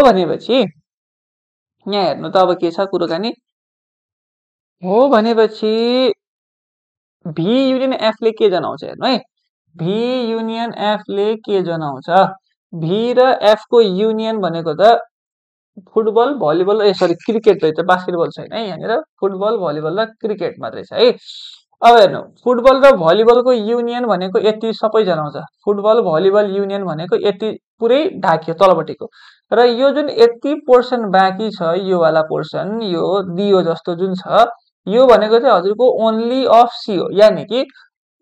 भनेपछि यहाँ हेर्नु त अब के छ कुराकानी हो भनेपछि भी युनियन एफ ले के जनाउँछ हेर्नु है। भी युनियन एफ ले के जनाउँछ भी र एफ को युनियन भनेको त फुटबल भलिबल सरी क्रिकेट रहेछ बास्केटबल छैन है यहाँनिर फुटबल भलिबल र क्रिकेट मात्रै छ है। अब हेर्नु फुटबल र भलिबलको युनियन भनेको यति सबै जनाउँछ फुटबल भलिबल युनियन भनेको यति पुरै ढाक्यो तलपट्टिको र यो जुन यति पोर्सन बाँकी छ यो वाला पोर्सन यो दियो जस्तो जुन छ यो भनेको चाहिँ हजुरको ओन्ली अफ सी हो। यानि कि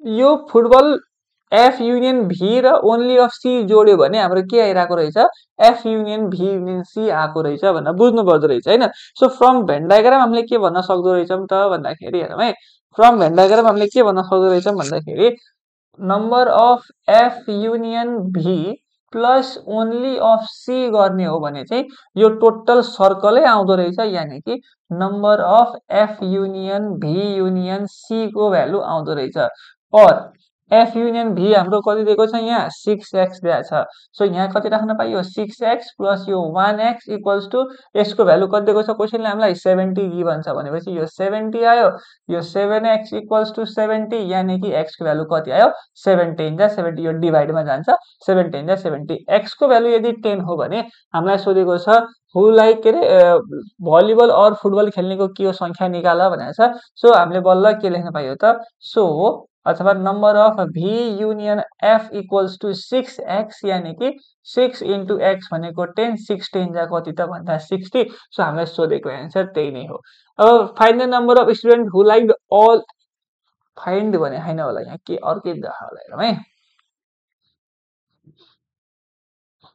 यो फुटबल एफ युनियन भी र ओन्ली अफ सी जोड्यो भने हाम्रो के आइरहेको रहेछ एफ युनियन भी युनियन सी आएको रहेछ भनेर बुझ्नु पर्दो रहेछ हैन। सो फ्रम भेन डायग्राम हामीले के भन्न सक्दो रहेछौं त भन्दाखेरि हेरौँ है। फ्रम भेन डायग्राम हामीले के भन्न सक्दो रहेछौं भन्दाखेरि number of F union B plus only of C गर्ने हो भने चाहिँ यो टोटल सर्कलै आउँदो रहेछ। यानि कि number of F union V union C को भ्यालु आउँदो रहेछ। और एफ युनियन भी हाम्रो कति दिएको छ यहाँ 6x दिएको छ सो यहाँ कति राख्न पाइयो 6x प्लस यो 1x इक्वल्स टु यसको भ्यालु कति दिएको छ क्वेशनले हामीलाई 70 गिभन छ भनेपछि यो 70 आयो यो 7x इक्वल्स टु 70 यानी कि x को भ्यालु कति आयो 17 जा 70 यो डिभाइडमा जान्छ 17 जा 70 x को भ्यालु यदि 10 हो भने हामीलाई सोधेको छ हु लाइक के रे भलिबल और फुटबल खेल्नेको के हो संख्या निकाल भनेको छ सो हामीले बल्ल के लेख्न पाइयो त सो अथवा number of V union F equals to 6x यानी कि 6 इन्टु x भनेको 10 6 10 जा कति त भन्दा 60 सो हामीलाई सोधेको एन्सर त्यही नै हो अब find the number of student who like all find भने हैन होला यहाँ के अर्कै देखा होला हेरौँ है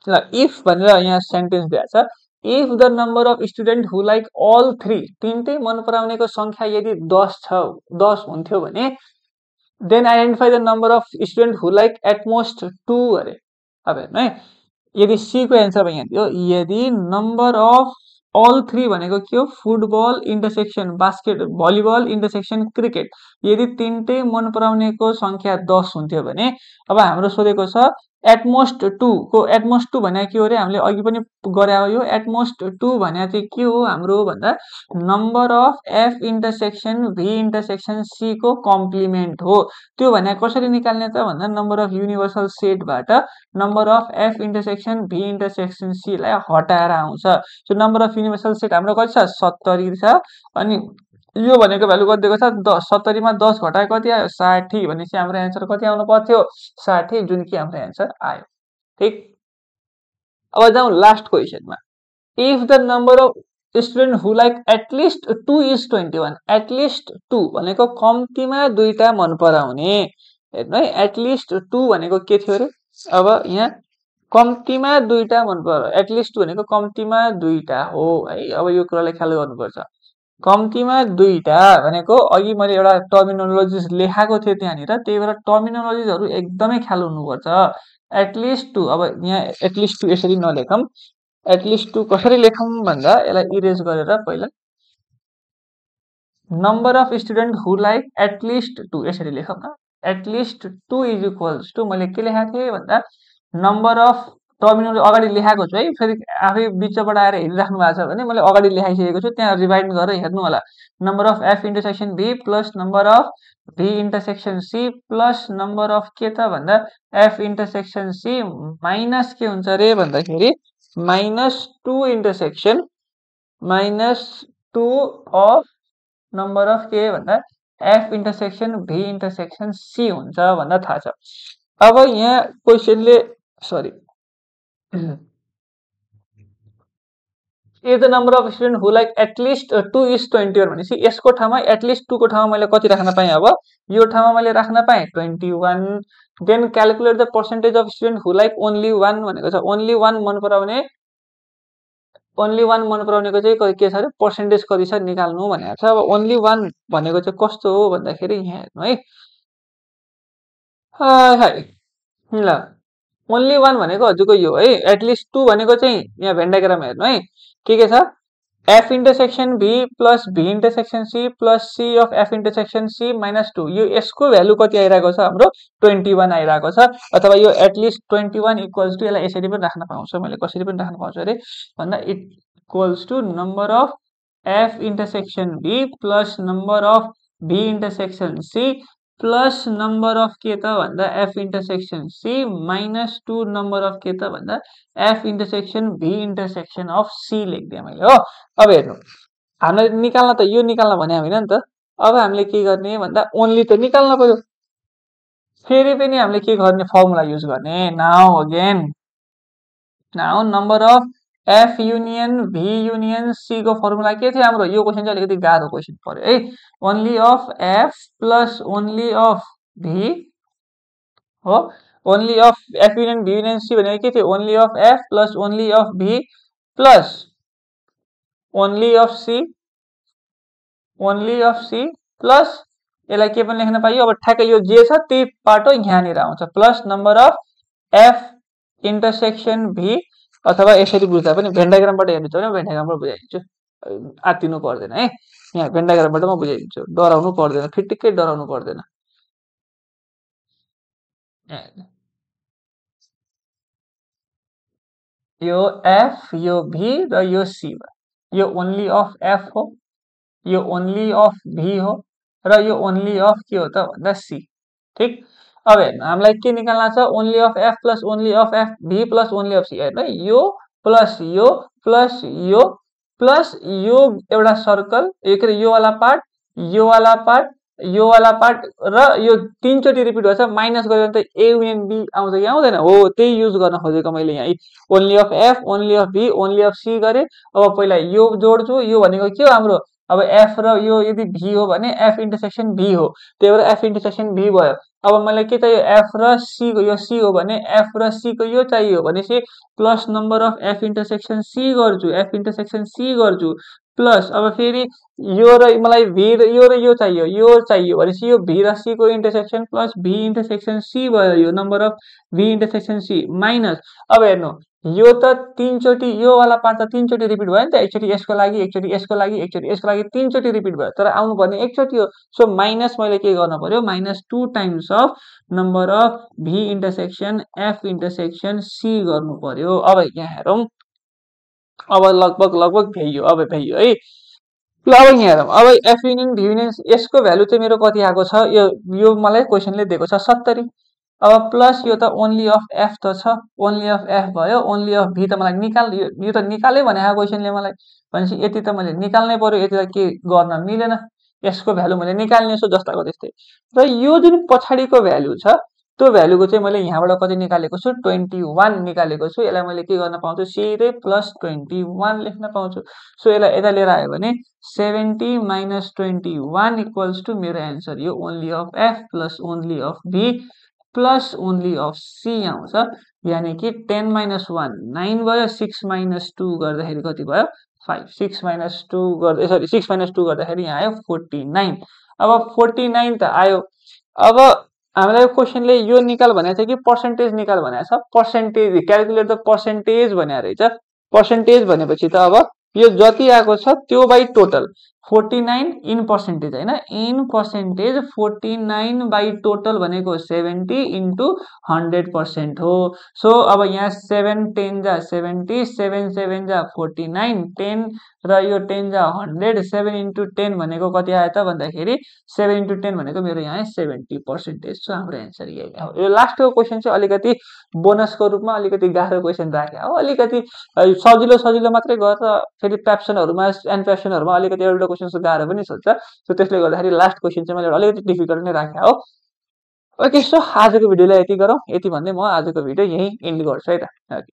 ल इफ भनेर यहाँ सेन्टेन्स दिएको छ if the number of student who like all three तीनटै मन पराउनेको संख्या यदि 10 छ 10 हुन्थ्यो भने then identify the number of student who like at most 2 अरे अब हेर्नु है यदि सी को एन्सर यहाँ दियो यदि नम्बर अफ अल थ्री भनेको के हो football intersection basket volleyball intersection cricket यदि तीनटै मन पराउनेको संख्या 10 हुन्थ्यो भने अब हाम्रो सोधेको छ एटमोस्ट 2 को एटमोस्ट 2 भने के हो रे हामीले अघि पनि गरे हो यो एटमोस्ट 2 भने चाहिँ के हो हाम्रो भन्दा number of F intersection V intersection C को कम्प्लिमेन्ट हो त्यो भने कसरी निकाल्ने त भन्दा नम्बर अफ युनिभर्सल सेटबाट number of F intersection V intersection C लाई हटाएर आउँछ so number of universal set हाम्रो कति छ 70 छ अनि यो भनेको भ्यालु कति दिएको छ 10 70 मा 10 घटाए कति आयो 60 भनेपछि हाम्रो एन्सर कति आउनु पर्थ्यो 60 जुन कि हाम्रो एन्सर आयो ठीक अब जाउँ लास्ट क्वेशनमा if the number of student who like at least 2 is 21 at least 2 भनेको कम्तीमा दुईटा मन पराउने हेर्नु है एटलिस्ट 2 भनेको के थियो रे अब यहाँ कम्तीमा दुईटा मन पराउने एटलिस्ट 2 भनेको कम्तीमा दुईटा हो है अब यो कुरालाई ख्याल गर्नुपर्छ कम्तीमा दुईटा भनेको अघि मैले एउटा टर्मिनोलोजिज लेखाएको थिएँ त्यहाँनिर त्यही भएर टर्मिनोलोजिजहरु एकदमै ख्याल हुनुपर्छ एटलिस्ट 2 अब यहाँ एटलिस्ट 2 यसरी नलेखौँ एटलिस्ट 2 कसरी लेखौँ भन्दा यसलाई इरेज गरेर पहिला number of student who like at least 2 यसरी लेखौँ न एटलिस्ट 2 इज इक्वल्स टु मैले के लेखेको थिएँ भन्दा नम्बर अफ टर्मिनल अगाडि लेखाएको छु है फेरि आफै बिचबाट आएर हेरिराख्नु भएको छ भने मैले अगाडि लेखाइसकेको छु त्यहाँ रिभाइड गरेर हेर्नु होला number of F intersection V plus number of V intersection C plus number of के त भन्दा एफ इन्टरसेक्सन सी माइनस के हुन्छ रे भन्दाखेरि -2 इन्टरसेक्सन -2 अफ नम्बर अफ के भन्दा F intersection V intersection C हुन्छ भन्दा थाहा छ अब यहाँ क्वेशनले sorry if the number of student who like at least 2 is 21 भनेपछि यसको ठाउँमा एटलिस्ट 2 को ठाउँमा मैले कति राख्न पाएँ अब यो ठाउँमा मैले राख्न पाएँ 21 then calculate the percentage of student who like only 1 भनेको छ ओन्ली 1 मन पराउनेको चाहिँ के छ अरे पर्सेन्टेज कति छ निकाल्नु भनेको छ अब ओन्ली 1 भनेको चाहिँ कस्तो हो भन्दाखेरि यहाँ हेर्नु है ल ओन्ली 1 भनेको हजुरको यो है एटलिस्ट 2 भनेको चाहिँ यहाँ भेन डायग्राम हेर्नु है के छ F intersection V plus B intersection C plus C of F intersection C -2 यो यसको भ्यालु कति आइरहेको छ हाम्रो 21 आइरहेको छ अथवा यो एटलिस्ट 21 इक्वल्स टु यसलाई यसरी पनि राख्न पाउँछु मैले कसरी पनि राख्न पाउँछु अरे भन्दा it equals to number of F intersection V plus number of V intersection C plus number of के त भन्दा F intersection C -2 number of के त भन्दा F intersection V intersection of C लेखिदिएँ मैले हो अब हेर्नु हामीले निकाल्न त यो निकाल्न भने होइन नि त अब हामीले के गर्ने भन्दा ओन्ली त निकाल्न पर्यो फेरि पनि हामीले के गर्ने फर्मुला युज गर्ने now again now number of F union V union C को फर्मुला के थियो हाम्रो यो क्वेशन चाहिँ अलिकति गाह्रो क्वेशन पर्यो है only of F plus only of V हो only of F union V union C भनेको के थियो only of F plus only of V plus only of C plus यसलाई के पनि लेख्न पाइयो अब ठ्याक्कै यो जे छ त्यही पाटो यहाँनिर आउँछ plus number of F intersection V अथवा यसरी बुझ्दा पनि भेन डायग्रामबाट हेर्नु छ भने भेन डायग्रामबाट बुझाइदिन्छु आत्तिनु पर्दैन है यहाँ भेन डायग्रामबाट म बुझाइदिन्छु डराउनु पर्दैन फिटिक्कै डराउनु पर्दैन यो एफ यो भी र यो सी भयो। यो ओन्ली अफ एफ हो, यो ओन्ली अफ भी हो र यो ओन्ली अफ के हो त भन्दा सी। ठिक। अब हेर्नु हामीलाई के निकाल्न छ, only of F plus only of F B plus only of C. हेर्नु यो प्लस यो प्लस यो प्लस यो एउटा सर्कल, के अरे यो वाला पार्ट, यो वाला पार्ट, यो वाला पार्ट र यो तीनचोटि रिपिट भएछ, माइनस गरेर त ए युनियन बी आउँछ कि आउँदैन? हो, त्यही युज गर्न खोजेको मैले यहाँ। Only of F only of B only of C गरे। अब पहिला यो जोड्छु, यो भनेको के हो हाम्रो, अब एफ र यो यदि भी हो भने एफ इन्टरसेक्सन भी हो, त्यही भएर एफ इन्टरसेक्सन भी भयो। अब मलाई के चाहियो, एफ र सी को, यो सी हो भने एफ र सी को यो चाहियो भनेपछि plus number of F intersection C गर्छु, एफ इन्टरसेक्सन सी गर्छु प्लस अब फेरि यो र मलाई भी र यो चाहियो भनेपछि यो भी र सी को intersection plus B intersection C भयो, यो number of V intersection C minus. अब हेर्नु यो त तीनचोटि, यो वाला पार्ट त तीनचोटि रिपिट भयो नि त, एकचोटि यसको लागि, एकचोटि यसको लागि, एकचोटि यसको लागि, तीनचोटि रिपिट भयो, तर आउनु पर्ने एकचोटि हो। सो माइनस मैले के गर्न पर्यो, minus 2 times of number of V intersection F intersection C गर्नु पर्यो। अब यहाँ हेरौँ, अब लगभग भ्याइयो, अब भ्याइयो है। ल अब यहाँ हेरौँ, अब एफ युनियन भी युनियन यसको भ्यालु चाहिँ मेरो कति आएको छ, यो मलाई क्वेसनले दिएको छ 70। अब प्लस यो त ओन्ली अफ एफ त छ, ओन्ली अफ एफ भयो, ओन्ली अफ भी त मलाई निकाल, यो त निकाले भने क्वेसनले मलाई, भनेपछि यति त मैले निकाल्नै पर्यो, यति त के गर्न मिलेन, यसको भ्यालु मैले निकाल्ने छु जस्ताको त्यस्तै। र यो जुन पछाडिको भ्यालु छ त्यो भ्यालुको चाहिँ मैले यहाँबाट कति निकालेको छु, 21 निकालेको छु। यसलाई मैले के गर्न पाउँछु, सिधै प्लस 21 लेख्न पाउँछु। सो यसलाई यता लिएर आयो भने 70 माइनस 21 इक्वल्स टु मेरो एन्सर यो only of F plus only of V plus only of C आउँछ। यानि कि 10 माइनस 1 9 भयो, 6 माइनस 2 गर्दाखेरि कति भयो 5, 6 माइनस 2 गर्दा सरी 6 माइनस 2 गर्दाखेरि यहाँ आयो 49। अब 49 त आयो। अब हामीलाई क्वेसनले यो निकाल भनेको छ कि पर्सेन्टेज निकाल भनेको छ, पर्सेन्टेज क्याल्कुलेट द पर्सेन्टेज भनेको रहेछ। पर्सेन्टेज भनेपछि त अब यो जति आएको छ त्यो बाइ टोटल 49 इन पर्सेन्टेज हैन, इन पर्सेन्टेज 49 बाइ टोटल भनेको 70 इन्टु 100% हो। सो अब यहाँ 7 10 जा 70, 7 7 जा 49, 10 र यो 10 जा 100, 7 इन्टु 10 भनेको कति आयो त भन्दाखेरि 7 इन्टु 10 भनेको मेरो यहाँ 70%। सो हाम्रो एन्सर यही हो। यो लास्टको क्वेसन चाहिँ अलिकति बोनसको रूपमा अलिकति गाह्रो क्वेसन राखे हो, अलिकति सजिलो मात्रै गरेर फेरि प्याप्सनहरुमा एन्ड प्याप्सनहरुमा अलिकति एउटा क्वेसन गाह्रो पनि सोध्छ। सो त्यसले गर्दाखेरि लास्ट क्वेसन चाहिँ मैले अलिकति डिफिकल्ट नै राखे हो। ओके, सो आजको भिडियोलाई यति गरौँ, यति भन्दै म आजको भिडियो यही एन्ड गर्छु है त।